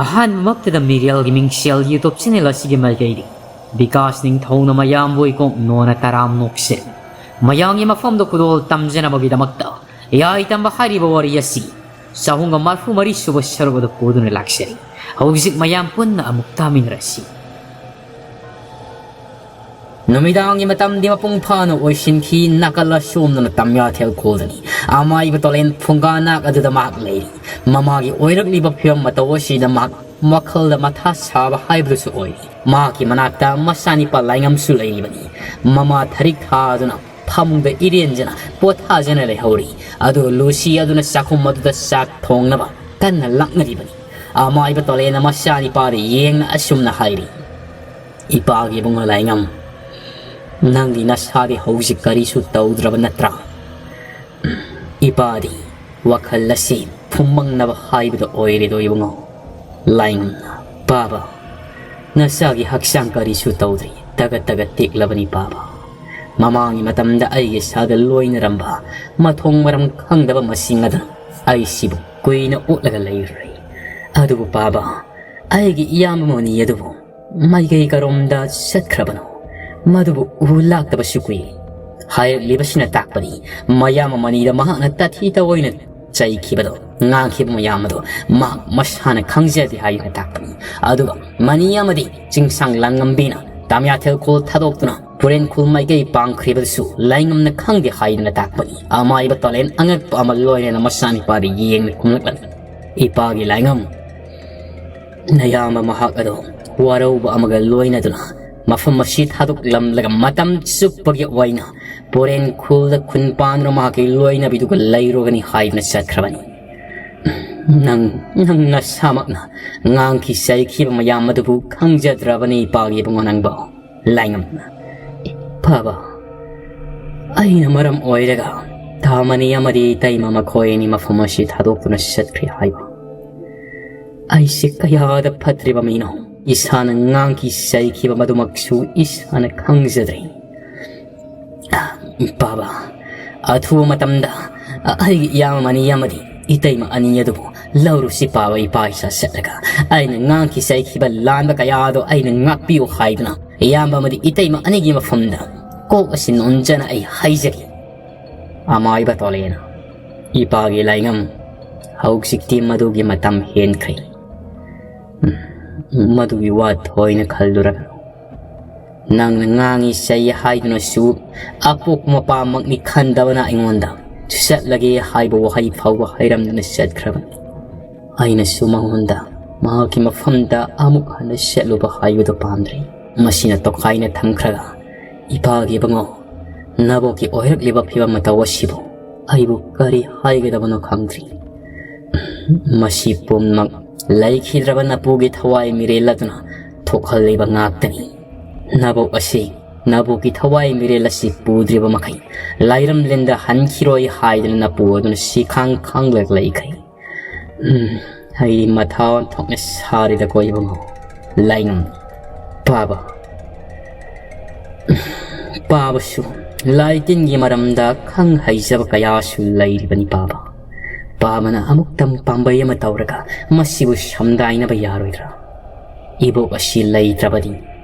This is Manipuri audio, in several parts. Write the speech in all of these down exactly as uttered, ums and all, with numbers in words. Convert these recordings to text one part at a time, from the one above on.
ꯑꯍꯥꯟꯕꯃꯛꯇꯗ ꯃꯤꯔꯦꯜꯒꯤ ꯃꯤꯡꯁꯦꯜ YouTube channel ꯑꯁꯤꯒꯤ ꯃꯥꯏꯀꯩꯗꯒꯤ ꯕꯤꯀꯥꯁ ꯅꯤꯡꯊꯧꯅ ꯃꯌꯥꯝꯕꯨ ꯏꯀꯣꯛ ꯅꯣꯟꯅ ꯇꯔꯥꯝ ꯅꯣꯛꯆꯔꯤ꯫ ꯃꯌꯥꯝꯒꯤ ꯃꯐꯝꯗ ꯈꯨꯗꯣꯜ ꯇꯝꯖꯅꯕꯒꯤꯗꯃꯛꯇ ꯌꯥꯏ ꯇꯝꯕ ꯍꯥꯏꯔꯤꯕ ꯋꯥꯔꯤ ꯑꯁꯤ ꯆꯍꯨꯝꯒ ꯃꯔꯤꯐꯨ ꯃꯔꯤ ꯁꯨꯕ ꯁꯔꯨꯛ ꯑꯗꯨ ꯄꯨꯗꯨꯅ ꯂꯥꯛꯆꯔꯤ꯫ ꯍꯧꯖꯤꯛ ꯃꯌꯥꯝ ꯄꯨꯟꯅ ꯑꯃꯨꯛ ꯇꯥꯃꯤꯟꯅꯔꯁꯤ꯫ ꯅꯨꯃꯤꯗꯥꯡꯒꯤ ꯃꯇꯝꯗꯤ ꯃꯄꯨꯡ ꯐꯥꯅ ꯑꯣꯏꯁꯤꯟꯈꯤ꯫ ꯅꯥꯀꯜ ꯑꯁꯣꯝꯗꯅ ꯇꯝꯌꯥꯊꯦꯜ ꯈꯨꯜꯗꯅꯤ꯫ ꯑꯃꯥꯏꯕ ꯇꯣꯂꯦꯟ ꯐꯨꯡꯒꯥ ꯅꯥꯛ ꯑꯗꯨꯗ ꯃꯍꯥꯛ ꯂꯩꯔꯤ꯫ ꯃꯃꯥꯒꯤ ꯑꯣꯏꯔꯛꯂꯤꯕ ꯐꯤꯕꯝ ꯃꯇꯧ ꯑꯁꯤꯗ ꯃꯍꯥꯛ ꯋꯥꯈꯜꯗ ꯃꯊꯥ ꯁꯥꯕ ꯍꯥꯏꯕꯗꯨꯁꯨ ꯑꯣꯏꯔꯤ꯫ ꯃꯍꯥꯛꯀꯤ ꯃꯅꯥꯛꯇ ꯃꯆꯥꯅꯤꯄꯥ ꯂꯥꯏꯉꯝꯁꯨ ꯂꯩꯔꯤꯕꯅꯤ꯫ ꯃꯃꯥ ꯊꯔꯤꯛ ꯊꯥꯗꯨꯅ ꯐꯃꯨꯡꯗ ꯏꯔꯦꯟꯖꯅ ꯄꯣꯊꯥꯖꯅ ꯂꯩꯍꯧꯔꯤ꯫ ꯑꯗꯨ ꯂꯨꯁꯤ ꯑꯗꯨꯅ ꯆꯥꯛꯈꯨꯝ ꯑꯗꯨꯗ ꯆꯥꯛ ꯊꯣꯡꯅꯕ ꯀꯟꯅ ꯂꯥꯛꯅꯔꯤꯕꯅꯤ꯫ ꯑꯃꯥꯏꯕ ꯇꯣꯂꯦꯟꯅ ꯃꯆꯥꯅꯤꯄꯥꯗ ꯌꯦꯡꯅ ꯑꯁꯨꯝꯅ ꯍꯥꯏꯔꯤ, "ꯏꯄꯥꯒꯤ ꯏꯕꯨꯡꯉꯣ ꯂꯥꯏꯉꯝ, ꯅꯪꯗꯤ ꯅꯁꯥꯗꯤ ꯍꯧꯖꯤꯛ ꯀꯔꯤꯁꯨ ꯇꯧꯗ꯭ꯔꯕ ꯅꯠꯇ꯭ꯔꯥ?" ꯏꯄꯥꯗꯤ ꯋꯥꯈꯜ ꯑꯁꯤ ꯐꯨꯝꯃꯪꯅꯕ ꯍꯥꯏꯕꯗꯨ ꯑꯣꯏꯔꯦꯗꯣ ꯏꯕꯨꯡꯉꯣ꯫ ꯂꯥꯏꯉꯝꯅ, "ꯄꯥꯕ, ꯅꯆꯥꯒꯤ ꯍꯛꯆꯥꯡ ꯀꯔꯤꯁꯨ ꯇꯧꯗ꯭ꯔꯤ, ꯇꯒꯠ ꯇꯒꯠ ꯇꯦꯛꯂꯕꯅꯤ ꯄꯥꯕ꯫ ꯃꯃꯥꯡꯒꯤ ꯃꯇꯝꯗ ꯑꯩꯒꯤ ꯏꯁꯥꯗ ꯂꯣꯏꯅꯔꯝꯕ ꯃꯊꯣꯡ ꯃꯔꯝ ꯈꯪꯗꯕ ꯃꯁꯤꯡ ꯑꯗꯨꯅ ꯑꯩꯁꯤꯕꯨ ꯀꯨꯏꯅ ꯑꯣꯠꯂꯒ ꯂꯩꯔꯨꯔꯦ꯫ ꯑꯗꯨꯕꯨ ꯄꯥꯕ, ꯑꯩꯒꯤ ꯏꯌꯥꯝꯕ ꯃꯅꯤ ꯑꯗꯨꯕꯨ ꯃꯥꯏꯀꯩ ꯀꯔꯣꯝꯗ ꯆꯠꯈ꯭ꯔꯕꯅꯣ? ꯃꯗꯨꯕꯨ ꯎ ꯂꯥꯛꯇꯕꯁꯨ ꯀꯨꯏꯔꯦ꯫" ꯍꯥꯏꯔꯛꯂꯤꯕꯁꯤꯅ ꯇꯥꯛꯄꯗꯤ ꯃꯌꯥꯝ ꯑꯃꯅꯤꯗ ꯃꯍꯥꯛꯅ ꯇꯥꯊꯤ ꯇꯑꯣꯏꯅ ꯆꯩꯈꯤꯕꯗꯣ, ꯉꯥꯡꯈꯤꯕ ꯃꯌꯥꯝ ꯑꯗꯣ ꯃꯍꯥꯛ ꯃꯁꯥꯅ ꯈꯪꯖꯗꯦ ꯍꯥꯏꯗꯨꯅ ꯇꯥꯛꯄꯅꯤ꯫ ꯑꯗꯨꯒ ꯃꯅꯤ ꯑꯃꯗꯤ ꯆꯤꯡꯁꯥꯡ ꯂꯥꯡꯉꯝꯕꯤꯅ ꯇꯥꯃꯤꯌꯥꯊꯦꯜ ꯈꯨꯜ ꯊꯥꯗꯣꯛꯇꯨꯅ ꯄꯨꯔꯦꯟ ꯈꯨꯜ ꯃꯥꯏꯀꯩ ꯄꯥꯡꯈ꯭ꯔꯤꯕꯗꯨꯁꯨ ꯂꯥꯏꯉꯝꯅ ꯈꯪꯗꯦ ꯍꯥꯏꯗꯨꯅ ꯇꯥꯛꯄꯅꯤ꯫ ꯑꯃꯥꯏꯕ ꯇꯣꯂꯦꯟ ꯑꯉꯛꯄ ꯑꯃ ꯂꯣꯏꯅꯅ ꯃꯆꯥꯅꯤꯄꯥꯗ ꯌꯦꯡꯅ ꯈꯨꯝꯂꯛꯂꯝꯃꯤ, "ꯏꯄꯥꯒꯤ ꯂꯥꯏꯉꯝ, ꯅꯌꯥꯝꯕ ꯃꯍꯥꯛ ꯑꯗꯣ ꯋꯥꯔꯧꯕ ꯑꯃꯒ ꯂꯣꯏꯅꯗꯨꯅ ꯃꯐꯝ ꯑꯁꯤ ꯊꯥꯗꯣꯛꯂꯝꯂꯒ ꯃꯇꯝ ꯆꯨꯞꯄꯒꯤ ꯑꯣꯏꯅ ꯄꯣꯔꯦꯟ ꯈꯨꯜꯗ ꯈꯨꯟ ꯄꯥꯟꯗꯨꯅ ꯃꯍꯥꯛꯀꯤ ꯂꯣꯏꯅꯕꯤꯗꯨꯒ ꯂꯩꯔꯨꯒꯅꯤ ꯍꯥꯏꯗꯨꯅ ꯆꯠꯈ꯭ꯔꯕꯅꯤ꯫ ꯅꯪ, ꯅꯪ ꯅꯁꯥꯃꯛꯅ ꯉꯥꯡꯈꯤ ꯆꯩꯈꯤꯕ ꯃꯌꯥꯝ ꯑꯗꯨꯕꯨ ꯈꯪꯖꯗ꯭ꯔꯕꯅꯤ ꯏꯄꯥꯒꯤ ꯏꯕꯨꯡꯉꯣ ꯅꯪꯕꯣ꯫" ꯂꯥꯏꯉꯝꯅ, "ꯐꯕ, ꯑꯩꯅ ꯃꯔꯝ ꯑꯣꯏꯔꯒ ꯊꯥ ꯃꯅꯤ ꯑꯃꯗꯤ ꯏꯇꯩꯃ ꯃꯈꯣꯏ ꯑꯅꯤ ꯃꯐꯝ ꯑꯁꯤ ꯊꯥꯗꯣꯛꯇꯨꯅ ꯆꯠꯈ꯭ꯔꯦ ꯍꯥꯏꯕ꯫ ꯑꯩꯁꯦ ꯀꯌꯥꯗ ꯐꯠꯇ꯭ꯔꯤꯕ ꯃꯤꯅꯣ, ꯏꯁꯥꯅ ꯉꯥꯡꯈꯤ ꯆꯩꯈꯤꯕ ꯃꯗꯨꯃꯛꯁꯨ ꯏꯁꯥꯅ ꯈꯪꯖꯗ꯭ꯔꯦ꯫ ꯄꯥꯕ, ꯑꯊꯨꯕ ꯃꯇꯝꯗ ꯑꯩꯒꯤ ꯏꯌꯥꯝꯕ ꯑꯅꯤ ꯑꯃꯗꯤ ꯏꯇꯩꯃ ꯑꯅꯤ ꯑꯗꯨꯕꯨ ꯂꯧꯔꯨꯁꯤ ꯄꯥꯕ ꯏꯄꯥ ꯏꯆꯥ ꯆꯠꯂꯒ꯫ ꯑꯩꯅ ꯉꯥꯡꯈꯤ ꯆꯩꯈꯤꯕ ꯂꯥꯟꯕ ꯀꯌꯥꯗꯣ ꯑꯩꯅ ꯉꯥꯛꯄꯤꯌꯨ ꯍꯥꯏꯗꯨꯅ ꯏꯌꯥꯝꯕ ꯑꯃꯗꯤ ꯏꯇꯩꯃ ꯑꯅꯤꯒꯤ ꯃꯐꯝꯗ ꯀꯣꯛ ꯑꯁꯤ ꯅꯣꯟꯖꯅ ꯑꯩ ꯍꯥꯏꯖꯒꯦ꯫ ꯑꯃꯥꯏꯕ ꯇꯣꯂꯦꯅ, ꯏꯄꯥꯒꯤ ꯂꯥꯏꯉꯝ, ꯍꯧꯖꯤꯛꯇꯤ ꯃꯗꯨꯒꯤ ꯃꯇꯝ ꯍꯦꯟꯈ꯭ꯔꯦ꯫ ꯎꯝ, ꯃꯗꯨꯒꯤ ꯋꯥ ꯊꯣꯏꯅ ꯈꯜꯂꯨꯔꯒꯅꯨ꯫ ꯅꯪꯅ ꯉꯥꯡꯉꯤ ꯆꯩ ꯍꯥꯏꯗꯨꯅꯁꯨ ꯑꯄꯣꯛꯄ ꯃꯄꯥꯃꯛꯅꯤ ꯈꯟꯗꯕꯅ ꯑꯩꯉꯣꯟꯗ ꯆꯠꯂꯒꯦ ꯍꯥꯏꯕ ꯋꯥꯍꯩ ꯐꯥꯎꯕ ꯍꯥꯏꯔꯝꯗꯅ ꯆꯠꯈ꯭ꯔꯕꯅꯤ꯫ ꯑꯩꯅꯁꯨ ꯃꯉꯣꯟꯗ ꯃꯍꯥꯛꯀꯤ ꯃꯐꯝꯗ ꯑꯃꯨꯛ ꯍꯟꯅ ꯆꯠꯂꯨꯕ ꯍꯥꯏꯕꯗꯨ ꯄꯥꯝꯗ꯭ꯔꯦ꯫ ꯃꯁꯤꯅ ꯇꯣꯈꯥꯏꯅ ꯊꯝꯈ꯭ꯔꯒ, ꯏꯄꯥꯒꯤ ꯏꯕꯨꯡꯉꯣ, ꯅꯕꯣꯛꯀꯤ ꯑꯣꯏꯔꯛꯂꯤꯕ ꯐꯤꯕꯝ ꯃꯇꯧ ꯑꯁꯤꯕꯨ ꯑꯩꯕꯨ ꯀꯔꯤ ꯍꯥꯏꯒꯗꯕꯅꯣ ꯈꯪꯗ꯭ꯔꯤ꯫ ꯃꯁꯤ ꯄꯨꯝꯅꯃꯛ ꯂꯩꯈꯤꯗ꯭ꯔꯕ ꯅꯄꯨꯒꯤ ꯊꯋꯥꯏ ꯃꯤꯔꯦꯜ ꯑꯗꯨꯅ ꯊꯣꯛꯍꯜꯂꯤꯕ ꯉꯥꯛꯇꯅꯤ꯫ ꯅꯕꯣꯛ ꯑꯁꯤ, ꯅꯕꯣꯛꯀꯤ ꯊꯋꯥꯏ ꯃꯤꯔꯦꯜ ꯑꯁꯤ ꯄꯨꯗ꯭ꯔꯤꯕ ꯃꯈꯩ ꯂꯥꯏꯔꯝꯂꯦꯟꯗ ꯍꯟꯈꯤꯔꯣꯏ ꯍꯥꯏꯗꯨꯅ ꯅꯄꯨ ꯑꯗꯨꯅ ꯁꯤꯈꯥꯡ ꯈꯥꯡꯂꯒ ꯂꯩꯈ꯭ꯔꯦ꯫ ꯎꯝ, ꯑꯩ ꯃꯊꯥ ꯑꯣꯟꯊꯣꯛꯅ ꯁꯥꯔꯤꯗꯀꯣ ꯏꯕꯨꯡꯉꯣ꯫ ꯂꯥꯏꯉꯝ꯫ ꯄꯥꯕ꯫ ꯄꯥꯕꯁꯨ ꯂꯥꯏ ꯇꯤꯟꯒꯤ ꯃꯔꯝꯗ ꯈꯪ ꯍꯩꯖꯕ ꯀꯌꯥꯁꯨ ꯂꯩꯔꯤꯕꯅꯤ ꯄꯥꯕ꯫ ꯄꯥꯕꯅ ꯑꯃꯨꯛꯇꯪ ꯄꯥꯝꯕꯩ ꯑꯃ ꯇꯧꯔꯒ ꯃꯁꯤꯕꯨ ꯁꯝꯗꯥꯏꯅꯕ ꯌꯥꯔꯣꯏꯗ꯭ꯔꯥ? ꯏꯕꯣꯛ ꯑꯁꯤ ꯂꯩꯇ꯭ꯔꯕꯗꯤ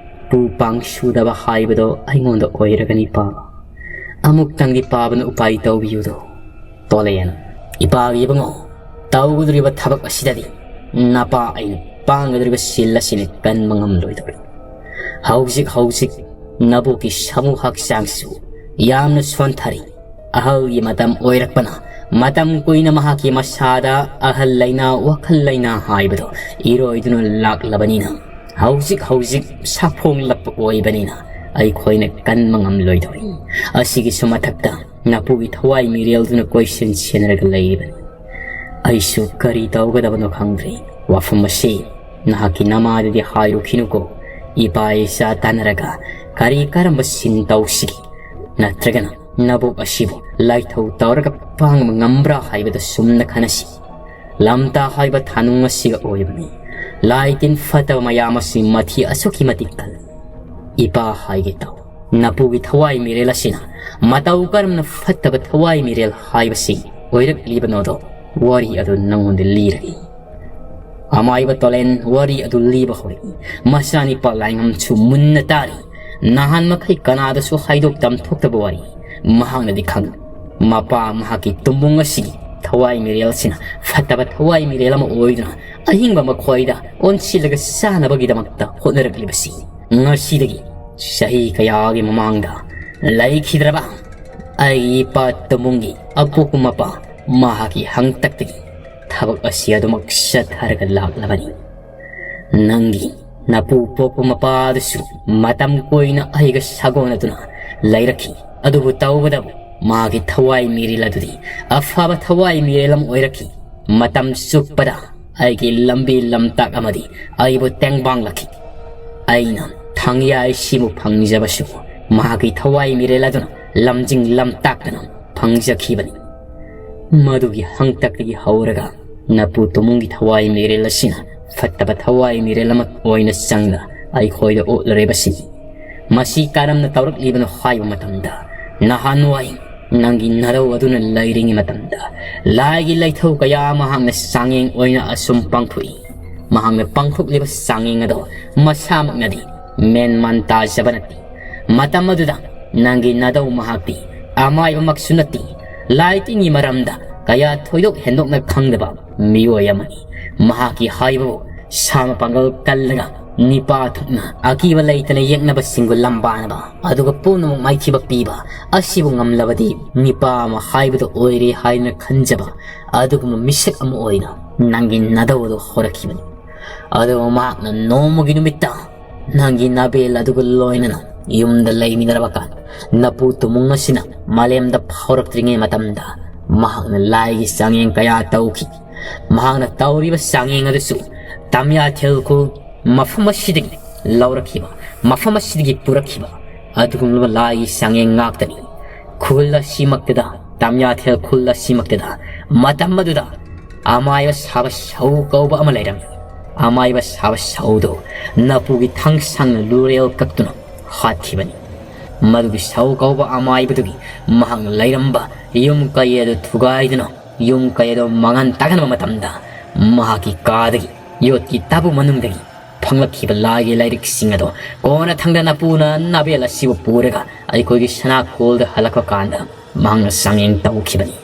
ꯄꯨ ꯄꯥꯡ ꯁꯨꯗꯕ ꯍꯥꯏꯕꯗꯣ ꯑꯩꯉꯣꯟꯗ ꯑꯣꯏꯔꯒꯅꯤ ꯄꯥꯕ꯫ ꯑꯃꯨꯛꯇꯪꯗꯤ ꯄꯥꯕꯅ ꯎꯄꯥꯏ ꯇꯧꯕꯤꯌꯨꯗꯣ꯫ ꯇꯣꯂꯦꯟ꯫ ꯏꯄꯥꯒꯤ ꯏꯕꯨꯡꯉꯣ, ꯇꯧꯒꯗꯧꯔꯤꯕ ꯊꯕꯛ ꯑꯁꯤꯗꯗꯤ ꯅꯄꯥ ꯑꯩꯅ ꯄꯥꯡꯒꯗꯧꯔꯤꯕ ꯁꯤꯜ ꯑꯁꯤꯅ ꯀꯟꯕ ꯉꯝꯂꯣꯏꯗꯧꯔꯤ꯫ ꯍꯧꯖꯤꯛ ꯍꯧꯖꯤꯛ ꯅꯕꯨꯛꯀꯤ ꯁꯥꯃꯨ ꯍꯛꯆꯥꯡꯁꯨ ꯌꯥꯝꯅ ꯁꯣꯟꯊꯔꯤ꯫ ꯑꯍꯜꯒꯤ ꯃꯇꯝ ꯑꯣꯏꯔꯛꯄꯅ ꯃꯇꯝ ꯀꯨꯏꯅ ꯃꯍꯥꯛꯀꯤ ꯃꯁꯥꯗ ꯑꯍꯜ ꯂꯩꯅꯥ, ꯋꯥꯈꯜ ꯂꯩꯅꯥ ꯍꯥꯏꯕꯗꯣ ꯏꯔꯣꯏꯗꯨꯅ ꯂꯥꯛꯂꯕꯅꯤꯅ, ꯍꯧꯖꯤꯛ ꯍꯧꯖꯤꯛ ꯁꯥꯐꯣꯡꯂꯛꯄ ꯑꯣꯏꯕꯅꯤꯅ ꯑꯩꯈꯣꯏꯅ ꯀꯟꯕ ꯉꯝꯂꯣꯏꯗꯧꯔꯤ꯫ ꯑꯁꯤꯒꯤꯁꯨ ꯃꯊꯛꯇ ꯅꯄꯨꯒꯤ ꯊꯋꯥꯏ ꯃꯤꯔꯦꯜꯗꯨꯅ ꯀꯣꯏꯁꯦꯟ ꯁꯦꯟꯅꯔꯒ ꯂꯩꯔꯤꯕꯅꯤ꯫ ꯑꯩꯁꯨ ꯀꯔꯤ ꯇꯧꯒꯗꯕꯅꯣ ꯈꯪꯗ꯭ꯔꯦ꯫ ꯋꯥꯐꯝ ꯑꯁꯤ ꯅꯍꯥꯛꯀꯤ ꯅꯃꯥꯗꯗꯤ ꯍꯥꯏꯔꯨꯈꯤꯅꯨꯀꯣ꯫ ꯏꯄꯥ ꯏꯆꯥ ꯇꯥꯟꯅꯔꯒ ꯀꯔꯤ ꯀꯔꯝꯕ ꯁꯤꯟ ꯇꯧꯁꯤꯒꯦ? ꯅꯠꯇ꯭ꯔꯒꯅ ꯅꯕꯣꯛ ꯑꯁꯤꯕꯨ ꯂꯥꯏꯊꯧ ꯇꯧꯔꯒ ꯄꯥꯡꯕ ꯉꯝꯕ꯭ꯔꯥ ꯍꯥꯏꯕꯗꯨ ꯁꯨꯝꯅ ꯈꯟꯅꯁꯤ꯫ ꯂꯝꯇꯥ ꯍꯥꯏꯕ ꯊꯥꯅꯨꯡ ꯑꯁꯤꯒ ꯑꯣꯏꯕꯅꯤ꯫ ꯂꯥꯏ ꯇꯤꯟ ꯐꯠꯇꯕ ꯃꯌꯥꯝ ꯑꯁꯤ ꯃꯊꯤ ꯑꯁꯨꯛꯀꯤ ꯃꯇꯤꯛ ꯀꯜꯂꯤ꯫ ꯏꯄꯥ ꯍꯥꯏꯒꯦ ꯇꯧ꯫ ꯅꯄꯨꯒꯤ ꯊꯋꯥꯏ ꯃꯤꯔꯦꯜ ꯑꯁꯤꯅ ꯃꯇꯧ ꯀꯔꯝꯅ ꯐꯠꯇꯕ ꯊꯋꯥꯏ ꯃꯤꯔꯦꯜ ꯍꯥꯏꯕꯁꯤ ꯑꯣꯏꯔꯛꯂꯤꯕꯅꯣꯗꯣ ꯋꯥꯔꯤ ꯑꯗꯨ ꯅꯉꯣꯟꯗ ꯂꯤꯔꯒꯦ꯫ ꯑꯃꯥꯏꯕ ꯇꯣꯂꯦꯟ ꯋꯥꯔꯤ ꯑꯗꯨ ꯂꯤꯕ ꯍꯧꯔꯛꯏ꯫ ꯃꯆꯥꯅꯤꯄꯥ ꯂꯥꯏꯉꯝꯁꯨ ꯃꯨꯟꯅ ꯇꯥꯔꯤ꯫ ꯅꯍꯥꯟ ꯃꯈꯩ ꯀꯅꯥꯗꯁꯨ ꯍꯥꯏꯗꯣꯛ ꯇꯝꯊꯣꯛꯇꯕ ꯋꯥꯔꯤ꯫ ꯃꯍꯥꯛꯅꯗꯤ ꯈꯪ, ꯃꯄꯥ ꯃꯍꯥꯛꯀꯤ ꯇꯨꯝꯕꯨꯡ ꯑꯁꯤꯒꯤ ꯊꯋꯥꯏ ꯃꯤꯔꯦꯜꯁꯤꯅ ꯐꯠꯇꯕ ꯊꯋꯥꯏ ꯃꯤꯔꯦꯜ ꯑꯃ ꯑꯣꯏꯗꯨꯅ ꯑꯍꯤꯡꯕ ꯃꯈꯣꯏꯗ ꯑꯣꯟꯁꯤꯜꯂꯒ ꯆꯥꯅꯕꯒꯤꯗꯃꯛꯇ ꯍꯣꯠꯅꯔꯛꯂꯤꯕꯁꯤ꯫ ꯉꯁꯤꯗꯒꯤ ꯆꯍꯤ ꯀꯌꯥꯒꯤ ꯃꯃꯥꯡꯗ ꯂꯩꯈꯤꯗ꯭ꯔꯕ ꯑꯩꯒꯤ ꯏꯄꯥ ꯇꯨꯝꯕꯨꯡꯒꯤ ꯑꯄꯣꯛꯄ ꯃꯄꯥ ꯃꯍꯥꯛꯀꯤ ꯍꯪꯇꯛꯇꯒꯤ ꯊꯕꯛ ꯑꯁꯤ ꯑꯗꯨꯃꯛ ꯆꯠꯊꯔꯒ ꯂꯥꯛꯂꯕꯅꯤ꯫ ꯅꯪꯒꯤ ꯅꯄꯨ ꯄꯣꯛꯄ ꯃꯄꯥꯗꯨꯁꯨ ꯃꯇꯝ ꯀꯨꯏꯅ ꯑꯩꯒ ꯁꯥꯒꯣꯟꯅꯗꯨꯅ ꯂꯩꯔꯛꯈꯤ꯫ ꯑꯗꯨꯕꯨ ꯇꯧꯕꯗꯕꯨ ꯃꯥꯒꯤ ꯊꯋꯥꯏ ꯃꯤꯔꯦꯜ ꯑꯗꯨꯗꯤ ꯑꯐꯕ ꯊꯋꯥꯏ ꯃꯤꯔꯦꯜ ꯑꯃ ꯑꯣꯏꯔꯛꯈꯤ꯫ ꯃꯇꯝ ꯆꯨꯞꯄꯗ ꯑꯩꯒꯤ ꯂꯝꯕꯤ ꯂꯝꯇꯥꯛ ꯑꯃꯗꯤ ꯑꯩꯕꯨ ꯇꯦꯡꯕꯥꯡꯂꯛꯈꯤ꯫ ꯑꯩꯅ ꯊꯥꯡꯌꯥꯏ ꯁꯤꯃꯨ ꯐꯪꯖꯕꯁꯨ ꯃꯍꯥꯛꯀꯤ ꯊꯋꯥꯏ ꯃꯤꯔꯦꯜ ꯑꯗꯨꯅ ꯂꯝꯖꯤꯡ ꯂꯝꯇꯥꯛꯇꯅ ꯐꯪꯖꯈꯤꯕꯅꯤ꯫ ꯃꯗꯨꯒꯤ ꯍꯪꯇꯛꯇꯒꯤ ꯍꯧꯔꯒ ꯅꯄꯨ ꯇꯨꯃꯨꯡꯒꯤ ꯊꯋꯥꯏ ꯃꯤꯔꯦꯜ ꯑꯁꯤꯅ ꯐꯠꯇꯕ ꯊꯋꯥꯏ ꯃꯤꯔꯦꯜ ꯑꯃ ꯑꯣꯏꯅ ꯆꯪꯗꯨꯅ ꯑꯩꯈꯣꯏꯗ ꯑꯣꯠꯂꯨꯔꯤꯕꯁꯤꯅꯤ꯫ ꯃꯁꯤ ꯀꯔꯝꯅ ꯇꯧꯔꯛꯂꯤꯕꯅꯣ ꯍꯥꯏꯕ ꯃꯇꯝꯗ, ꯅꯍꯥꯟꯋꯥꯏ ꯅꯪꯒꯤ ꯅꯔꯧ ꯑꯗꯨꯅ ꯂꯩꯔꯤꯉꯩ ꯃꯇꯝꯗ ꯂꯥꯏꯒꯤ ꯂꯩꯊꯧ ꯀꯌꯥ ꯃꯍꯥꯛꯅ ꯆꯥꯡꯌꯦꯡ ꯑꯣꯏꯅ ꯑꯁꯨꯝ ꯄꯥꯡꯊꯣꯛꯏ꯫ ꯃꯍꯥꯛꯅ ꯄꯥꯡꯊꯣꯛꯂꯤꯕ ꯆꯥꯡꯌꯦꯡ ꯑꯗꯣ ꯃꯁꯥꯃꯛꯅꯗꯤ ꯃꯦꯟ ꯃꯥꯟ ꯇꯥꯖꯕ ꯅꯠꯇꯦ꯫ ꯃꯇꯝ ꯑꯗꯨꯗ ꯅꯪꯒꯤ ꯅꯗꯧ ꯃꯍꯥꯛꯇꯤ ꯑꯃꯥꯏꯕꯃꯛꯁꯨ ꯅꯠꯇꯦ, ꯂꯥꯏ ꯇꯤꯟꯒꯤ ꯃꯔꯝꯗ ꯀꯌꯥ ꯊꯣꯏꯗꯣꯛ ꯍꯦꯟꯗꯣꯛꯅ ꯈꯪꯗꯕ ꯃꯤꯑꯣꯏ ꯑꯃꯅꯤ꯫ ꯃꯍꯥꯛꯀꯤ ꯍꯥꯏꯕꯕꯨ ꯁꯥ ꯃꯄꯥꯡꯒꯜ ꯀꯜꯂꯒ ꯅꯤꯄꯥ ꯊꯣꯛꯅ ꯑꯀꯤꯕ ꯂꯩꯇꯅ ꯌꯦꯛꯅꯕꯁꯤꯡꯕꯨ ꯂꯝꯕꯥꯅꯕ, ꯑꯗꯨꯒ ꯄꯨꯝꯅꯃꯛ ꯃꯥꯏꯊꯤꯕ ꯄꯤꯕ ꯑꯁꯤꯕꯨ ꯉꯝꯂꯕꯗꯤ ꯅꯤꯄꯥ ꯑꯃ ꯍꯥꯏꯕꯗꯨ ꯑꯣꯏꯔꯦ ꯍꯥꯏꯅ ꯈꯟꯖꯕ ꯑꯗꯨꯒꯨꯝꯕ ꯃꯤꯁꯛ ꯑꯃ ꯑꯣꯏꯅ ꯅꯪꯒꯤ ꯅꯗꯧ ꯑꯗꯨ ꯍꯧꯔꯛꯈꯤꯕꯅꯤ꯫ ꯑꯗꯨꯕꯨ ꯃꯍꯥꯛꯅ ꯅꯣꯡꯃꯒꯤ ꯅꯨꯃꯤꯠꯇ ꯅꯪꯒꯤ ꯅꯥꯕꯦꯜ ꯑꯗꯨꯒ ꯂꯣꯏꯅꯅ ꯌꯨꯝꯗ ꯂꯩꯃꯤꯟꯅꯔꯕ ꯀꯥꯟꯗ, ꯅꯄꯨ ꯇꯨꯃꯨꯡ ꯑꯁꯤꯅ ꯃꯥꯂꯦꯝꯗ ꯐꯥꯎꯔꯛꯇ꯭ꯔꯤꯉꯩ ꯃꯇꯝꯗ ꯃꯍꯥꯛꯅ ꯂꯥꯏꯒꯤ ꯆꯥꯡꯌꯦꯡ ꯀꯌꯥ ꯇꯧꯈꯤ꯫ ꯃꯍꯥꯛꯅ ꯇꯧꯔꯤꯕ ꯆꯥꯡꯌꯦꯡ ꯑꯗꯨꯁꯨ ꯇꯥꯃꯤꯌꯥ ꯊꯦꯜꯈꯨꯜ ꯃꯐꯝ ꯑꯁꯤꯗꯒꯤ ꯂꯧꯔꯛꯈꯤꯕ, ꯃꯐꯝ ꯑꯁꯤꯗꯒꯤ ꯄꯨꯔꯛꯈꯤꯕ ꯑꯗꯨꯒꯨꯝꯂꯕ ꯂꯥꯏꯒꯤ ꯆꯥꯡꯌꯦꯡ ꯉꯥꯛꯇꯅꯤ꯫ ꯈꯨꯜ ꯑꯁꯤꯃꯛꯇꯗ, ꯇꯥꯃꯤꯌꯥꯊꯦꯜ ꯈꯨꯜ ꯑꯁꯤꯃꯛꯇꯗ ꯃꯇꯝ ꯑꯗꯨꯗ ꯑꯃꯥꯏꯕ ꯁꯥꯕ ꯁꯧ ꯀꯧꯕ ꯑꯃ ꯂꯩꯔꯝꯃꯤ꯫ ꯑꯃꯥꯏꯕ ꯁꯥꯕ ꯁꯧꯗꯨ ꯅꯄꯨꯒꯤ ꯊꯥꯡꯁꯥꯡꯅ ꯂꯨꯔꯦꯜ ꯀꯛꯇꯨꯅ ꯍꯥꯠꯈꯤꯕꯅꯤ꯫ ꯃꯗꯨꯒꯤ ꯁꯧ ꯀꯧꯕ ꯑꯃꯥꯏꯕꯗꯨꯒꯤ ꯃꯍꯥꯛꯅ ꯂꯩꯔꯝꯕ ꯌꯨꯝ ꯀꯩ ꯑꯗꯨ ꯊꯨꯒꯥꯏꯗꯨꯅ ꯌꯨꯝ ꯀꯩ ꯑꯗꯣ ꯃꯥꯡꯍꯟ ꯇꯥꯛꯍꯟꯕ ꯃꯇꯝꯗ, ꯃꯍꯥꯛꯀꯤ ꯀꯥꯗꯒꯤ, ꯌꯣꯠꯀꯤ ꯇꯥꯕꯨ ꯃꯅꯨꯡꯗꯒꯤ ꯐꯪꯂꯛꯈꯤꯕ ꯂꯥꯏꯒꯤ ꯂꯥꯏꯔꯤꯛꯁꯤꯡ ꯑꯗꯣ ꯀꯣꯟꯅ ꯊꯪꯗ ꯅꯄꯨꯅ ꯅꯥꯕꯦꯜ ꯑꯁꯤꯕꯨ ꯄꯨꯔꯒ ꯑꯩꯈꯣꯏꯒꯤ ꯁꯅꯥ ꯀꯣꯜꯗ ꯍꯜꯂꯛꯄ ꯀꯥꯟꯗ ꯃꯍꯥꯛꯅ ꯆꯥꯡꯌꯦꯡ ꯇꯧꯈꯤꯕꯅꯤ꯫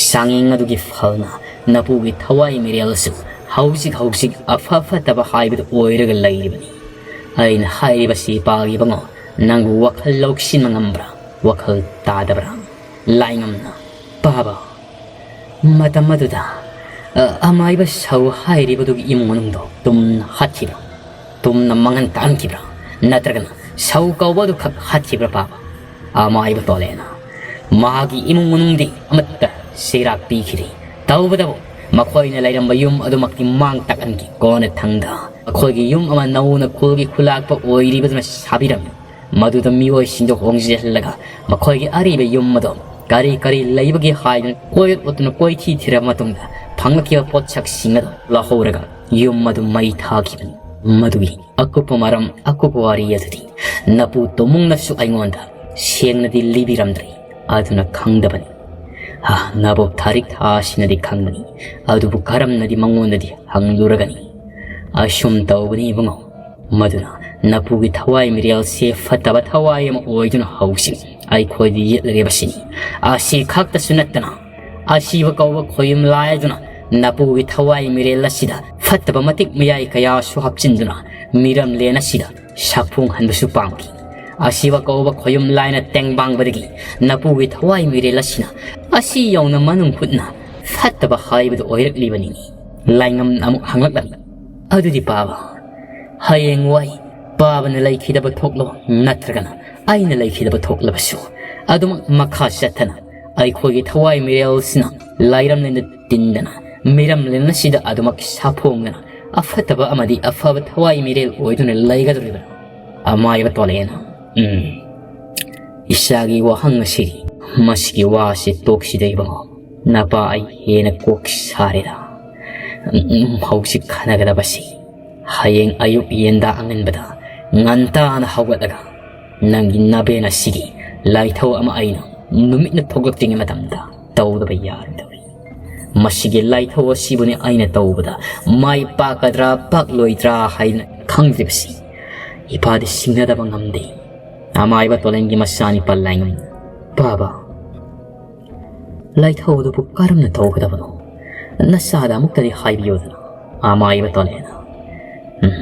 ꯆꯥꯡꯌꯦꯡ ꯑꯗꯨꯒꯤ ꯐꯜꯅ ꯅꯄꯨꯒꯤ ꯊꯋꯥꯏ ꯃꯤꯔꯦꯜꯁꯨ ꯍꯧꯖꯤꯛ ꯍꯧꯖꯤꯛ ꯑꯐ ꯐꯠꯇꯕ ꯍꯥꯏꯕꯗꯨ ꯑꯣꯏꯔꯒ ꯂꯩꯔꯤꯕꯅꯤ꯫ ꯑꯩꯅ ꯍꯥꯏꯔꯤꯕꯁꯤ ꯄꯥꯈꯤꯕꯉꯣ, ꯅꯪꯕꯨ ꯋꯥꯈꯜ ꯂꯧꯁꯤꯟꯕ ꯉꯝꯕ꯭ꯔꯥ? ꯋꯥꯈꯜ ꯇꯥꯗꯕ꯭ꯔꯥ? ꯂꯥꯏꯉꯝꯅ, ꯄꯥꯕ, ꯃꯇꯝ ꯑꯗꯨꯗ, ꯑ, ꯑꯃꯥꯏꯕ ꯁꯧ ꯍꯥꯏꯔꯤꯕꯗꯨꯒꯤ ꯏꯃꯨꯡ ꯃꯅꯨꯡꯗꯣ ꯇꯨꯝꯅ ꯍꯥꯠꯈꯤꯕ꯭ꯔꯥ? ꯇꯨꯝꯅ ꯃꯥꯡꯍꯟ ꯇꯥꯛꯍꯟꯈꯤꯕ꯭ꯔꯥ? ꯅꯠꯇ꯭ꯔꯒꯅ ꯁꯧ ꯀꯧꯕ ꯑꯗꯨꯈꯛ ꯍꯥꯠꯈꯤꯕ꯭ꯔꯥ ꯄꯥꯕ? ꯑꯃꯥꯏꯕ ꯇꯣꯂꯦꯅ, ꯃꯍꯥꯛꯀꯤ ꯏꯃꯨꯡ ꯃꯅꯨꯡꯗꯤ ꯑꯃꯠꯇ ꯆꯩꯔꯥꯛ ꯄꯤꯈꯤꯗꯦ꯫ ꯇꯧꯕꯇꯕꯨ ꯃꯈꯣꯏꯅ ꯂꯩꯔꯝꯕ ꯌꯨꯝ ꯑꯗꯨꯃꯛꯇꯤ ꯃꯥꯡ ꯇꯥꯛꯍꯟꯈꯤ꯫ ꯀꯣꯟꯅ ꯊꯪꯗ ꯃꯈꯣꯏꯒꯤ ꯌꯨꯝ ꯑꯃ ꯅꯧꯅ ꯈꯨꯜꯒꯤ ꯈꯨꯂꯥꯛꯄ ꯑꯣꯏꯔꯤꯕꯗꯨꯅ ꯁꯥꯕꯤꯔꯝꯃꯤ꯫ ꯃꯗꯨꯗ ꯃꯤꯑꯣꯏꯁꯤꯡꯗꯣ ꯍꯣꯡꯖꯤꯜꯍꯜꯂꯒ ꯃꯈꯣꯏꯒꯤ ꯑꯔꯤꯕ ꯌꯨꯝ ꯑꯗꯣ ꯀꯔꯤ ꯀꯔꯤ ꯂꯩꯕꯒꯦ ꯍꯥꯏꯗꯨꯅ ꯀꯣꯏꯔꯣꯠ ꯑꯣꯠꯇꯨꯅ ꯀꯣꯏꯊꯤ ꯊꯤꯔꯕ ꯃꯇꯨꯡꯗ ꯐꯪꯂꯛꯈꯤꯕ ꯄꯣꯠꯁꯛꯁꯤꯡ ꯑꯗꯨ ꯂꯧꯍꯧꯔꯒ ꯌꯨꯝ ꯑꯗꯨ ꯃꯩ ꯊꯥꯈꯤꯕꯅꯤ꯫ ꯃꯗꯨꯒꯤ ꯑꯀꯨꯞꯄ ꯃꯔꯝ, ꯑꯀꯨꯞꯄ ꯋꯥꯔꯤ ꯑꯗꯨꯗꯤ ꯅꯄꯨ ꯇꯣꯃꯨꯡꯅꯁꯨ ꯑꯩꯉꯣꯟꯗ ꯁꯦꯡꯅꯗꯤ ꯂꯤꯕꯤꯔꯝꯗ꯭ꯔꯦ, ꯑꯗꯨꯅ ꯈꯪꯗꯕꯅꯤ꯫ ꯍꯥ, ꯅꯕꯣꯛ ꯊꯥꯔꯤꯛ ꯊꯥꯁꯤꯅꯗꯤ ꯈꯪꯕꯅꯤ, ꯑꯗꯨꯕꯨ ꯀꯔꯝꯅꯗꯤ ꯃꯉꯣꯟꯗꯗꯤ ꯍꯪꯂꯨꯔꯒꯅꯤ? ꯑꯁꯨꯝ ꯇꯧꯕꯅꯤ ꯏꯕꯨꯡꯉꯣ, ꯃꯗꯨꯅ ꯅꯄꯨꯒꯤ ꯊꯋꯥꯏ ꯃꯤꯔꯦꯜꯁꯦ ꯐꯠꯇꯕ ꯊꯋꯥꯏ ꯑꯃ ꯑꯣꯏꯗꯨꯅ ꯍꯧꯖꯤꯛ ꯑꯩꯈꯣꯏꯗ ꯌꯦꯠꯂꯔꯤꯕꯁꯤꯅꯤ꯫ ꯑꯁꯤ ꯈꯛꯇꯁꯨ ꯅꯠꯇꯅ, ꯑꯁꯤꯕ ꯀꯧꯕ ꯈꯣꯌꯨꯝ ꯂꯥꯏ ꯑꯗꯨꯅ ꯅꯄꯨꯒꯤ ꯊꯋꯥꯏ ꯃꯤꯔꯦꯜ ꯑꯁꯤꯗ ꯐꯠꯇꯕ ꯃꯇꯤꯛ ꯃꯌꯥꯏ ꯀꯌꯥꯁꯨ ꯍꯥꯞꯆꯤꯟꯗꯨꯅ ꯃꯤꯔꯝꯂꯦꯟ ꯑꯁꯤꯗ ꯁꯥꯐꯣꯡꯍꯟꯕꯁꯨ ꯄꯥꯝꯈꯤ꯫ ꯑꯁꯤꯕ ꯀꯧꯕ ꯈꯣꯌꯨꯝ ꯂꯥꯏꯅ ꯇꯦꯡꯕꯥꯡꯕꯗꯒꯤ ꯅꯄꯨꯒꯤ ꯊꯋꯥꯏ ꯃꯤꯔꯦꯜ ꯑꯁꯤꯅ ꯑꯁꯤ ꯌꯧꯅ ꯃꯅꯨꯡ ꯍꯨꯠꯅ ꯐꯠꯇꯕ ꯍꯥꯏꯕꯗꯨ ꯑꯣꯏꯔꯛꯂꯤꯕꯅꯤꯅꯦ꯫ ꯂꯥꯏꯉꯝꯅ ꯑꯃꯨꯛ ꯍꯪꯂꯛꯂꯝꯃꯤ, "ꯑꯗꯨꯗꯤ ꯄꯥꯕ, ꯍꯌꯦꯡ ꯋꯥꯏ ꯄꯥꯕꯅ ꯂꯩꯈꯤꯗꯕ ꯊꯣꯛꯂꯣ, ꯅꯠꯇ꯭ꯔꯒꯅ ꯑꯩꯅ ꯂꯩꯈꯤꯗꯕ ꯊꯣꯛꯂꯕꯁꯨ, ꯑꯗꯨꯃꯛ ꯃꯈꯥ ꯆꯠꯊꯅ ꯑꯩꯈꯣꯏꯒꯤ ꯊꯋꯥꯏ ꯃꯤꯔꯦꯜꯁꯤꯅ ꯂꯥꯏꯔꯝꯂꯦꯟꯗ ꯇꯤꯟꯗꯅ, ꯃꯤꯔꯝꯂꯦꯟ ꯑꯁꯤꯗ ꯑꯗꯨꯃꯛ ꯁꯥꯐꯣꯡꯗꯅ ꯑꯐꯠꯇꯕ ꯑꯃꯗꯤ ꯑꯐꯕ ꯊꯋꯥꯏ ꯃꯤꯔꯦꯜ ꯑꯣꯏꯗꯨꯅ ꯂꯩꯒꯗꯧꯔꯤꯕ꯭ꯔꯥ?" ꯑꯃꯥꯏꯕ ꯇꯣꯂꯦꯅ, "ꯎꯝ, ꯏꯆꯥꯒꯤ ꯋꯥꯍꯪ ꯑꯁꯤ, ꯃꯁꯤꯒꯤ ꯋꯥꯁꯤ ꯇꯣꯛꯁꯤꯗ ꯏꯕꯨꯡꯉꯣ꯫ ꯅꯄꯥ ꯑꯩ ꯍꯦꯟꯅ ꯀꯣꯛ ꯁꯥꯔꯦꯗ꯫ ꯎꯝ, ꯍꯧꯖꯤꯛ ꯈꯟꯅꯒꯗꯕꯁꯤ ꯍꯌꯦꯡ ꯑꯌꯨꯛ ꯌꯦꯟꯗꯥ ꯑꯉꯟꯕꯗ ꯉꯟꯇꯥꯅ ꯍꯧꯒꯠꯂꯒ ꯅꯪꯒꯤ ꯅꯕꯦꯟ ꯑꯁꯤꯒꯤ ꯂꯥꯏꯊꯧ ꯑꯃ ꯑꯩꯅ ꯅꯨꯃꯤꯠꯅ ꯊꯣꯛꯂꯛꯇ꯭ꯔꯤꯉꯩ ꯃꯇꯝꯗ ꯇꯧꯗꯕ ꯌꯥꯔꯣꯏꯗꯧꯔꯤ꯫ ꯃꯁꯤꯒꯤ ꯂꯥꯏꯊꯧ ꯑꯁꯤꯕꯨꯅꯤ ꯑꯩꯅ ꯇꯧꯕꯗ ꯃꯥꯏ ꯄꯥꯛꯀꯗ꯭ꯔꯥ ꯄꯥꯛꯂꯣꯏꯗ꯭ꯔꯥ ꯍꯥꯏꯅ ꯈꯪꯗ꯭ꯔꯤꯕꯁꯤ꯫ ꯏꯄꯥꯗꯤ ꯁꯤꯡꯅꯗꯕ ꯉꯝꯗꯦ꯫ ꯑꯃꯥꯏꯕ ꯇꯣꯂꯦꯟꯒꯤ ꯃꯆꯥꯅꯤꯄꯥ ꯂꯥꯏꯉꯝ, "ꯕꯥꯕꯥ, ꯂꯥꯏꯊꯧ ꯑꯗꯨꯕꯨ ꯀꯔꯝꯅ ꯇꯧꯒꯗꯕꯅꯣ? ꯅꯆꯥꯗ ꯑꯃꯨꯛꯇꯗꯤ ꯍꯥꯏꯕꯤꯌꯨꯗꯅ, ꯑꯃꯥꯏꯕ ꯇꯣꯂꯦꯟ꯫ ꯎꯝ,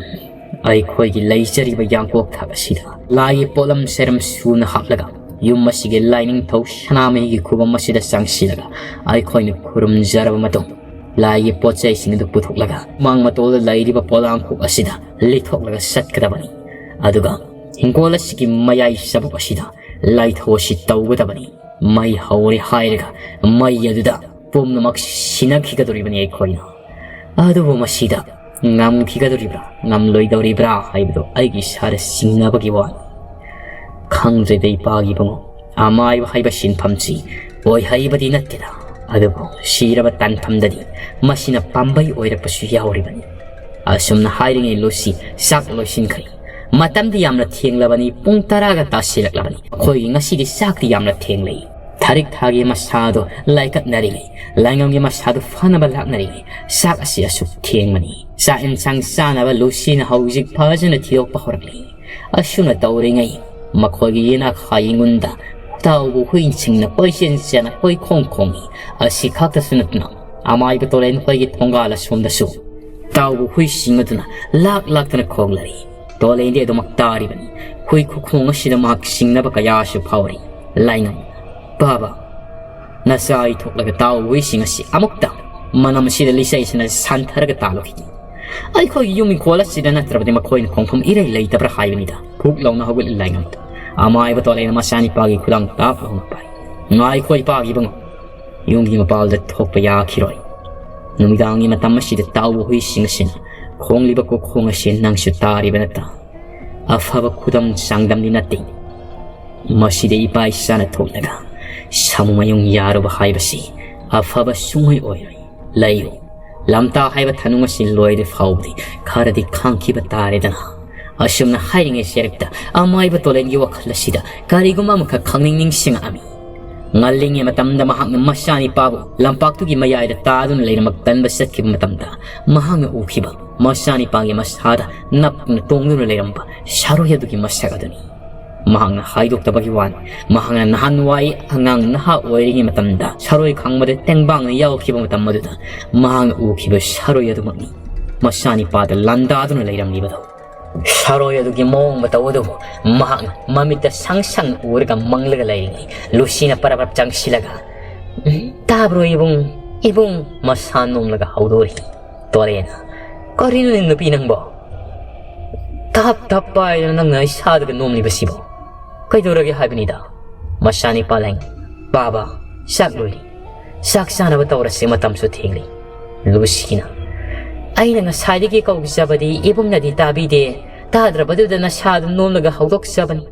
ꯑꯩꯈꯣꯏꯒꯤ ꯂꯩꯖꯔꯤꯕ ꯌꯥꯡꯀꯣꯛ ꯊꯥꯛ ꯑꯁꯤꯗ ꯂꯥꯏꯒꯤ ꯄꯣꯠꯂꯝ ꯁꯦꯔꯝ ꯁꯨꯅ ꯍꯥꯞꯂꯒ ꯌꯨꯝ ꯑꯁꯤꯒꯤ ꯂꯥꯏꯅꯤꯡꯊꯧ ꯁꯅꯥꯃꯍꯤꯒꯤ ꯈꯨꯕꯝ ꯑꯁꯤꯗ ꯆꯪꯁꯤꯜꯂꯒ ꯑꯩꯈꯣꯏꯅ ꯈꯨꯔꯨꯝꯖꯔꯕ ꯃꯇꯨꯡ, ꯂꯥꯏꯒꯤ ꯄꯣꯠ ꯆꯩꯁꯤꯡ ꯑꯗꯨ ꯄꯨꯊꯣꯛꯂꯒ ꯃꯥꯡ ꯃꯇꯣꯜꯗ ꯂꯩꯔꯤꯕ ꯄꯣꯂꯥꯡꯈꯣꯛ ꯑꯁꯤꯗ ꯂꯤꯊꯣꯛꯂꯒ ꯆꯠꯀꯗꯕꯅꯤ꯫ ꯑꯗꯨꯒ ꯍꯤꯡꯒꯣꯜ ꯑꯁꯤꯒꯤ ꯃꯌꯥꯏ ꯆꯕꯨꯛ ꯑꯁꯤꯗ ꯂꯥꯏꯊꯧ ꯑꯁꯤ ꯇꯧꯒꯗꯕꯅꯤ꯫ ꯃꯩ ꯍꯧꯔꯦ ꯍꯥꯏꯔꯒ ꯃꯩ ꯑꯗꯨꯗ ꯄꯨꯝꯅꯃꯛ ꯁꯤꯟꯅꯈꯤꯒꯗꯧꯔꯤꯕꯅꯤ ꯑꯩꯈꯣꯏꯅ꯫ ꯑꯗꯨꯕꯨ ꯃꯁꯤꯗ ꯉꯝꯈꯤꯒꯗꯧꯔꯤꯕ꯭ꯔꯥ ꯉꯝꯂꯣꯏꯗꯧꯔꯤꯕ꯭ꯔꯥ ꯍꯥꯏꯕꯗꯨ ꯑꯩꯒꯤ ꯏꯁꯥꯗ ꯆꯤꯡꯅꯕꯒꯤ ꯋꯥꯅꯤ꯫ ꯈꯪꯗ꯭ꯔꯦꯗ ꯏꯄꯥꯒꯤ ꯏꯕꯨꯡꯉꯣ, ꯑꯃꯥꯏꯕ ꯍꯥꯏꯕ ꯁꯤꯟꯐꯝꯁꯤ ꯑꯣꯏꯍꯩꯕꯗꯤ ꯅꯠꯇꯦꯗ꯫ ꯑꯗꯨꯕꯨ ꯁꯤꯔꯕ ꯇꯥꯟꯐꯝꯗꯗꯤ ꯃꯁꯤꯅ ꯄꯥꯝꯕꯩ ꯑꯣꯏꯔꯛꯄꯁꯨ ꯌꯥꯎꯔꯤꯕꯅꯤ꯫ ꯑꯁꯨꯝꯅ ꯍꯥꯏꯔꯤꯉꯩ ꯂꯨꯁꯤ ꯆꯥꯛ ꯂꯣꯏꯁꯤꯟꯈ꯭ꯔꯦ꯫ ꯃꯇꯝꯗꯤ ꯌꯥꯝꯅ ꯊꯦꯡꯂꯕꯅꯤ, ꯄꯨꯡ ꯇꯔꯥꯒ ꯇꯥꯁꯤꯜꯂꯛꯂꯕꯅꯤ꯫ ꯑꯩꯈꯣꯏꯒꯤ ꯉꯁꯤꯗꯤ ꯆꯥꯛꯇꯤ ꯌꯥꯝꯅ ꯊꯦꯡꯂꯦ꯫ ꯊꯔꯤꯛ ꯊꯥꯒꯤ ꯃꯁꯥꯗꯣ ꯂꯥꯏꯀꯠꯅꯔꯤꯉꯩ, ꯂꯥꯏꯉꯝꯒꯤ ꯃꯁꯥꯗꯨ ꯐꯅꯕ ꯂꯥꯛꯅꯔꯤꯉꯩ, ꯆꯥꯛ ꯑꯁꯤ ꯑꯁꯨꯛ ꯊꯦꯡꯕꯅꯤ꯫ ꯆꯥꯛ ꯏꯟꯁꯥꯡ ꯆꯥꯅꯕ ꯂꯨꯁꯤꯅ ꯍꯧꯖꯤꯛ ꯐꯖꯅ ꯊꯤꯗꯣꯛꯄ ꯍꯧꯔꯛꯂꯤ꯫ ꯑꯁꯨꯝꯅ ꯇꯧꯔꯤꯉꯩ ꯃꯈꯣꯏꯒꯤ ꯌꯦꯅꯥꯈꯥ ꯌꯦꯡꯉꯨꯟꯗ ꯇꯥꯎꯕ ꯍꯨꯏꯁꯤꯡꯅ ꯀꯣꯏꯆꯦꯟ ꯆꯦꯟꯅ ꯀꯣꯏꯈꯣꯡ ꯈꯣꯡꯏ꯫ ꯑꯁꯤ ꯈꯛꯇꯁꯨ ꯅꯠꯇꯅ ꯑꯃꯥꯏꯕ ꯇꯣꯂꯦꯟ ꯈꯣꯏꯒꯤ ꯊꯣꯡꯒꯥꯜ ꯑꯁꯣꯝꯗꯁꯨ ꯇꯥꯎꯕ ꯍꯨꯏꯁꯤꯡ ꯑꯗꯨꯅ ꯂꯥꯛ ꯂꯥꯛꯇꯅ ꯈꯣꯡꯂꯔꯤ꯫ ꯇꯣꯂꯦꯟꯗꯤ ꯑꯗꯨꯃꯛ ꯇꯥꯔꯤꯕꯅꯤ꯫ ꯍꯨꯏ ꯈꯨꯈꯣꯡ ꯑꯁꯤꯗ ꯃꯍꯥꯛ ꯆꯤꯡꯅꯕ ꯀꯌꯥꯁꯨ ꯐꯥꯎꯔꯤ꯫ ꯂꯥꯏꯉꯝ, ꯕꯥꯕꯥ, ꯅꯆꯥ ꯑꯩ ꯊꯣꯛꯂꯒ ꯇꯥꯎꯕ ꯍꯨꯏꯁꯤꯡ ꯑꯁꯤ ꯑꯃꯨꯛꯇ ꯃꯅꯝ ꯑꯁꯤꯗ ꯂꯤꯆꯩꯁꯤꯅ ꯁꯥꯟꯊꯔꯒ ꯇꯥꯜꯂꯨꯈꯤꯅꯤ꯫ ꯑꯩꯈꯣꯏꯒꯤ ꯌꯨꯝ ꯏꯪꯈꯣꯜ ꯑꯁꯤꯗ ꯅꯠꯇ꯭ꯔꯕꯗꯤ ꯃꯈꯣꯏꯅ ꯈꯣꯡꯐꯝ ꯏꯔꯩ ꯂꯩꯇꯕ꯭ꯔꯥ ꯍꯥꯏꯕꯅꯤꯗ꯫ ꯐꯨꯛ ꯂꯥꯎꯅ ꯍꯧꯒꯠꯂꯤ ꯂꯥꯏꯉꯝ꯫ ꯑꯃꯥꯏꯕ ꯇꯣꯂꯦꯟꯅ ꯃꯆꯥꯅꯤꯄꯥꯒꯤ ꯈꯨꯗꯥꯡ ꯇꯥꯞ ꯂꯥꯎꯅ ꯄꯥꯏ꯫ ꯉꯥꯏꯈꯣ ꯏꯄꯥꯒꯤ ꯏꯕꯨꯡꯉꯣ꯫ ꯌꯨꯝꯒꯤ ꯃꯄꯥꯜꯗ ꯊꯣꯛꯄ ꯌꯥꯈꯤꯔꯣꯏ꯫ ꯅꯨꯃꯤꯗꯥꯡꯒꯤ ꯃꯇꯝ ꯑꯁꯤꯗ ꯇꯥꯎꯕ ꯍꯨꯏꯁꯤꯡ ꯑꯁꯤꯅ ꯈꯣꯡꯂꯤꯕ ꯀꯣꯛꯈꯣꯡ ꯑꯁꯤ ꯅꯪꯁꯨ ꯇꯥꯔꯤꯕ ꯅꯠꯇ꯭ꯔꯥ? ꯑꯐꯕ ꯈꯨꯗꯝ ꯆꯥꯡꯗꯝꯗꯤ ꯅꯠꯇꯦ꯫ ꯃꯁꯤꯗ ꯏꯄꯥ ꯏꯆꯥꯅ ꯊꯣꯛꯂꯒ ꯁꯥꯃꯨ ꯃꯌꯨꯡ ꯌꯥꯔꯨꯕ ꯍꯥꯏꯕꯁꯤ ꯑꯐꯕ ꯁꯨꯡꯑꯣꯏ ꯑꯣꯏꯔꯣꯏ꯫ ꯂꯩꯌꯨ, ꯂꯝꯇꯥ ꯍꯥꯏꯕ ꯊꯅꯨꯡ ꯑꯁꯤ ꯂꯣꯏꯗ꯭ꯔꯤ ꯐꯥꯎꯕꯗꯤ ꯈꯔꯗꯤ ꯈꯥꯡꯈꯤꯕ ꯇꯥꯔꯦꯗꯅ꯫ ꯑꯁꯨꯝꯅ ꯍꯥꯏꯔꯤꯉꯩ ꯆꯦꯔꯛꯇ ꯑꯃꯥꯏꯕ ꯇꯣꯂꯦꯟꯒꯤ ꯋꯥꯈꯜ ꯑꯁꯤꯗ ꯀꯔꯤꯒꯨꯝꯕ ꯑꯃꯈꯛ ꯈꯪꯅꯤꯡ ꯅꯤꯡꯁꯤꯡꯉꯛꯑꯝꯃꯤ꯫ ꯉꯜꯂꯤꯉꯩ ꯃꯇꯝꯗ ꯃꯍꯥꯛꯅ ꯃꯆꯥꯅꯤꯄꯥꯕꯨ ꯂꯝꯄꯥꯛꯇꯨꯒꯤ ꯃꯌꯥꯏꯗ ꯇꯥꯗꯨꯅ ꯂꯩꯔꯝꯕ ꯀꯟꯕ ꯆꯠꯈꯤꯕ ꯃꯇꯝꯗ, ꯃꯍꯥꯛꯅ ꯎꯈꯤꯕ ꯃꯆꯥꯅꯤꯄꯥꯒꯤ ꯃꯁꯥꯗ ꯅꯞꯇꯨꯅ ꯇꯣꯡꯗꯨꯅ ꯂꯩꯔꯝꯕ ꯁꯥꯔꯣꯏ ꯑꯗꯨꯒꯤ ꯃꯁꯛ ꯑꯗꯨꯅꯤ꯫ ꯃꯍꯥꯛꯅ ꯍꯥꯏꯗꯣꯛꯇꯕꯒꯤ ꯋꯥꯅꯤ, ꯃꯍꯥꯛꯅ ꯅꯍꯥꯟꯋꯥꯏ ꯑꯉꯥꯡ ꯅꯍꯥ ꯑꯣꯏꯔꯤꯉꯩ ꯃꯇꯝꯗ ꯁꯥꯔꯣꯏ ꯈꯪꯕꯗ ꯇꯦꯡꯕꯥꯡꯅ ꯌꯥꯎꯈꯤꯕ ꯃꯇꯝ ꯑꯗꯨꯗ ꯃꯍꯥꯛꯅ ꯎꯈꯤꯕ ꯁꯥꯔꯣꯏ ꯑꯗꯨꯃꯛꯅꯤ ꯃꯆꯥꯅꯤꯄꯥꯗ ꯂꯥꯟꯗꯥꯗꯨꯅ ꯂꯩꯔꯝꯂꯤꯕꯗꯣ꯫ ꯁꯥꯔꯣꯏ ꯑꯗꯨꯒꯤ ꯃꯑꯣꯡ ꯃꯇꯧ ꯑꯗꯨꯕꯨ ꯃꯍꯥꯛꯅ ꯃꯃꯤꯠꯇ ꯁꯪ ꯁꯪ ꯎꯔꯒ ꯃꯪꯂꯒ ꯂꯩꯔꯤꯉꯩ, ꯂꯨꯁꯤꯅ ꯄꯔꯞ ꯄꯔꯞ ꯆꯪꯁꯤꯜꯂꯒ, "ꯎꯝ, ꯇꯥꯕ꯭ꯔꯣ ꯏꯕꯨꯡ? ꯏꯕꯨꯡ!" ꯃꯁꯥ ꯅꯣꯝꯂꯒ ꯍꯧꯗꯣꯔꯛꯏ꯫ ꯇꯣꯔꯦꯅ, "ꯀꯔꯤꯅꯣꯅꯦ ꯅꯨꯄꯤ ꯅꯪꯕꯣ? ꯇꯞ ꯇꯞ ꯄꯥꯏꯗꯅ ꯅꯪꯅ ꯏꯁꯥꯗꯒ ꯅꯣꯝꯂꯤꯕꯁꯤꯕꯣ? ꯀꯩꯗꯧꯔꯒꯦ ꯍꯥꯏꯕꯅꯤꯗ?" ꯃꯆꯥꯅꯤꯄꯥ ꯂꯦꯡ, "ꯄꯥꯕ, ꯆꯥꯛ ꯂꯣꯏꯔꯦ꯫ ꯆꯥꯛ ꯆꯥꯅꯕ ꯇꯧꯔꯁꯤ, ꯃꯇꯝꯁꯨ ꯊꯦꯡꯂꯦ꯫" ꯂꯨꯁꯤꯅ, "ꯑꯩꯅ ꯉꯁꯥꯏꯗꯒꯤ ꯀꯧꯖꯕꯗꯤ ꯏꯕꯨꯡꯅꯗꯤ ꯇꯥꯕꯤꯗꯦ꯫ ꯇꯥꯗ꯭ꯔꯕꯗꯨꯗ ꯅꯁꯥꯗꯨ ꯅꯣꯝꯂꯒ ꯍꯧꯗꯣꯛꯆꯕꯅꯤ꯫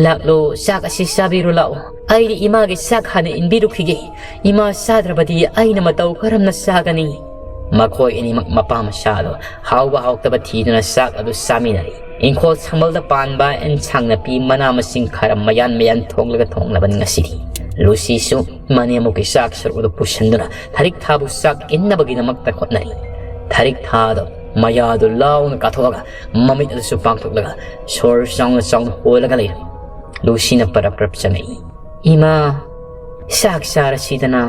ꯂꯥꯛꯂꯣ, ꯆꯥꯛ ꯑꯁꯤ ꯆꯥꯕꯤꯔꯣ ꯂꯥꯛꯑꯣ꯫ ꯑꯩꯗꯤ ꯏꯃꯥꯒꯤ ꯆꯥꯛ ꯍꯥꯟꯅ ꯏꯟꯕꯤꯔꯨꯈꯤꯒꯦ꯫ ꯏꯃꯥ ꯆꯥꯗ꯭ꯔꯕꯗꯤ ꯑꯩꯅ ꯃꯇꯧ ꯀꯔꯝꯅ ꯆꯥꯒꯅꯤ?" ꯃꯈꯣꯏ ꯑꯅꯤꯃꯛ ꯃꯄꯥ ꯃꯆꯥꯗꯣ ꯍꯥꯎꯕ ꯍꯥꯎꯇꯕ ꯊꯤꯗꯨꯅ ꯆꯥꯛ ꯑꯗꯨ ꯆꯥꯃꯤꯟꯅꯔꯤ꯫ ꯏꯪꯈꯣꯜ ꯁꯝꯕꯜꯗ ꯄꯥꯟꯕ ꯑꯦꯟꯁꯥꯡ ꯅꯥꯄꯤ ꯃꯅꯥ ꯃꯁꯤꯡ ꯈꯔ ꯃꯌꯥꯟ ꯃꯌꯥꯟ ꯊꯣꯡꯂꯒ ꯊꯣꯡꯂꯕꯅꯤ ꯉꯁꯤꯗꯤ꯫ ꯂꯨꯁꯤꯁꯨ ꯃꯅꯦꯝꯕꯣꯛꯀꯤ ꯆꯥꯛ ꯁꯔꯨꯛ ꯑꯗꯨ ꯄꯨꯁꯤꯟꯗꯨꯅ ꯊꯔꯤꯛ ꯊꯥꯕꯨ ꯆꯥꯛ ꯏꯟꯅꯕꯒꯤꯗꯃꯛꯇ ꯍꯣꯠꯅꯔꯤ꯫ ꯊꯔꯤꯛ ꯊꯥꯗꯣ ꯃꯌꯥꯗꯨ ꯂꯥꯎꯅ ꯀꯥꯊꯣꯛꯑꯒ ꯃꯃꯤꯠ ꯑꯗꯨꯁꯨ ꯄꯥꯡꯊꯣꯛꯂꯒ ꯁꯣꯔ ꯆꯥꯎꯅ ꯆꯥꯎꯅ ꯍꯣꯜꯂꯒ ꯂꯩꯔꯝꯃꯤ꯫ ꯂꯨꯁꯤꯅ ꯄꯔꯞ ꯄꯔꯞ ꯆꯪꯉꯛꯏ꯫ "ꯏꯃꯥ, ꯆꯥꯛ ꯆꯥꯔꯁꯤꯗꯅ꯫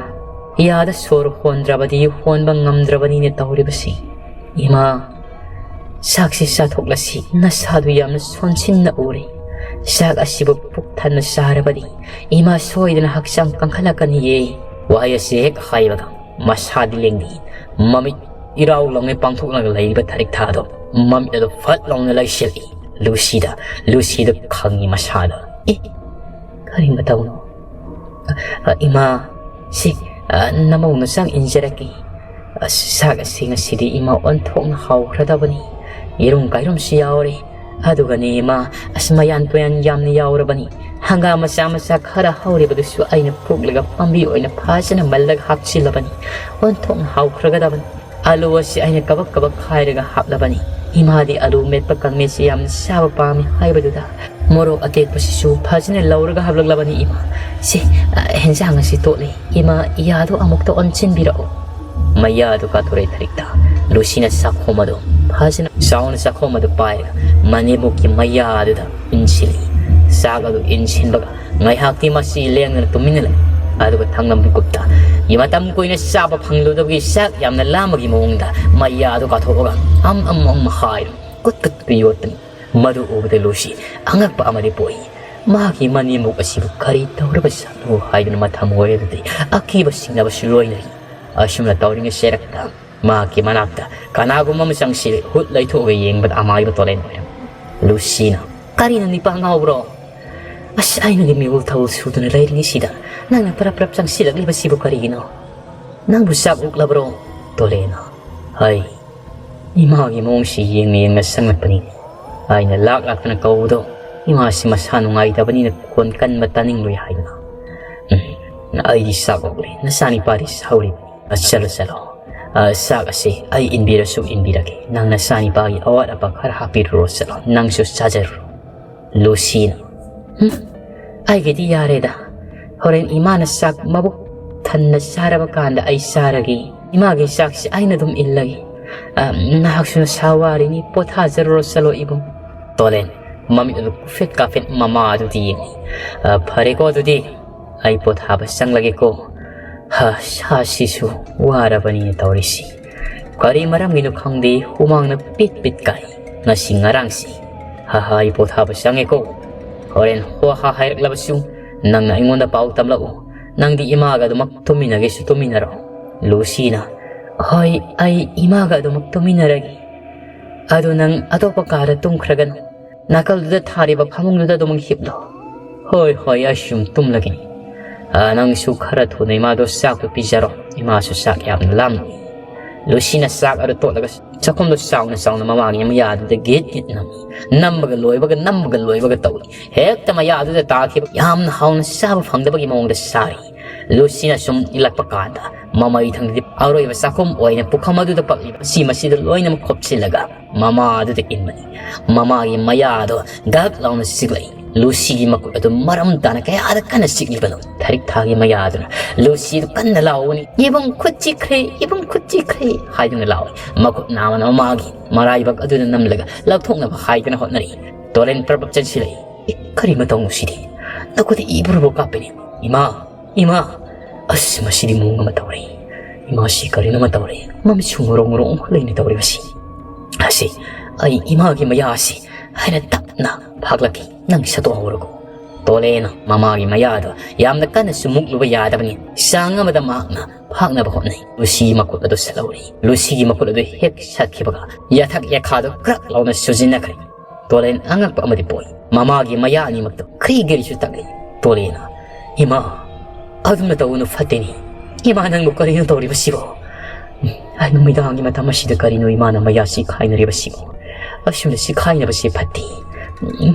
ꯌꯥꯗ ꯁꯣꯔ ꯍꯣꯟꯗ꯭ꯔꯕꯗꯤ ꯍꯣꯟꯕ ꯉꯝꯗ꯭ꯔꯕꯅꯤꯅꯦ ꯇꯧꯔꯤꯕꯁꯤ꯫ ꯏꯃꯥ, ꯆꯥꯛꯁꯤ ꯆꯥꯊꯣꯛꯂꯁꯤ, ꯅꯁꯥꯗꯨ ꯌꯥꯝꯅ ꯁꯣꯟꯁꯤꯟꯅ ꯎꯔꯦ꯫ ꯆꯥꯛ ꯑꯁꯤꯕꯨ ꯄꯨꯛ ꯊꯟꯅ ꯆꯥꯔꯕꯗꯤ ꯏꯃꯥ ꯁꯣꯏꯗꯅ ꯍꯛꯆꯥꯡ ꯀꯟꯈꯠꯂꯛꯀꯅꯤꯌꯦ꯫" ꯋꯥꯍꯩ ꯑꯁꯤ ꯍꯦꯛ ꯍꯥꯏꯕꯒ ꯃꯁꯥꯗꯤ ꯂꯦꯡꯗꯦ꯫ ꯃꯃꯤꯠ ꯏꯔꯥꯎ ꯂꯪꯉꯩ ꯄꯥꯡꯊꯣꯛꯂꯒ ꯂꯩꯔꯤꯕ ꯊꯔꯤꯛ ꯊꯥꯗꯣ ꯃꯃꯤꯠ ꯑꯗꯨ ꯐꯠ ꯂꯥꯎꯅ ꯂꯩꯁꯤꯜꯂꯤ꯫ ꯂꯨꯁꯤꯗ, ꯂꯨꯁꯤꯗ ꯈꯪꯉꯤ ꯃꯁꯥꯗ꯫ "ꯑꯦ, ꯀꯔꯤ ꯃꯇꯧꯅꯣ? ꯑ, ꯏꯃꯥ, ꯁꯤ, ꯑ, ꯅꯃꯧꯅ ꯆꯥꯛ ꯏꯟꯖꯔꯛꯀꯦ꯫ ꯑꯁ, ꯆꯥꯛ ꯑꯁꯤ ꯉꯁꯤꯗꯤ ꯏꯃꯥ ꯑꯣꯟꯊꯣꯛꯅ ꯍꯥꯎꯈ꯭ꯔꯗꯕꯅꯤ꯫ ꯌꯦꯔꯨꯝ ꯀꯥꯏꯔꯨꯝꯁꯨ ꯌꯥꯎꯔꯦ꯫ ꯑꯗꯨꯒꯅꯦ ꯏꯃꯥ, ꯑꯁ, ꯃꯌꯥꯟ ꯇꯨꯌꯥꯟ ꯌꯥꯝꯅ ꯌꯥꯎꯔꯕꯅꯤ꯫ ꯍꯪꯒꯥꯝ ꯃꯆꯥ ꯃꯆꯥ ꯈꯔ ꯍꯧꯔꯤꯕꯗꯨꯁꯨ ꯑꯩꯅ ꯐꯨꯛꯂꯒ ꯄꯥꯝꯕꯤ ꯑꯣꯏꯅ ꯐꯖꯅ ꯃꯜꯂꯒ ꯍꯥꯞꯆꯤꯜꯂꯕꯅꯤ꯫ ꯑꯣꯟꯊꯣꯛꯅ ꯍꯥꯎꯈ꯭ꯔꯒꯗꯕꯅꯤ꯫ ꯑꯂꯨ ꯑꯁꯤ ꯑꯩꯅ ꯀꯕꯛ ꯀꯕꯛ ꯈꯥꯏꯔꯒ ꯍꯥꯞꯂꯕꯅꯤ꯫ ꯏꯃꯥꯗꯤ ꯑꯂꯨ ꯃꯦꯠꯄ ꯀꯥꯡꯃꯦꯠꯁꯤ ꯌꯥꯝꯅ ꯆꯥꯕ ꯄꯥꯝꯃꯤ ꯍꯥꯏꯕꯗꯨꯗ ꯃꯣꯔꯣꯛ ꯑꯇꯦꯛꯄꯁꯤꯁꯨ ꯐꯖꯅ ꯂꯧꯔꯒ ꯍꯥꯞꯂꯛꯂꯕꯅꯤ ꯏꯃꯥ꯫ "ꯁꯤ, ꯑ, ꯍꯦꯟꯖꯥꯡ ꯑꯁꯤ ꯇꯣꯠꯂꯤ꯫ ꯏꯃꯥ, ꯌꯥꯗꯣ ꯑꯃꯨꯛꯇ ꯑꯣꯟꯁꯤꯟꯕꯤꯔꯛꯑꯣ꯫" ꯃꯌꯥꯗꯨ ꯀꯥꯊꯣꯔꯛꯏ ꯊꯔꯤꯛꯇ꯫ ꯂꯨꯁꯤꯅ ꯆꯥꯛꯈꯣꯝ ꯑꯗꯨ ꯐꯖꯅ ꯆꯥꯎꯅ ꯆꯥꯛꯈꯣꯝ ꯑꯗꯨ ꯄꯥꯏꯔꯒ ꯃꯅꯦꯝꯕꯣꯛꯀꯤ ꯃꯌꯥꯗꯨꯗ ꯏꯟꯁꯤꯜꯂꯤ꯫ ꯆꯥꯛ ꯑꯗꯨ ꯏꯟꯁꯤꯟꯕꯒ ꯉꯥꯏꯍꯥꯛꯇꯤ ꯃꯁꯤ ꯂꯦꯡꯗꯅ ꯇꯨꯃꯤꯟꯅ ꯂꯩ꯫ ꯑꯗꯨꯒ ꯊꯪꯅꯕ ꯃꯤꯀꯨꯞꯇ ꯃꯇꯝ ꯀꯨꯏꯅ ꯆꯥꯕ ꯐꯪꯂꯨꯗꯕꯒꯤ ꯆꯥꯛ ꯌꯥꯝꯅ ꯂꯥꯝꯕꯒꯤ ꯃꯑꯣꯡꯗ ꯃꯌꯥꯗꯨ ꯀꯥꯊꯣꯛꯑꯒ ꯑꯝ ꯑꯝ ꯑꯝ ꯍꯥꯏꯔ ꯀꯨꯠ ꯀꯨꯠ ꯌꯣꯠꯄꯅꯤ꯫ ꯃꯗꯨ ꯎꯕꯗ ꯂꯨꯁꯤ ꯑꯉꯛꯄ ꯑꯃꯗꯤ ꯄꯣꯛꯏ꯫ ꯃꯍꯥꯛꯀꯤ ꯃꯅꯦꯝꯕꯣꯛ ꯑꯁꯤꯕꯨ ꯀꯔꯤ ꯇꯧꯔꯕ ꯖꯥꯠꯅꯣ ꯍꯥꯏꯗꯨꯅ ꯃꯊꯃꯣꯏ ꯑꯗꯨꯗ ꯑꯀꯤꯕ ꯁꯤꯡꯅꯕꯁꯨ ꯂꯣꯏꯅꯔꯤ꯫ ꯑꯁꯨꯝꯅ ꯇꯧꯔꯤꯉꯩ ꯆꯦꯔꯛꯇ ꯃꯍꯥꯛꯀꯤ ꯃꯅꯥꯛꯇ ꯀꯅꯥꯒꯨꯝꯕ ꯑꯃ ꯆꯪꯁꯤꯜꯂꯛꯏ꯫ ꯍꯨꯠ ꯂꯩꯊꯣꯛꯑꯒ ꯌꯦꯡꯕꯗ ꯑꯃꯥꯏꯕ ꯇꯣꯂꯦꯟ ꯑꯣꯏꯔꯝꯃꯤ꯫ "ꯂꯨꯁꯤꯅ, ꯀꯔꯤꯅꯣ ꯅꯤꯄꯥ ꯉꯥꯎꯕ꯭ꯔꯣ? ꯑꯁ, ꯑꯩꯅꯒꯤ ꯃꯤꯋꯜ ꯊꯧ ꯁꯨꯗꯨꯅ ꯂꯩꯔꯤꯉꯩꯁꯤꯗ ꯅꯪꯅ ꯄꯔꯞ ꯄꯔꯞ ꯆꯪꯁꯤꯜꯂꯛꯂꯤꯕꯁꯤꯕꯨ ꯀꯔꯤꯒꯤꯅꯣ? ꯅꯪꯕꯨ ꯆꯥꯛ ꯑꯣꯛꯂꯕ꯭ꯔꯣ?" ꯇꯣꯂꯦꯟꯅ, "ꯍꯩ, ꯏꯃꯥꯒꯤ ꯃꯑꯣꯡꯁꯤ ꯌꯦꯡꯅ ꯌꯦꯡꯅ ꯆꯪꯂꯛꯄꯅꯤ꯫ ꯑꯩꯅ ꯂꯥꯛ ꯂꯥꯛꯇꯅ ꯀꯧꯕꯗꯣ ꯏꯃꯥꯁꯤ ꯃꯁꯥ ꯅꯨꯡꯉꯥꯏꯇꯕꯅꯤꯅ ꯈꯣꯟ ꯀꯟꯕ ꯇꯥꯅꯤꯡꯂꯣꯏ ꯍꯥꯏꯗꯅ꯫ ꯎꯝ, ꯑꯩꯗꯤ ꯆꯥꯛ ꯑꯣꯛꯂꯦ, ꯅꯆꯥꯅꯤꯄꯥꯗꯤ ꯁꯥꯎꯔꯤꯕꯅꯤ꯫ ꯑ, ꯆꯠꯂꯣ, ꯆꯠꯂꯣ꯫ ꯑ, ꯆꯥꯛ ꯑꯁꯤ ꯑꯩ ꯏꯟꯕꯤꯔꯁꯨ ꯏꯟꯕꯤꯔꯒꯦ꯫ ꯅꯪ ꯅꯆꯥꯅꯤꯄꯥꯒꯤ ꯑꯋꯥꯠ ꯑꯄꯥ ꯈꯔ ꯍꯥꯞꯄꯤꯔꯨꯔꯣ, ꯆꯠꯂꯣ꯫ ꯅꯪꯁꯨ ꯆꯥꯖꯔꯨꯔꯣ꯫" ꯂꯨꯁꯤꯅ, "ꯍꯨꯝ, ꯑꯩꯒꯤꯗꯤ ꯌꯥꯔꯦꯗ꯫ ꯍꯣꯔꯦꯟ ꯏꯃꯥꯅ ꯆꯥꯛ ꯃꯕꯨꯛ ꯊꯟꯅ ꯆꯥꯔꯕ ꯀꯥꯟꯗ ꯑꯩ ꯆꯥꯔꯒꯦ꯫ ꯏꯃꯥꯒꯤ ꯆꯥꯛꯁꯤ ꯑꯩꯅ ꯑꯗꯨꯝ ꯏꯜꯂꯒꯦ꯫ ꯑ, ꯅꯍꯥꯛꯁꯨ ꯅꯁꯥ ꯋꯥꯔꯤꯅꯤ, ꯄꯣꯊꯥꯖꯔꯨꯔꯣ, ꯆꯠꯂꯣ ꯏꯕꯨꯡ꯫" ꯇꯣꯂꯦꯟ, ꯃꯃꯤꯠ ꯑꯗꯨ ꯀꯨꯐꯦꯠ ꯀꯥꯐꯦꯠ ꯃꯃꯥ ꯑꯗꯨꯗ ꯌꯦꯡꯉꯤ꯫ "ꯑ, ꯐꯔꯦꯀꯣ ꯑꯗꯨꯗꯤ, ꯑꯩ ꯄꯣꯊꯥꯕ ꯆꯪꯂꯒꯦꯀꯣ꯫ ꯍ, ꯁꯥꯁꯤꯁꯨ ꯋꯥꯔꯕꯅꯤꯅ ꯇꯧꯔꯤꯁꯤ꯫ ꯀꯔꯤ ꯃꯔꯝꯒꯤꯅꯣ ꯈꯪꯗꯦ, ꯍꯨꯃꯥꯡꯅ ꯄꯤꯠ ꯄꯤꯠ ꯀꯥꯏ ꯉꯁꯤ ꯉꯔꯥꯡꯁꯤ꯫ ꯍ, ꯍ, ꯑꯩ ꯄꯣꯊꯥꯕ ꯆꯪꯉꯦꯀꯣ꯫ ꯍꯣꯔꯦꯟ ꯍꯣ ꯍꯥ ꯍꯥꯏꯔꯛꯂꯕꯁꯨ ꯅꯪꯅ ꯑꯩꯉꯣꯟꯗ ꯄꯥꯎ ꯇꯝꯂꯛꯎ꯫ ꯅꯪꯗꯤ ꯏꯃꯥꯒ ꯑꯗꯨꯃꯛ ꯇꯨꯝꯃꯤꯟꯅꯒꯦꯁꯨ ꯇꯨꯝꯃꯤꯟꯅꯔꯣ꯫" ꯂꯨꯁꯤꯅ, "ꯍꯣꯏ, ꯑꯩ ꯏꯃꯥꯒ ꯑꯗꯨꯃꯛ ꯇꯨꯝꯃꯤꯟꯅꯔꯒꯦ꯫ ꯑꯗꯨ ꯅꯪ ꯑꯇꯣꯞꯄ ꯀꯥꯗ ꯇꯨꯝꯈ꯭ꯔꯒꯅꯨ꯫ ꯅꯥꯀꯜꯗꯨꯗ ꯊꯥꯔꯤꯕ ꯐꯃꯨꯡꯗꯨꯗ ꯑꯗꯨꯃꯛ ꯍꯤꯞꯂꯣ꯫" "ꯍꯣꯏ, ꯍꯣꯏ, ꯑꯩꯁꯨ ꯇꯨꯝꯂꯒꯦ꯫ ꯑ, ꯅꯪꯁꯨ ꯈꯔ ꯊꯨꯅ ꯏꯃꯥꯗꯣ ꯆꯥꯛꯇꯣ ꯄꯤꯖꯔꯣ꯫ ꯏꯃꯥꯁꯨ ꯆꯥꯛ ꯌꯥꯝꯅ ꯂꯥꯝꯃꯤ꯫" ꯂꯨꯁꯤꯅ ꯆꯥꯛ ꯑꯗꯨ ꯇꯣꯠꯂꯒ ꯆꯥꯛꯈꯨꯝꯗꯣ ꯆꯥꯎꯅ ꯆꯥꯎꯅ ꯃꯃꯥꯒꯤ ꯃꯌꯥꯗꯨꯗ ꯒꯤꯠ ꯒꯤꯠ ꯅꯝꯃꯤ꯫ ꯅꯝꯕꯒ ꯂꯣꯏꯕꯒ, ꯅꯝꯕꯒ ꯂꯣꯏꯕꯒ ꯇꯧꯏ꯫ ꯍꯦꯛꯇ ꯃꯌꯥꯗꯨꯗ ꯇꯥꯈꯤꯕ ꯌꯥꯝꯅ ꯍꯥꯎꯅ ꯆꯥꯕ ꯐꯪꯗꯕꯒꯤ ꯃꯑꯣꯡꯗ ꯆꯥꯔꯤ꯫ ꯂꯨꯁꯤꯅ ꯁꯨꯝ ꯏꯜꯂꯛꯄ ꯀꯥꯟꯗ, ꯃꯃꯩ ꯊꯪꯗꯗꯤ ꯑꯔꯣꯏꯕ ꯆꯥꯛꯈꯨꯝ ꯑꯣꯏꯅ ꯄꯨꯈꯝ ꯑꯗꯨꯗ ꯄꯛꯂꯤꯕ ꯁꯤ ꯃꯁꯤꯗ ꯂꯣꯏꯅꯃꯛ ꯈꯣꯞꯆꯤꯜꯂꯒ ꯃꯃꯥ ꯑꯗꯨꯗ ꯏꯟꯕꯅꯤ꯫ ꯃꯃꯥꯒꯤ ꯃꯌꯥꯗꯣ ꯗꯛ ꯂꯥꯎꯅ ꯆꯤꯛꯂꯛꯏ꯫ ꯂꯨꯁꯤꯒꯤ ꯃꯈꯨꯠ ꯑꯗꯨ ꯃꯔꯝ ꯇꯥꯅ ꯀꯌꯥꯗ ꯀꯟꯅ ꯆꯤꯛꯂꯤꯕꯅꯣ꯫ ꯊꯔꯤꯛ ꯊꯥꯒꯤ ꯃꯌꯥ ꯑꯗꯨꯅ ꯂꯨꯁꯤꯗꯨ ꯀꯟꯅ ꯂꯥꯎꯕꯅꯤ꯫ "ꯏꯕꯨꯡ, ꯈꯨꯠ ꯆꯤꯛꯈ꯭ꯔꯦ, ꯏꯕꯨꯡ, ꯈꯨꯠ ꯆꯤꯛꯈ꯭ꯔꯦ" ꯍꯥꯏꯗꯨꯅ ꯂꯥꯎꯏ꯫ ꯃꯈꯨꯠ ꯅꯥꯝꯃꯅ ꯃꯃꯥꯒꯤ ꯃꯔꯥꯏꯕꯛ ꯑꯗꯨꯗ ꯅꯝꯂꯒ ꯂꯧꯊꯣꯛꯅꯕ ꯍꯥꯏꯗꯨꯅ ꯍꯣꯠꯅꯔꯤ꯫ ꯇꯣꯂꯦꯟ ꯄ꯭ꯔꯞ ꯄ꯭ꯔꯞ ꯆꯦꯟꯁꯤꯜꯂꯛꯏ꯫ "ꯑꯦ, ꯀꯔꯤ ꯃꯇꯧꯅꯣ ꯁꯤꯗꯤ? ꯅꯈꯨꯠꯇ ꯏꯕꯨꯔꯕꯨ ꯀꯥꯞꯄꯤꯅꯤ꯫ ꯏꯃꯥ, ꯏꯃꯥ, ꯑꯁ, ꯃꯁꯤꯗꯤ ꯃꯑꯣꯡ ꯑꯃ ꯇꯧꯔꯦ꯫ ꯏꯃꯥꯁꯤ ꯀꯔꯤꯅꯣ ꯑꯃ ꯇꯧꯔꯦ꯫ ꯃꯃꯤꯠꯁꯨ ꯉꯣꯔꯣꯡ ꯉꯣꯔꯣꯡ ꯑꯣꯟꯈꯠꯂꯛꯏꯅꯦ ꯇꯧꯔꯤꯕꯁꯤ꯫ ꯑꯁꯤ, ꯑꯩ ꯏꯃꯥꯒꯤ ꯃꯌꯥ ꯑꯁꯤ" ꯍꯥꯏꯅ ꯇꯞꯅ ꯐꯥꯛꯂꯛꯈꯤ꯫ "ꯅꯪ ꯁꯠꯇꯣꯛꯍꯧꯔꯣꯀꯣ"꯫ ꯇꯣꯂꯦꯅ ꯃꯃꯥꯒꯤ ꯃꯌꯥꯗꯣ ꯌꯥꯝꯅ ꯀꯟꯅꯁꯨ ꯃꯨꯛꯂꯨꯕ ꯌꯥꯗꯕꯅꯤ꯫ ꯆꯥꯡ ꯑꯃꯗ ꯃꯍꯥꯛꯅ ꯐꯥꯛꯅꯕ ꯍꯣꯠꯅꯩ꯫ ꯂꯨꯁꯤꯒꯤ ꯃꯈꯨꯠ ꯑꯗꯨ ꯁꯠꯍꯧꯔꯤ꯫ ꯂꯨꯁꯤꯒꯤ ꯃꯈꯨꯠ ꯑꯗꯨ ꯍꯦꯛ ꯁꯠꯈꯤꯕꯒ ꯌꯥꯊꯛ ꯌꯥꯈꯥꯗꯨ ꯀ꯭ꯔꯛ ꯂꯥꯎꯅ ꯁꯨꯖꯤꯟꯅꯈ꯭ꯔꯦ꯫ ꯇꯣꯂꯦꯟ ꯑꯉꯛꯄ ꯑꯃꯗꯤ ꯄꯣꯛꯏ꯫ ꯃꯃꯥꯒꯤ ꯃꯌꯥ ꯑꯅꯤꯃꯛꯇ ꯈ꯭ꯔꯤ ꯒꯤꯔꯤꯁꯨ ꯇꯛꯂꯤ꯫ ꯇꯣꯂꯦꯅ, "ꯏꯃꯥ, ꯑꯗꯨꯝꯅ ꯇꯧꯒꯅꯨ, ꯐꯠꯇꯦꯅꯦ꯫ ꯏꯃꯥ, ꯅꯪꯕꯨ ꯀꯔꯤꯅꯣ ꯇꯧꯔꯤꯕꯁꯤꯕꯣ? ꯅꯨꯃꯤꯗꯥꯡꯒꯤ ꯃꯇꯝ ꯑꯁꯤꯗ ꯀꯔꯤꯅꯣ ꯏꯃꯥꯅ ꯃꯌꯥ ꯁꯤꯈꯥꯏꯅꯔꯤꯕꯁꯤꯕꯣ? ꯑꯁꯨꯝꯅ ꯁꯤꯈꯥꯏꯅꯕꯁꯤ ꯐꯠꯇꯦ꯫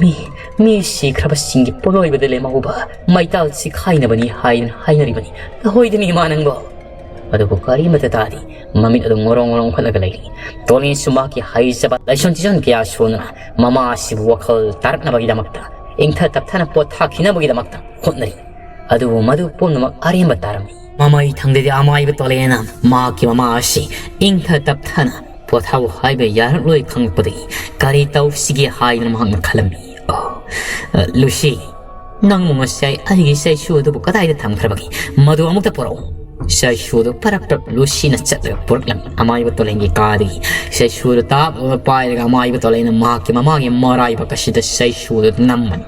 ꯃꯤ, ꯃꯤ ꯁꯤꯈ꯭ꯔꯕꯁꯤꯡꯒꯤ ꯄꯣꯠꯂꯣꯏꯕꯗ ꯂꯦꯝꯍꯧꯕ ꯃꯩꯇꯥꯜ ꯁꯤꯈꯥꯏꯅꯕꯅꯤ ꯍꯥꯏꯗꯨꯅ ꯍꯥꯏꯅꯔꯤꯕꯅꯤ꯫ ꯍꯣꯏꯗꯅꯤ ꯏꯃꯥ ꯅꯪꯕꯣ?" ꯑꯗꯨꯕꯨ ꯀꯔꯤꯃꯠꯇ ꯇꯥꯗꯦ꯫ ꯃꯃꯤꯠ ꯑꯗꯨ ꯉꯣꯔꯣꯡ ꯉꯣꯔꯣꯡ ꯈꯠꯂꯒ ꯂꯩꯔꯤ꯫ ꯇꯣꯂꯦꯟꯁꯨ ꯃꯍꯥꯛꯀꯤ ꯍꯩꯖꯕ ꯂꯥꯏꯁꯣꯟ ꯇꯤꯖꯣꯟ ꯀꯌꯥ ꯁꯣꯟꯗꯨꯅ ꯃꯃꯥ ꯑꯁꯤꯕꯨ ꯋꯥꯈꯜ ꯇꯥꯔꯛꯅꯕꯒꯤꯗꯃꯛꯇ, ꯏꯪꯊ ꯇꯞꯊꯅ ꯄꯣꯊꯥꯈꯤꯅꯕꯒꯤꯗꯃꯛꯇ ꯍꯣꯠꯅꯔꯤ꯫ ꯑꯗꯨꯕꯨ ꯃꯗꯨ ꯄꯨꯝꯅꯃꯛ ꯑꯔꯦꯝꯕ ꯇꯥꯔꯝꯃꯤ꯫ ꯃꯃꯩ ꯊꯪꯗꯗꯤ ꯑꯃꯥꯏꯕ ꯇꯣꯂꯦꯅ ꯃꯍꯥꯛꯀꯤ ꯃꯃꯥ ꯑꯁꯤ ꯏꯪꯊ ꯇꯞꯊꯅ ꯄꯣꯊꯥꯎ ꯍꯥꯏꯕ ꯌꯥꯔꯛꯂꯣꯏ ꯈꯪꯂꯛꯄꯗꯒꯤ ꯀꯔꯤ ꯇꯧꯁꯤꯒꯦ ꯍꯥꯏꯗꯨꯅ ꯃꯍꯥꯛꯅ ꯈꯜꯂꯝꯃꯤ꯫ "ꯑꯣ, ꯑ, ꯂꯨꯁꯤ, ꯅꯪꯕꯨ ꯉꯁꯥꯏ ꯑꯩꯒꯤ ꯆꯩꯁꯨ ꯑꯗꯨꯕꯨ ꯀꯗꯥꯏꯗ ꯊꯝꯈ꯭ꯔꯕꯒꯦ? ꯃꯗꯨ ꯑꯃꯨꯛꯇ ꯄꯨꯔꯛꯎ꯫" ꯆꯩꯁꯨ ꯑꯗꯨ ꯄꯔꯞ ꯄꯔꯞ ꯂꯨꯁꯤꯅ ꯆꯠꯂꯒ ꯄꯨꯔꯛꯂꯝꯃꯤ꯫ ꯑꯃꯥꯏꯕ ꯇꯣꯂꯦꯟꯒꯤ ꯀꯥꯗꯒꯤ ꯆꯩꯁꯨ ꯑꯗꯨ ꯇꯥꯞ ꯂꯥꯎꯅ ꯄꯥꯏꯔꯒ ꯑꯃꯥꯏꯕ ꯇꯣꯂꯦꯟꯅ ꯃꯍꯥꯛꯀꯤ ꯃꯃꯥꯒꯤ ꯃꯔꯥꯏꯕꯛ ꯑꯁꯤꯗ ꯆꯩꯁꯨ ꯑꯗꯨ ꯅꯝꯃꯅꯤ꯫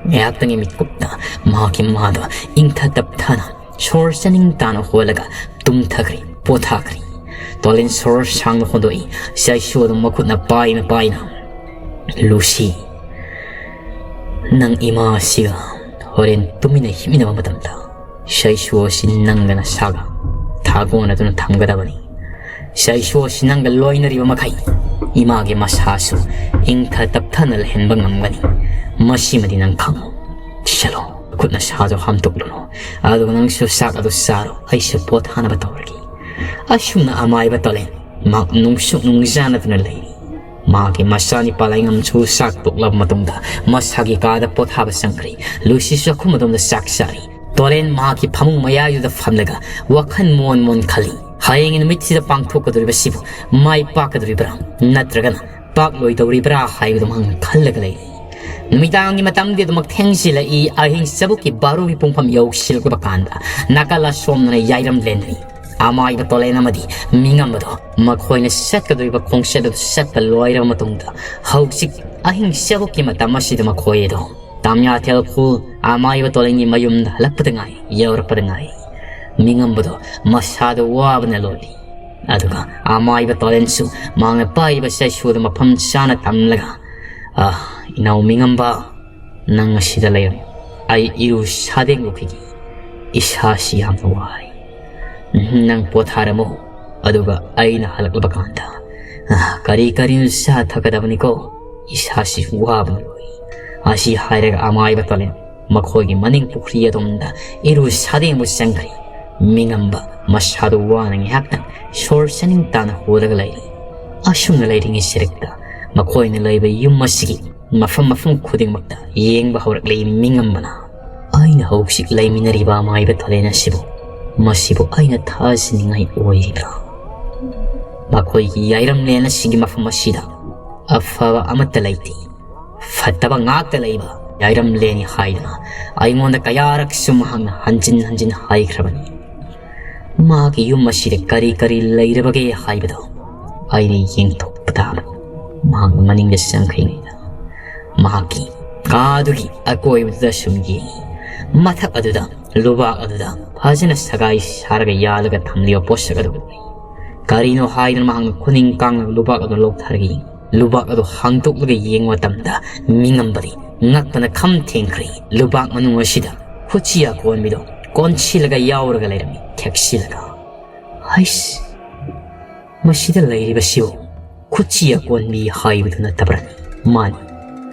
ꯉꯥꯏꯍꯥꯛꯇꯪꯒꯤ ꯃꯤꯀꯨꯞꯇ ꯃꯍꯥꯛꯀꯤ ꯃꯃꯥꯗꯣ ꯏꯪꯊ ꯇꯞꯊꯅ ꯁꯣꯔ ꯆꯅꯤꯡ ꯇꯥꯅ ꯍꯣꯜꯂꯒ ꯇꯨꯝꯊꯈ꯭ꯔꯦ, ꯄꯣꯊꯥꯈ꯭ꯔꯦ꯫ ꯇꯣꯂꯦꯟ ꯁꯣꯔ ꯁꯥꯡꯅ ꯍꯣꯟꯗꯣꯛꯏ, ꯆꯩꯁꯨ ꯑꯗꯨ ꯃꯈꯨꯠꯅ ꯄꯥꯏꯅ ꯄꯥꯏꯅ꯫ "ꯂꯨꯁꯤ, ꯅꯪ ꯏꯃꯥ ꯑꯁꯤꯒ ꯍꯣꯔꯦꯟ ꯇꯨꯃꯤꯟꯅ ꯍꯤꯞꯃꯤꯟꯅꯕ ꯃꯇꯝꯗ ꯆꯩꯁꯨ ꯑꯁꯤ ꯅꯪꯒ ꯅꯁꯥꯒ ꯊꯥꯒꯣꯟꯅꯗꯨꯅ ꯊꯝꯒꯗꯕꯅꯤ꯫ ꯆꯩꯁꯨ ꯑꯁꯤ ꯅꯪꯒ ꯂꯣꯏꯅꯔꯤꯕ ꯃꯈꯩ ꯏꯃꯥꯒꯤ ꯃꯁꯥꯁꯨ ꯏꯪꯊ ꯇꯞꯊꯅ ꯂꯩꯍꯟꯕ ꯉꯝꯒꯅꯤ꯫ ꯃꯁꯤꯃꯗꯤ ꯅꯪ ꯈꯪꯉꯨ꯫ ꯆꯠꯂꯣ, ꯈꯨꯠ ꯅꯁꯥꯗꯣ ꯍꯥꯝꯗꯣꯛꯂꯨꯔꯣ, ꯑꯗꯨꯒ ꯅꯪꯁꯨ ꯆꯥꯛ ꯑꯗꯨ ꯆꯥꯔꯣ, ꯑꯩꯁꯨ ꯄꯣꯊꯥꯅꯕ ꯇꯧꯔꯒꯦ꯫ ꯑꯁꯨꯝꯅ ꯑꯃꯥꯏꯕ ꯇꯣꯂꯦꯟ ꯃꯍꯥꯛ ꯅꯨꯡꯁꯨ ꯅꯨꯡꯖꯥꯅꯗꯨꯅ ꯂꯩꯔꯤ꯫ ꯃꯍꯥꯛꯀꯤ ꯃꯆꯥꯅꯤꯄꯥ ꯂꯥꯏꯉꯝꯁꯨ ꯆꯥꯛ ꯇꯣꯛꯂꯕ ꯃꯇꯨꯡꯗ ꯃꯁꯥꯒꯤ ꯀꯥꯗ ꯄꯣꯊꯥꯕ ꯆꯪꯈ꯭ꯔꯤ꯫ ꯂꯨꯁꯤꯁꯨ ꯑꯈꯨꯝ ꯑꯗꯣꯝꯗ ꯆꯥꯛ ꯆꯥꯔꯤ꯫ ꯇꯣꯂꯦꯟ ꯃꯍꯥꯛꯀꯤ ꯐꯃꯨꯡ ꯃꯌꯥꯏꯗꯨꯗ ꯐꯝꯂꯒ ꯋꯥꯈꯜ ꯃꯣꯟ ꯃꯣꯟ ꯈꯜꯂꯤ꯫ ꯍꯌꯦꯡꯒꯤ ꯅꯨꯃꯤꯠꯁꯤꯗ ꯄꯥꯡꯊꯣꯛꯀꯗꯧꯔꯤꯕꯁꯤꯕꯨ ꯃꯥꯏ ꯄꯥꯛꯀꯗꯧꯔꯤꯕ꯭ꯔꯥ ꯅꯠꯇ꯭ꯔꯒꯅ ꯄꯥꯛꯂꯣꯏꯗꯧꯔꯤꯕ꯭ꯔꯥ ꯍꯥꯏꯕꯗꯨ ꯃꯍꯥꯛꯅ ꯈꯜꯂꯒ ꯂꯩꯔꯤ꯫ ꯅꯨꯃꯤꯗꯥꯡꯒꯤ ꯃꯇꯝꯗꯤ ꯑꯗꯨꯃꯛ ꯊꯦꯡꯖꯤꯜꯂꯛꯏ꯫ ꯑꯍꯤꯡ ꯆꯕꯨꯛꯀꯤ ꯕꯥꯔꯣꯒꯤ ꯄꯨꯡꯐꯝ ꯌꯧꯁꯤꯜꯂꯛꯄ ꯀꯥꯟꯗ ꯅꯥꯀꯜ ꯑꯁꯣꯝꯗꯅ ꯌꯥꯏꯔꯝ ꯂꯦꯟꯗ꯭ꯔꯤ꯫ ꯑꯃꯥꯏꯕ ꯇꯣꯂꯦꯟ ꯑꯃꯗꯤ ꯃꯤꯉꯝꯕꯗꯣ ꯃꯈꯣꯏꯅ ꯆꯠꯀꯗꯧꯔꯤꯕ ꯈꯣꯡꯆꯠ ꯑꯗꯨ ꯆꯠꯄ ꯂꯣꯏꯔꯕ ꯃꯇꯨꯡꯗ ꯍꯧꯖꯤꯛ ꯑꯍꯤꯡ ꯆꯕꯨꯛꯀꯤ ꯃꯇꯝ ꯑꯁꯤꯗ ꯃꯈꯣꯏ ꯑꯗꯣ ꯇꯥꯃꯤꯌꯥꯊꯦꯜ ꯈꯨꯜ ꯑꯃꯥꯏꯕ ꯇꯣꯂꯦꯟꯒꯤ ꯃꯌꯨꯝꯗ ꯍꯜꯂꯛꯄꯗ ꯉꯥꯏ, ꯌꯧꯔꯛꯄꯗ ꯉꯥꯏ꯫ ꯃꯤꯉꯝꯕꯗꯣ ꯃꯁꯥꯗꯣ ꯋꯥꯕꯅ ꯂꯣꯏꯔꯤ꯫ ꯑꯗꯨꯒ ꯑꯃꯥꯏꯕ ꯇꯣꯂꯦꯟꯁꯨ ꯃꯍꯥꯛꯅ ꯄꯥꯏꯔꯤꯕ ꯆꯩꯁꯨꯗ ꯃꯐꯝ ꯆꯥꯅ ꯊꯝꯂꯒ, "ꯑꯥ, ꯏꯅꯥꯎ ꯃꯤꯉꯝꯕ, ꯅꯪ ꯑꯁꯤꯗ ꯂꯩꯔꯝꯃꯨ꯫ ꯑꯩ ꯏꯔꯨ ꯁꯥꯗꯦꯡꯂꯨꯈꯤꯒꯦ꯫ ꯏꯁꯥꯁꯤ ꯌꯥꯝꯅ ꯋꯥꯔꯦ꯫ ꯎꯝ, ꯅꯪ ꯄꯣꯊꯥꯔꯝꯃꯨ꯫ ꯑꯗꯨꯒ ꯑꯩꯅ ꯍꯜꯂꯛꯂꯕ ꯀꯥꯟꯗ, ꯑꯥ, ꯀꯔꯤ ꯀꯔꯤꯅꯣ ꯆꯥ ꯊꯛꯀꯗꯕꯅꯤꯀꯣ꯫ ꯏꯁꯥꯁꯤ ꯋꯥꯕꯅ ꯂꯣꯏꯔꯦ"꯫ ꯑꯁꯤ ꯍꯥꯏꯔꯒ ꯑꯃꯥꯏꯕ ꯇꯣꯂꯦꯟ ꯃꯈꯣꯏꯒꯤ ꯃꯅꯤꯡ ꯄꯨꯈ꯭ꯔꯤ ꯑꯗꯣꯝꯗ ꯏꯔꯨ ꯁꯥꯗꯦꯡꯕ ꯆꯪꯈ꯭ꯔꯤ꯫ ꯃꯤꯉꯝꯕ ꯃꯁꯥꯗꯨ ꯋꯥꯅ ꯉꯥꯏꯍꯥꯛꯇꯪ ꯁꯣꯔ ꯆꯥꯅꯤꯡ ꯇꯥꯅ ꯍꯣꯜꯂꯒ ꯂꯩꯔꯤ꯫ ꯑꯁꯨꯝꯅ ꯂꯩꯔꯤꯉꯩ ꯁꯔꯛꯇ ꯃꯈꯣꯏꯅ ꯂꯩꯕ ꯌꯨꯝ ꯑꯁꯤꯒꯤ ꯃꯐꯝ ꯃꯐꯝ ꯈꯨꯗꯤꯡꯃꯛꯇ ꯌꯦꯡꯕ ꯍꯧꯔꯛꯂꯤ ꯃꯤꯉꯝꯕꯅ꯫ "ꯑꯩꯅ ꯍꯧꯖꯤꯛ ꯂꯩꯃꯤꯟꯅꯔꯤꯕ ꯑꯃꯥꯏꯕ ꯇꯣꯂꯦꯟ ꯑꯁꯤꯕꯨ, ꯃꯁꯤꯕꯨ ꯑꯩꯅ ꯊꯥꯖꯅꯤꯡꯉꯥꯏ ꯑꯣꯏꯔꯤꯕ꯭ꯔꯥ? ꯃꯈꯣꯏꯒꯤ ꯌꯥꯏꯔꯝꯂꯦꯟ ꯑꯁꯤꯒꯤ ꯃꯐꯝ ꯑꯁꯤꯗ ꯑꯐꯕ ꯑꯃꯠꯇ ꯂꯩꯇꯦ, ꯐꯠꯇꯕ ꯉꯥꯛꯇ ꯂꯩꯕ ꯌꯥꯏꯔꯝꯂꯦꯟꯅꯤ" ꯍꯥꯏꯗꯨꯅ ꯑꯩꯉꯣꯟꯗ ꯀꯌꯥꯔꯛꯁꯨ ꯃꯍꯥꯛꯅ ꯍꯟꯖꯤꯟ ꯍꯟꯖꯤꯟ ꯍꯥꯏꯈ꯭ꯔꯕꯅꯤ꯫ ꯃꯍꯥꯛꯀꯤ ꯌꯨꯝ ꯑꯁꯤꯗ ꯀꯔꯤ ꯀꯔꯤ ꯂꯩꯔꯕꯒꯦ ꯍꯥꯏꯕꯗꯨ ꯑꯩꯅ ꯌꯦꯡꯊꯣꯛꯄ ꯇꯥꯕꯅꯤ꯫ ꯃꯍꯥꯛꯅ ꯃꯅꯤꯡꯗ ꯆꯪꯈ꯭ꯔꯤꯉꯩꯗ ꯃꯍꯥꯛꯀꯤ ꯀꯥꯗꯨꯒꯤ ꯑꯀꯣꯏꯕꯗꯨꯗ ꯁꯨꯝ ꯌꯦꯡꯉꯤ꯫ ꯃꯊꯛ ꯑꯗꯨꯗ, ꯂꯨꯕꯥꯛ ꯑꯗꯨꯗ ꯐꯖꯅ ꯁꯒꯥꯏ ꯁꯥꯔꯒ ꯌꯥꯜꯂꯒ ꯊꯝꯂꯤꯕ ꯄꯣꯠꯁꯛ ꯑꯗꯨ ꯎꯏ꯫ ꯀꯔꯤꯅꯣ ꯍꯥꯏꯗꯨꯅ ꯃꯍꯥꯛꯅ ꯈꯨꯅꯤꯡ ꯀꯥꯡꯂꯒ ꯂꯨꯕꯥꯛ ꯑꯗꯨ ꯂꯧꯊꯔꯒ ꯌꯦꯡꯉꯤ꯫ ꯂꯨꯕꯥꯛ ꯑꯗꯨ ꯍꯥꯡꯗꯣꯛꯂꯒ ꯌꯦꯡꯕ ꯃꯇꯝꯗ ꯃꯤꯉꯝꯕꯗꯤ ꯉꯛꯄꯅ ꯈꯝ ꯊꯦꯡꯈ꯭ꯔꯦ꯫ ꯂꯨꯕꯥꯛ ꯃꯅꯨꯡ ꯑꯁꯤꯗ ꯈꯨꯠꯁꯤ ꯑꯀꯣꯟꯕꯤꯗꯣ ꯀꯣꯟꯁꯤꯜꯂꯒ ꯌꯥꯎꯔꯒ ꯂꯩꯔꯝꯃꯤ, ꯊꯦꯛꯁꯤꯜꯂꯒ꯫ "ꯍꯩꯁ, ꯃꯁꯤꯗ ꯂꯩꯔꯤꯕꯁꯤꯕꯨ ꯈꯨꯠꯁꯤ ꯑꯀꯣꯟꯕꯤ ꯍꯥꯏꯕꯗꯨ ꯅꯠꯇꯕ꯭ꯔꯅꯤ?" ꯃꯥꯅꯤ,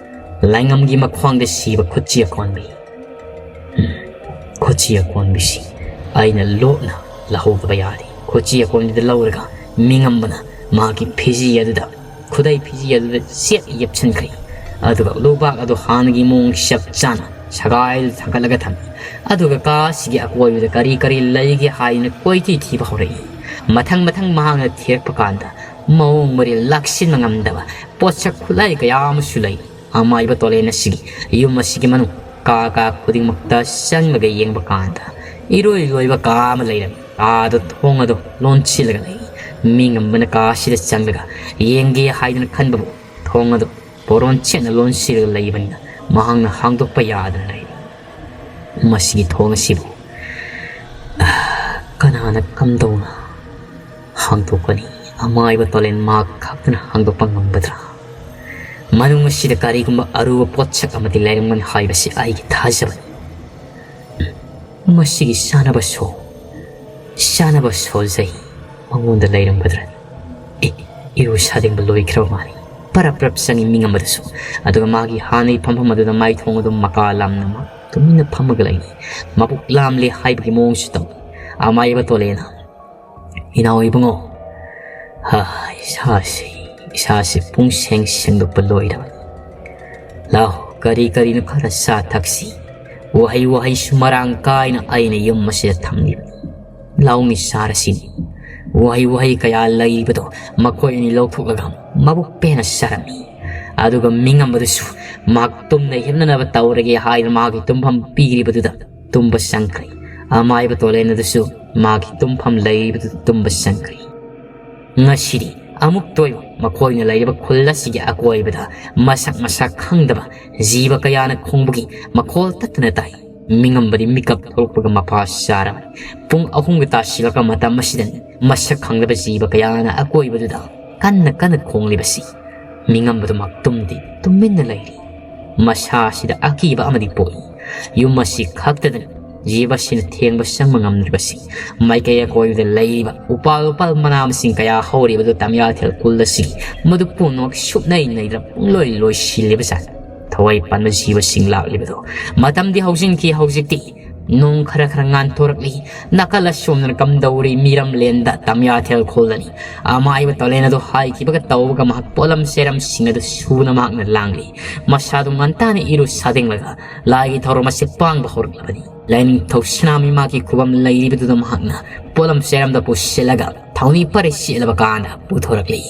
ꯂꯥꯏꯉꯝꯒꯤ ꯃꯈ꯭ꯋꯥꯡꯗ ꯁꯤꯕ ꯈꯨꯠꯁꯤ ꯑꯀꯣꯟꯕꯤ꯫ ꯈꯨꯠꯁꯤ ꯑꯀꯣꯟꯕꯤꯁꯤ ꯑꯩꯅ ꯂꯣꯠꯅ ꯂꯧꯍꯧꯗꯕ ꯌꯥꯗꯦ꯫ ꯈꯨꯠꯁꯤ ꯑꯀꯣꯟꯕꯤꯗ ꯂꯧꯔꯒ ꯃꯤꯉꯝꯕꯅ ꯃꯍꯥꯛꯀꯤ ꯐꯤꯖꯤ ꯑꯗꯨꯗ, ꯈꯨꯗꯩ ꯐꯤꯖꯤ ꯑꯗꯨꯗ ꯆꯦꯠ ꯌꯦꯞꯁꯤꯟꯈ꯭ꯔꯦ꯫ ꯑꯗꯨꯒ ꯂꯨꯕꯥꯛ ꯑꯗꯨ ꯍꯥꯟꯅꯒꯤ ꯃꯑꯣꯡ ꯆꯞ ꯆꯥꯅ ꯁꯒꯥꯏꯗ ꯊꯥꯡꯒꯠꯂꯒ ꯊꯝꯃꯤ꯫ ꯑꯗꯨꯒ ꯀꯥ ꯑꯁꯤꯒꯤ ꯑꯀꯣꯏꯕꯗ ꯀꯔꯤ ꯀꯔꯤ ꯂꯩꯒꯦ ꯍꯥꯏꯗꯨꯅ ꯀꯣꯏꯊꯤ ꯊꯤꯕ ꯍꯧꯔꯛꯏ꯫ ꯃꯊꯪ ꯃꯊꯪ ꯃꯍꯥꯛꯅ ꯊꯤꯔꯛꯄ ꯀꯥꯟꯗ ꯃꯑꯣꯡ ꯃꯔꯤꯜ ꯂꯥꯛꯁꯤꯟꯕ ꯉꯝꯗꯕ ꯄꯣꯠꯁꯛ ꯈꯨꯠꯂꯥꯏ ꯀꯌꯥ ꯑꯃꯁꯨ ꯂꯩ꯫ ꯑꯃꯥꯏꯕ ꯇꯣꯂꯦꯟ ꯑꯁꯤꯒꯤ ꯌꯨꯝ ꯑꯁꯤꯒꯤ ꯃꯅꯨꯡ ꯀꯥ ꯀꯥ ꯈꯨꯗꯤꯡꯃꯛꯇ ꯆꯪꯂꯒ ꯌꯦꯡꯕ ꯀꯥꯟꯗ ꯏꯔꯣꯏ ꯂꯣꯏꯕ ꯀꯥ ꯑꯃ ꯂꯩꯔꯝꯃꯤ꯫ ꯀꯥꯗ ꯊꯣꯡ ꯑꯗꯨ ꯂꯣꯟꯁꯤꯜꯂꯒ ꯂꯩ꯫ ꯃꯤ ꯉꯝꯕꯅ ꯀꯥ ꯑꯁꯤꯗ ꯆꯪꯂꯒ ꯌꯦꯡꯒꯦ ꯍꯥꯏꯗꯨꯅ ꯈꯟꯕꯕꯨ ꯊꯣꯡ ꯑꯗꯨ ꯄꯣꯔꯣꯟ ꯆꯦꯠꯅ ꯂꯣꯟꯁꯤꯜꯂꯒ ꯂꯩꯕꯅꯤꯅ ꯃꯍꯥꯛꯅ ꯍꯥꯡꯗꯣꯛꯄ ꯌꯥꯗꯅ ꯂꯩꯔꯤ꯫ ꯃꯁꯤꯒꯤ ꯊꯣꯡ ꯑꯁꯤꯕꯨ, ꯑꯥ, ꯀꯅꯥꯅ ꯀꯝꯗꯧꯅ ꯍꯥꯡꯗꯣꯛꯀꯅꯤ? ꯑꯃꯥꯏꯕ ꯇꯣꯂꯦꯟ ꯃꯍꯥꯛ ꯈꯛꯇꯅ ꯍꯥꯡꯗꯣꯛꯄ ꯉꯝꯒꯗ꯭ꯔꯥ? ꯃꯅꯨꯡ ꯑꯁꯤꯗ ꯀꯔꯤꯒꯨꯝꯕ ꯑꯔꯨꯕ ꯄꯣꯠꯁꯛ ꯑꯃꯗꯤ ꯂꯩꯔꯝꯒꯅꯤ ꯍꯥꯏꯕꯁꯤ ꯑꯩꯒꯤ ꯊꯥꯖꯕꯅꯤ꯫ ꯃꯁꯤꯒꯤ ꯆꯥꯅꯕ ꯁꯣ, ꯆꯥꯅꯕ ꯁꯣꯜꯖꯩ ꯃꯉꯣꯟꯗ ꯂꯩꯔꯝꯒꯗ꯭ꯔꯥ? ꯑꯦ, ꯏꯔꯨ ꯁꯥꯗꯤꯡꯕ ꯂꯣꯏꯈ꯭ꯔꯕ ꯃꯥꯜꯂꯤ꯫ ꯄꯔꯞ ꯄꯔꯞ ꯆꯪꯉꯤ ꯃꯤ ꯑꯃꯗꯁꯨ꯫ ꯑꯗꯨꯒ ꯃꯥꯒꯤ ꯍꯥꯟꯅꯒꯤ ꯐꯝꯐꯝ ꯑꯗꯨꯗ ꯃꯥꯏꯊꯣꯡ ꯑꯗꯨꯝ ꯃꯀꯥ ꯂꯥꯝꯅ ꯃꯥ ꯇꯨꯃꯤꯟꯅ ꯐꯝꯃꯒ ꯂꯩꯔꯤ꯫ ꯃꯕꯨꯛ ꯂꯥꯝꯂꯦ ꯍꯥꯏꯕꯒꯤ ꯃꯑꯣꯡꯁꯨ ꯇꯧꯏ꯫ ꯑꯃꯥꯏꯕ ꯇꯣꯂꯦꯅ, "ꯏꯅꯥꯎ ꯏꯕꯨꯡꯉꯣ, ꯍꯥ, ꯏꯁꯥꯁꯤ, ꯏꯁꯥꯁꯤ ꯄꯨꯡ ꯁꯦꯡ ꯁꯦꯡꯗꯣꯛꯄ ꯂꯣꯏꯔꯕꯅꯤ꯫ ꯂꯥꯎ, ꯀꯔꯤ ꯀꯔꯤꯅꯣ ꯈꯔ ꯆꯥ ꯊꯛꯁꯤ꯫ ꯋꯥꯍꯩ ꯋꯥꯍꯩꯁꯨ ꯃꯔꯥꯡ ꯀꯥꯏꯅ ꯑꯩꯅ ꯌꯨꯝ ꯑꯁꯤꯗ ꯊꯝꯂꯤꯕꯅꯤ꯫ ꯂꯥꯎꯃꯤ ꯆꯥꯔꯁꯤꯅꯤ꯫" ꯋꯥꯍꯩ ꯋꯥꯍꯩ ꯀꯌꯥ ꯂꯩꯔꯤꯕꯗꯣ ꯃꯈꯣꯏ ꯑꯅꯤ ꯂꯧꯊꯣꯛꯂꯒ ꯃꯕꯨꯛ ꯄꯦꯟꯅ ꯆꯥꯔꯝꯃꯤ꯫ ꯑꯗꯨꯒ ꯃꯤꯉꯝꯕꯗꯨꯁꯨ ꯃꯍꯥꯛ ꯇꯨꯝꯅ ꯍꯤꯞꯅꯅꯕ ꯇꯧꯔꯒꯦ ꯍꯥꯏꯅ ꯃꯥꯒꯤ ꯇꯨꯝꯐꯝ ꯄꯤꯔꯤꯕꯗꯨꯗ ꯇꯨꯝꯕ ꯆꯪꯈ꯭ꯔꯦ꯫ ꯑꯃꯥꯏꯕ ꯇꯣꯂꯦꯟ ꯑꯗꯨꯁꯨ ꯃꯥꯒꯤ ꯇꯨꯝꯐꯝ ꯂꯩꯔꯤꯕꯗꯨꯗ ꯇꯨꯝꯕ ꯆꯪꯈ꯭ꯔꯦ꯫ ꯉꯁꯤꯗꯤ ꯑꯃꯨꯛꯇ ꯑꯣꯏꯕ ꯃꯈꯣꯏꯅ ꯂꯩꯔꯤꯕ ꯈꯨꯜ ꯑꯁꯤꯒꯤ ꯑꯀꯣꯏꯕꯗ ꯃꯁꯛ ꯃꯁꯥ ꯈꯪꯗꯕ ꯖꯤꯕ ꯀꯌꯥꯅ ꯈꯣꯡꯕꯒꯤ ꯃꯈꯣꯜ ꯇꯠꯇꯅ ꯇꯥꯏ꯫ ꯃꯤꯉꯝꯕꯗꯤ ꯃꯤꯀꯞ ꯊꯣꯛꯂꯛꯄꯒ ꯃꯄꯥ ꯆꯥꯔꯕꯅꯤ꯫ ꯄꯨꯡ ꯑꯍꯨꯝꯒ ꯇꯥꯁꯤꯜꯂꯛꯄ ꯃꯇꯝ ꯑꯁꯤꯗꯅꯤ ꯃꯁꯛ ꯈꯪꯗꯕ ꯖꯤꯕ ꯀꯌꯥꯅ ꯑꯀꯣꯏꯕꯗꯨꯗ ꯀꯟꯅ ꯀꯟꯅ ꯈꯣꯡꯂꯤꯕꯁꯤ꯫ ꯃꯤꯉꯝꯕꯗꯨꯃꯛ ꯇꯨꯝꯗꯦ, ꯇꯨꯃꯤꯟꯅ ꯂꯩꯔꯤ꯫ ꯃꯁꯥꯁꯤꯗ ꯑꯀꯤꯕ ꯑꯃꯗꯤ ꯄꯣꯛꯏ꯫ ꯌꯨꯝ ꯑꯁꯤ ꯈꯛꯇꯗꯅꯤ ꯖꯤꯕꯁꯤꯅ ꯊꯦꯡꯕ ꯆꯪꯕ ꯉꯝꯗ꯭ꯔꯤꯕꯁꯤ꯫ ꯃꯥꯏꯀꯩ ꯑꯀꯣꯏꯕꯗ ꯂꯩꯔꯤꯕ ꯎꯄꯥꯜ ꯎꯄꯥꯜ ꯃꯅꯥ ꯃꯁꯤꯡ ꯀꯌꯥ ꯍꯧꯔꯤꯕꯗꯨ ꯇꯝꯌꯥꯊꯦꯜ ꯈꯨꯜ ꯑꯁꯤꯒꯤ ꯃꯗꯨ ꯄꯨꯝꯅꯃꯛ ꯁꯨꯞꯅꯩ ꯅꯩꯗꯅ ꯄꯨꯡꯂꯣꯏ ꯂꯣꯏꯁꯤꯜꯂꯤꯕꯖꯥꯠꯅꯤ꯫ ꯊꯋꯥꯏ ꯄꯥꯟꯕ ꯖꯤꯕꯁꯤꯡ ꯂꯥꯛꯂꯤꯕꯗꯣ꯫ ꯃꯇꯝꯗꯤ ꯍꯧꯖꯤꯟꯈꯤ꯫ ꯍꯧꯖꯤꯛꯇꯤ ꯅꯣꯡ ꯈꯔ ꯈꯔ ꯉꯥꯟꯊꯣꯔꯛꯂꯤ꯫ ꯅꯥꯀꯜ ꯑꯁꯣꯝꯗꯅ ꯀꯝꯗꯧꯔꯤ? ꯃꯤꯔꯝꯂꯦꯟꯗ ꯇꯝꯌꯥꯊꯦꯜ ꯈꯨꯜꯗꯅꯤ꯫ ꯑꯃꯥꯏꯕ ꯇꯣꯂꯦꯟ ꯑꯗꯨ ꯍꯥꯏꯈꯤꯕꯒ ꯇꯧꯕꯒ ꯃꯍꯥꯛ ꯄꯣꯠꯂꯝ ꯆꯩꯔꯝꯁꯤꯡ ꯑꯗꯨ ꯁꯨꯅ ꯃꯍꯥꯛꯅ ꯂꯥꯡꯂꯤ꯫ ꯃꯁꯥꯗꯨ ꯉꯟꯇꯥꯅ ꯏꯔꯨ ꯁꯥꯗꯦꯡꯂꯒ ꯂꯥꯏꯒꯤ ꯊꯧꯔꯝ ꯑꯁꯤ ꯄꯥꯡꯕ ꯍꯧꯔꯛꯂꯕꯅꯤ꯫ ꯂꯥꯏꯅꯤꯡꯊꯧ ꯁꯅꯥꯃꯍꯤ ꯃꯥꯒꯤ ꯈꯨꯕꯝ ꯂꯩꯔꯤꯕꯗꯨꯗ ꯃꯍꯥꯛꯅ ꯄꯣꯠꯂꯝ ꯆꯩꯔꯝꯗ ꯄꯨꯁꯤꯜꯂꯒ ꯊꯧꯅꯤ ꯄꯔꯤ ꯆꯦꯠꯂꯕ ꯀꯥꯟꯗ ꯄꯨꯊꯣꯔꯛꯂꯤ꯫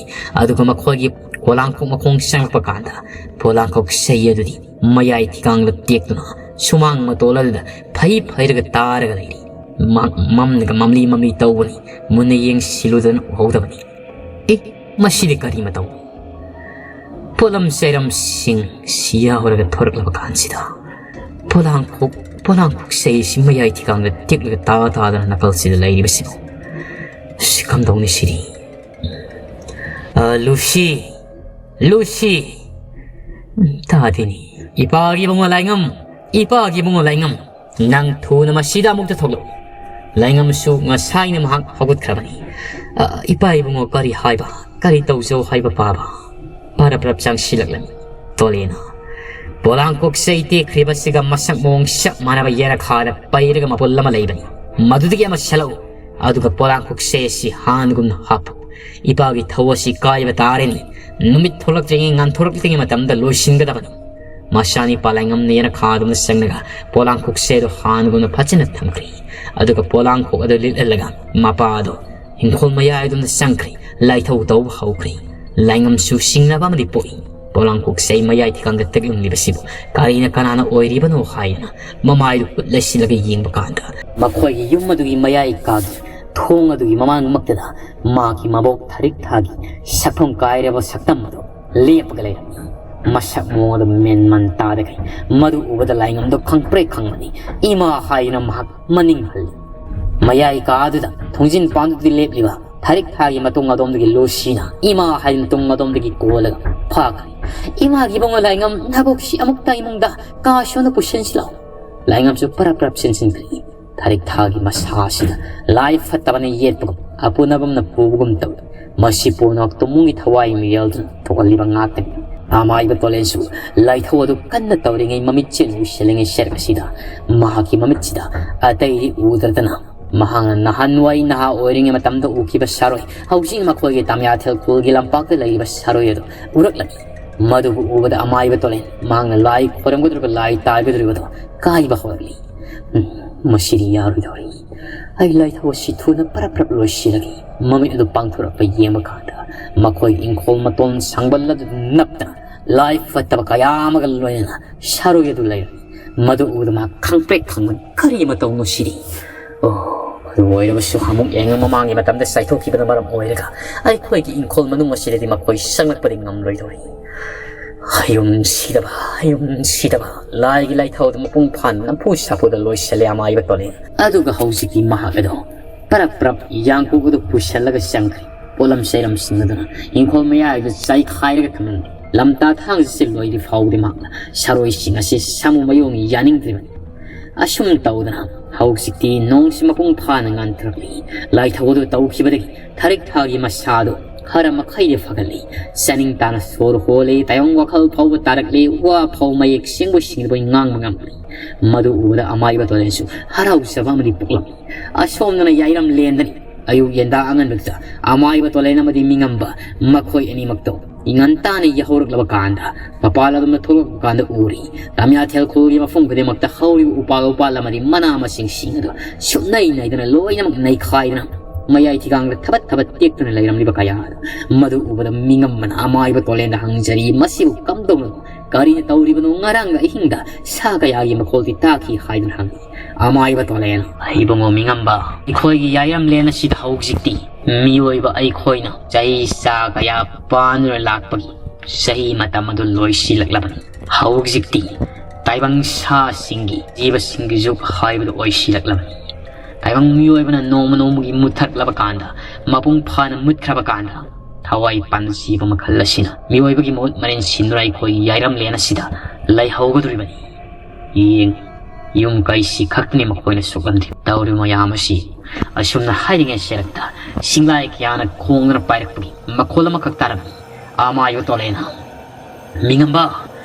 ꯑꯗꯨꯒ ꯃꯈꯣꯏꯒꯤ ꯄꯣꯂꯥꯡꯈꯣꯛ ꯃꯈꯣꯡ ꯆꯪꯂꯛꯄ ꯀꯥꯟꯗ ꯄꯣꯂꯥꯡꯈꯣꯛ ꯆꯩ ꯑꯗꯨꯗꯤ ꯃꯌꯥꯏ ꯊꯤꯒꯥꯡꯗ ꯇꯦꯛꯇꯨꯅ ꯁꯨꯃꯥꯡ ꯃꯇꯣꯜ ꯑꯗꯨꯗ ꯐꯩ ꯐꯩꯔꯒ ꯇꯥꯔꯒ ꯂꯩꯔꯤ꯫ ꯃꯍꯥꯛ ꯃꯝꯅꯒ ꯃꯝꯂꯤ ꯃꯝꯂꯤ ꯇꯧꯕꯅꯤ꯫ ꯃꯨꯟꯅ ꯌꯦꯡꯁꯤꯜꯂꯨꯗꯅ ꯎꯍꯧꯗꯕꯅꯤ꯫ ꯑꯦ, ꯃꯁꯤꯗꯤ ꯀꯔꯤ ꯃꯇꯧ? ꯄꯣꯠꯂꯝ ꯆꯩꯔꯝꯁꯤꯡ ꯁꯤ ꯌꯥꯎꯔꯒ ꯊꯣꯔꯛꯂꯕ ꯀꯥꯟꯁꯤꯗ ꯄꯣꯂꯥꯡꯈꯣꯛ ꯄꯣꯂꯥꯡꯈꯣꯛ ꯆꯩꯁꯤ ꯃꯌꯥꯏ ꯊꯤꯒꯥꯡꯗ ꯇꯦꯛꯂꯒ ꯇꯥ ꯇꯥꯗꯅ ꯅꯥꯀꯜꯁꯤꯗ ꯂꯩꯔꯤꯕꯁꯤꯕꯨ꯫ ꯁꯤ ꯀꯝꯗꯧꯅꯤ ꯁꯤꯗꯤ? ꯑ, ꯂꯨꯁꯤ, ꯂꯨꯁꯤ! ꯎꯝ, ꯇꯥꯗꯦꯅꯦ꯫ ꯏꯄꯥꯒꯤ ꯏꯕꯨꯡꯉꯣ ꯂꯥꯏꯉꯝ! ꯏꯄꯥꯒꯤ ꯏꯕꯨꯡꯉꯣ ꯂꯥꯏꯉꯝ! ꯅꯪ ꯊꯨꯅ ꯃꯁꯤꯗ ꯑꯃꯨꯛꯇ ꯊꯣꯛꯂꯛꯎ꯫ ꯂꯥꯏꯉꯝꯁꯨ ꯉꯁꯥꯏꯅ ꯃꯍꯥꯛ ꯍꯧꯒꯠꯈ꯭ꯔꯕꯅꯤ꯫ "ꯑ, ꯏꯄꯥ ꯏꯕꯨꯡꯉꯣ, ꯀꯔꯤ ꯍꯥꯏꯕ? ꯀꯔꯤ ꯇꯧꯖꯧ ꯍꯥꯏꯕ ꯄꯥꯕ?" ꯄꯔꯞ ꯄꯔꯞ ꯆꯪꯁꯤꯜꯂꯛꯂꯝꯃꯤ ꯇꯣꯂꯦꯅ꯫ ꯄꯣꯂꯥꯡ ꯀꯣꯛꯆꯩ ꯇꯦꯛꯈ꯭ꯔꯤꯕꯁꯤꯒ ꯃꯁꯛ ꯃꯑꯣꯡ ꯆꯞ ꯃꯥꯟꯅꯕ ꯌꯦꯅꯈꯥꯗ ꯄꯩꯔꯒ ꯃꯄꯨꯜ ꯑꯃ ꯂꯩꯕꯅꯤ꯫ "ꯃꯗꯨꯗꯒꯤ ꯑꯃ ꯁꯦꯜꯂꯛꯎ, ꯑꯗꯨꯒ ꯄꯣꯂꯥꯡ ꯀꯣꯛꯆꯩ ꯑꯁꯤ ꯍꯥꯟꯅꯒꯨꯝꯅ ꯍꯥꯞꯄꯨ꯫ ꯏꯄꯥꯒꯤ ꯊꯧ ꯑꯁꯤ ꯀꯥꯏꯕ ꯇꯥꯔꯅꯤ꯫ ꯅꯨꯃꯤꯠ ꯊꯣꯛꯂꯛꯇ꯭ꯔꯤꯉꯩ ꯉꯥꯟꯊꯣꯔꯛꯇ꯭ꯔꯤꯉꯩ ꯃꯇꯝꯗ ꯂꯣꯏꯁꯤꯟꯒꯗꯕꯅꯤ꯫" ꯃꯁꯥꯅꯤ ꯄꯥꯂꯥꯏꯉꯝꯅ ꯌꯦꯅꯈꯥꯗꯨꯅ ꯆꯪꯂꯒ ꯄꯣꯂꯥꯡ ꯀꯣꯛꯆꯩ ꯑꯗꯨ ꯍꯥꯟꯅꯒꯨꯝꯅ ꯐꯖꯅ ꯊꯝꯈ꯭ꯔꯦ꯫ ꯑꯗꯨꯒ ꯄꯣꯂꯥꯡꯈꯣꯛ ꯑꯗꯨ ꯂꯤꯠꯍꯜꯂꯒ ꯃꯄꯥ ꯑꯗꯨ ꯏꯪꯈꯣꯜ ꯃꯌꯥꯏꯗꯨꯅ ꯆꯪꯈ꯭ꯔꯦ꯫ ꯂꯥꯏꯊꯧ ꯇꯧꯕ ꯍꯧꯈ꯭ꯔꯦ꯫ ꯂꯥꯏꯉꯝꯁꯨ ꯁꯤꯡꯅꯕ ꯑꯃꯗꯤ ꯄꯣꯛꯏ꯫ ꯄꯣꯂꯥꯡ ꯀꯣꯛꯆꯩ ꯃꯌꯥꯏ ꯊꯤꯒꯥꯡꯗ ꯇꯦꯛꯂꯝꯂꯤꯕꯁꯤꯕꯨ ꯀꯔꯤꯅ ꯀꯅꯥꯅ ꯑꯣꯏꯔꯤꯕꯅꯣ ꯍꯥꯏꯗꯨꯅ ꯃꯃꯥꯏꯗꯨ ꯍꯨꯠ ꯂꯩꯁꯤꯜꯂꯒ ꯌꯦꯡꯕ ꯀꯥꯟꯗ ꯃꯈꯣꯏꯒꯤ ꯌꯨꯝ ꯑꯗꯨꯒꯤ ꯃꯌꯥꯏ ꯀꯥꯒꯤ ꯊꯣꯡ ꯑꯗꯨꯒꯤ ꯃꯃꯥꯡꯃꯛꯇꯗ ꯃꯥꯒꯤ ꯃꯕꯣꯛ ꯊꯔꯤꯛ ꯊꯥꯒꯤ ꯁꯛꯐꯝ ꯀꯥꯏꯔꯕ ꯁꯛꯇꯝ ꯑꯗꯨ ꯂꯦꯞꯄꯒ ꯂꯩꯔꯝꯃꯤ꯫ ꯃꯁꯛ ꯃꯑꯣꯡ ꯑꯗꯨ ꯃꯦꯟ ꯃꯟ ꯇꯥꯗꯈꯩ ꯃꯗꯨ ꯎꯕꯗ ꯂꯥꯏꯉꯝꯗꯨ ꯈꯪꯄ꯭ꯔꯦꯛ ꯈꯪꯕꯅꯤ꯫ "ꯏꯃꯥ!" ꯍꯥꯏꯗꯨꯅ ꯃꯍꯥꯛ ꯃꯅꯤꯡ ꯍꯜꯂꯤ꯫ ꯃꯌꯥꯏ ꯀꯥ ꯑꯗꯨꯗ ꯊꯣꯡꯖꯤꯟ ꯄꯥꯟꯗꯨꯗꯤ ꯂꯦꯞꯂꯤꯕ ꯊꯔꯤꯛ ꯊꯥꯒꯤ ꯃꯇꯨꯡ ꯑꯗꯣꯝꯗꯒꯤ ꯂꯨꯁꯤꯅ "ꯏꯃꯥ!" ꯍꯥꯏꯗꯨꯅ ꯇꯨꯡ ꯑꯗꯣꯝꯗꯒꯤ ꯀꯣꯜꯂꯒ ꯐꯥꯈ꯭ꯔꯦ꯫ "ꯏꯃꯥꯒꯤ ꯏꯕꯨꯡꯉꯣ ꯂꯥꯏꯉꯝ, ꯅꯕꯣꯛꯁꯤ ꯑꯃꯨꯛꯇ ꯏꯃꯨꯡꯗ ꯀꯥ ꯁꯣꯟꯗ ꯄꯨꯁꯤꯟꯁꯤ ꯂꯥꯎ꯫" ꯂꯥꯏꯉꯝꯁꯨ ꯄꯔꯞ ꯄꯔꯞ ꯆꯦꯟꯁꯤꯟꯈ꯭ꯔꯦ꯫ ꯊꯔꯤꯛ ꯊꯥꯒꯤ ꯃꯁꯥ ꯑꯁꯤꯗ ꯂꯥꯏ ꯐꯠꯇꯕꯅ ꯌꯦꯠꯄꯒꯨꯝ, ꯑꯄꯨꯅꯕꯝꯅ ꯄꯨꯕꯒꯨꯝ ꯇꯧꯏ꯫ ꯃꯁꯤ ꯄꯨꯝꯅꯃꯛ ꯇꯨꯝꯃꯨꯒꯤ ꯊꯋꯥꯏ ꯃꯤꯔꯦꯜꯗꯨꯅ ꯊꯣꯛꯍꯜꯂꯤꯕ ꯉꯥꯛꯇꯅꯤ꯫ ꯑꯃꯥꯏꯕ ꯇꯣꯂꯦꯟꯁꯨ ꯂꯥꯏꯊꯧ ꯑꯗꯨ ꯀꯟꯅ ꯇꯧꯔꯤꯉꯩ ꯃꯃꯤꯠꯁꯤꯅ ꯎꯏꯁꯤꯜꯂꯤꯉꯩ ꯁꯔꯛ ꯑꯁꯤꯗ ꯃꯍꯥꯛꯀꯤ ꯃꯃꯤꯠꯁꯤꯗ ꯑꯇꯩꯗꯤ ꯎꯗ꯭ꯔꯗꯅ ꯃꯍꯥꯛꯅ ꯅꯍꯥꯟꯋꯥꯏ ꯅꯍꯥ ꯑꯣꯏꯔꯤꯉꯩ ꯃꯇꯝꯗ ꯎꯈꯤꯕ ꯁꯥꯔꯣꯏ, ꯍꯧꯖꯤꯛ ꯃꯈꯣꯏꯒꯤ ꯇꯥꯃꯤꯌꯥꯊꯦꯜ ꯈꯨꯜꯒꯤ ꯂꯝꯄꯥꯛꯇ ꯂꯩꯔꯤꯕ ꯁꯥꯔꯣꯏ ꯑꯗꯨ ꯎꯔꯛꯂꯝꯃꯤ꯫ ꯃꯗꯨꯕꯨ ꯎꯕꯗ ꯑꯃꯥꯏꯕ ꯇꯣꯂꯦꯟ ꯃꯍꯥꯛꯅ ꯂꯥꯏ ꯈꯣꯏꯔꯝꯒꯗꯧꯔꯤꯕ ꯂꯥꯏ ꯇꯥꯏꯒꯗꯧꯔꯤꯕꯗꯨ ꯀꯥꯏꯕ ꯍꯧꯔꯛꯂꯤ꯫ "ꯎꯝ, ꯃꯁꯤꯗꯤ ꯌꯥꯔꯣꯏꯗꯧꯔꯤ꯫ ꯑꯩ ꯂꯥꯏꯊꯧ ꯑꯁꯤ ꯊꯨꯅ ꯄꯔꯞ ꯄꯔꯞ ꯂꯣꯏꯁꯤꯜꯂꯒꯦ꯫" ꯃꯃꯤꯠ ꯑꯗꯨ ꯄꯥꯡꯊꯣꯔꯛꯄ ꯌꯦꯡꯕ ꯀꯥꯟꯗ ꯃꯈꯣꯏ ꯏꯪꯈꯣꯜ ꯃꯇꯣꯟ ꯁꯥꯡꯕꯜ ꯑꯗꯨ ꯅꯞꯇꯅ ꯂꯥꯏ ꯐꯠꯇꯕ ꯀꯌꯥ ꯑꯃꯒ ꯂꯣꯏꯅꯅ ꯁꯥꯔꯣꯏ ꯑꯗꯨ ꯂꯩꯔꯝꯃꯤ꯫ ꯃꯗꯨ ꯎꯕꯗ ꯃꯍꯥꯛ ꯈꯪꯄ꯭ꯔꯦꯛ ꯈꯪꯕꯅꯤ꯫ "ꯀꯔꯤ ꯃꯇꯧꯅꯣ ꯁꯤꯗꯤ?" ꯑꯣ, ꯑꯗꯨ ꯑꯣꯏꯔꯕꯁꯨ ꯑꯃꯨꯛ ꯌꯦꯡꯉ ꯃꯃꯥꯡꯒꯤ ꯃꯇꯝꯗ ꯆꯥꯏꯊꯣꯛꯈꯤꯕꯅ ꯃꯔꯝ ꯑꯣꯏꯔꯒ ꯑꯩꯈꯣꯏꯒꯤ ꯏꯪꯈꯣꯜ ꯃꯅꯨꯡ ꯑꯁꯤꯗꯗꯤ ꯃꯈꯣꯏ ꯆꯪꯂꯛꯄꯗꯤ ꯉꯝꯂꯣꯏꯗꯧꯔꯤ꯫ ꯍꯌꯨꯝ ꯁꯤꯗꯕ, ꯍꯌꯨꯝ ꯁꯤꯗꯕ, ꯂꯥꯏꯒꯤ ꯂꯥꯏꯊꯧꯗ ꯃꯄꯨꯡ ꯐꯥꯅ ꯅꯝꯐꯨ ꯁꯥꯐꯨꯗ ꯂꯣꯏꯁꯤꯜꯂꯦ ꯑꯃꯥꯏꯕ ꯇꯣꯂꯦꯟ꯫ ꯑꯗꯨꯒ ꯍꯧꯖꯤꯛꯇꯤ ꯃꯍꯥꯛ ꯑꯗꯣ ꯄꯔꯞ ꯄꯔꯞ ꯌꯥꯡꯀꯣꯛ ꯑꯗꯨ ꯄꯨꯁꯜꯂꯒ ꯆꯪꯈ꯭ꯔꯦ꯫ ꯄꯣꯠꯂꯝ ꯆꯩꯔꯝꯁꯤꯡ ꯑꯗꯨꯅ ꯏꯪꯈꯣꯜ ꯃꯌꯥꯏꯗ ꯆꯥꯏꯈꯥꯏꯔꯒ ꯊꯝꯂꯝꯃꯤ꯫ ꯂꯝꯇꯥ ꯊꯥꯡꯁꯤ ꯂꯣꯏꯗ꯭ꯔꯤ ꯐꯥꯎꯕꯗꯤ ꯃꯍꯥꯛꯅ ꯁꯥꯔꯣꯏꯁꯤꯡ ꯑꯁꯤ ꯁꯥꯃꯨ ꯃꯌꯣꯡ ꯌꯥꯅꯤꯡꯗ꯭ꯔꯤꯕꯅꯤ꯫ ꯑꯁꯨꯝ ꯇꯧꯗꯅ ꯍꯧꯖꯤꯛꯇꯤ ꯅꯣꯡꯁꯤ ꯃꯄꯨꯡ ꯐꯥꯅ ꯉꯥꯟꯊꯔꯛꯂꯤ꯫ ꯂꯥꯏꯊꯧ ꯑꯗꯨ ꯇꯧꯈꯤꯕꯗꯒꯤ ꯊꯔꯤꯛ ꯊꯥꯒꯤ ꯃꯁꯥꯗꯨ ꯈꯔ ꯃꯈꯩꯗꯤ ꯐꯒꯠꯂꯤ꯫ ꯆꯥꯅꯤꯡ ꯇꯥꯅ ꯁꯣꯔ ꯍꯣꯜꯂꯤ꯫ ꯇꯥꯏꯕꯪ ꯋꯥꯈꯜ ꯐꯥꯎꯕ ꯇꯥꯔꯛꯂꯤ꯫ ꯋꯥ ꯐꯥꯎ ꯃꯌꯦꯛ ꯁꯦꯡꯕꯣꯏ ꯁꯦꯡꯗꯕꯣꯏ ꯉꯥꯡꯕ ꯉꯝꯂꯤ꯫ ꯃꯗꯨ ꯎꯕꯗ ꯑꯃꯥꯏꯕ ꯇꯣꯂꯦꯟꯁꯨ ꯍꯔꯥꯎꯖꯕ ꯑꯃꯗꯤ ꯄꯣꯛꯂꯝꯃꯤ꯫ ꯑꯁꯣꯝꯗꯅ ꯌꯥꯏꯔꯝ ꯂꯦꯟꯗꯅꯤ꯫ ꯑꯌꯨꯛ ꯌꯦꯟꯗꯥ ꯑꯉꯟꯕꯗꯨꯗ ꯑꯃꯥꯏꯕ ꯇꯣꯂꯦꯟ ꯑꯃꯗꯤ ꯃꯤꯉꯝꯕ ꯃꯈꯣꯏ ꯑꯅꯤꯃꯛꯇꯣ ꯉꯟꯇꯥꯅ ꯌꯥꯍꯧꯔꯛꯂꯕ ꯀꯥꯟꯗ ꯃꯄꯥꯜ ꯑꯗꯨꯝꯅ ꯊꯣꯛꯂꯛꯄ ꯀꯥꯟꯗ ꯎꯔꯤ꯫ ꯇꯥꯃꯤꯌꯥꯊꯦꯜ ꯈꯨꯜꯒꯤ ꯃꯐꯝ ꯈꯨꯗꯤꯡꯃꯛꯇ ꯍꯧꯔꯤꯕ ꯎꯄꯥꯜ ꯎꯄꯥꯜ ꯑꯃꯗꯤ ꯃꯅꯥ ꯃꯁꯤꯡꯁꯤꯡ ꯑꯗꯨ ꯁꯨꯞꯅꯩ ꯅꯩꯗꯅ ꯂꯣꯏꯅꯃꯛ ꯅꯩꯈꯥꯏꯗꯨꯅ ꯃꯌꯥꯏ ꯊꯤꯒꯥꯡꯗ ꯊꯕꯠ ꯊꯕꯠ ꯇꯦꯛꯇꯨꯅ ꯂꯩꯔꯝꯂꯤꯕ ꯀꯌꯥ ꯑꯗꯨ꯫ ꯃꯗꯨ ꯎꯕꯗ ꯃꯤꯉꯝꯕꯅ ꯑꯃꯥꯏꯕ ꯇꯣꯂꯦꯟꯗ ꯍꯪꯖꯔꯤ, "ꯃꯁꯤꯕꯨ ꯀꯝꯗꯧꯅꯅꯣ? ꯀꯔꯤꯅ ꯇꯧꯔꯤꯕꯅꯣ? ꯉꯔꯥꯡ ꯑꯍꯤꯡꯗ ꯁꯥ ꯀꯌꯥꯒꯤ ꯃꯈꯣꯜꯗꯤ ꯇꯥꯈꯤ" ꯍꯥꯏꯗꯨꯅ ꯍꯪꯉꯤ꯫ ꯑꯃꯥꯏꯕ ꯇꯣꯂꯦꯟ, "ꯏꯕꯨꯡꯉꯣ ꯃꯤꯉꯝꯕ, ꯑꯩꯈꯣꯏꯒꯤ ꯌꯥꯏꯔꯝꯂꯦꯟ ꯑꯁꯤꯗ ꯍꯧꯖꯤꯛꯇꯤ ꯃꯤꯑꯣꯏꯕ ꯑꯩꯈꯣꯏꯅ ꯆꯍꯤ ꯆꯥ ꯀꯌꯥ ꯄꯥꯟꯗꯨꯅ ꯂꯥꯛꯄꯒꯤ ꯆꯍꯤ ꯃꯇꯝ ꯑꯗꯨ ꯂꯣꯏꯁꯤꯜꯂꯛꯂꯕꯅꯤ꯫ ꯍꯧꯖꯤꯛꯇꯤ ꯇꯥꯏꯕꯪ ꯁꯥꯁꯤꯡꯒꯤ, ꯖꯤꯕꯁꯤꯡꯒꯤ ꯖꯨꯒ ꯍꯥꯏꯕꯗꯨ ꯑꯣꯏꯁꯤꯜꯂꯛꯂꯕꯅꯤ꯫ ꯇꯥꯏꯕꯪ ꯃꯤꯑꯣꯏꯕꯅ ꯅꯣꯡꯃ ꯅꯣꯡꯃꯒꯤ ꯃꯨꯠꯊꯔꯛꯂꯕ ꯀꯥꯟꯗ, ꯃꯄꯨꯡ ꯐꯥꯅ ꯃꯨꯠꯈ꯭ꯔꯕ ꯀꯥꯟꯗ, ꯊꯋꯥꯏ ꯄꯥꯟꯕ ꯖꯤꯕ ꯃꯈꯜ ꯑꯁꯤꯅ ꯃꯤꯑꯣꯏꯕꯒꯤ ꯃꯍꯨꯠ ꯃꯔꯤꯟ ꯁꯤꯟꯗꯨꯅ ꯑꯩꯈꯣꯏꯒꯤ ꯌꯥꯏꯔꯝꯂꯦꯟ ꯑꯁꯤꯗ ꯂꯩꯍꯧꯒꯗꯧꯔꯤꯕꯅꯤ꯫ ꯌꯦꯡ, ꯌꯨꯝ ꯀꯩꯁꯤ ꯈꯛꯇꯅꯤ ꯃꯈꯣꯏꯅ ꯁꯣꯛꯍꯟꯗ꯭ꯔꯤ꯫ ꯇꯧꯔꯤꯕ ꯃꯌꯥꯝ ꯑꯁꯤ ꯑꯁꯨꯝꯅ ꯍꯥꯏꯔꯤꯉꯩ ꯁꯦꯔꯛꯇ ꯁꯤꯡꯂꯥꯏ ꯀꯌꯥꯅ ꯈꯣꯡꯗꯨꯅ ꯄꯥꯏꯔꯛꯄꯒꯤ ꯃꯈꯣꯜ ꯑꯃꯈꯛ ꯇꯥꯔꯝꯃꯤ꯫ ꯑꯃꯥꯏꯕ ꯇꯣꯂꯦꯟ, ꯃꯤꯉꯝꯕ,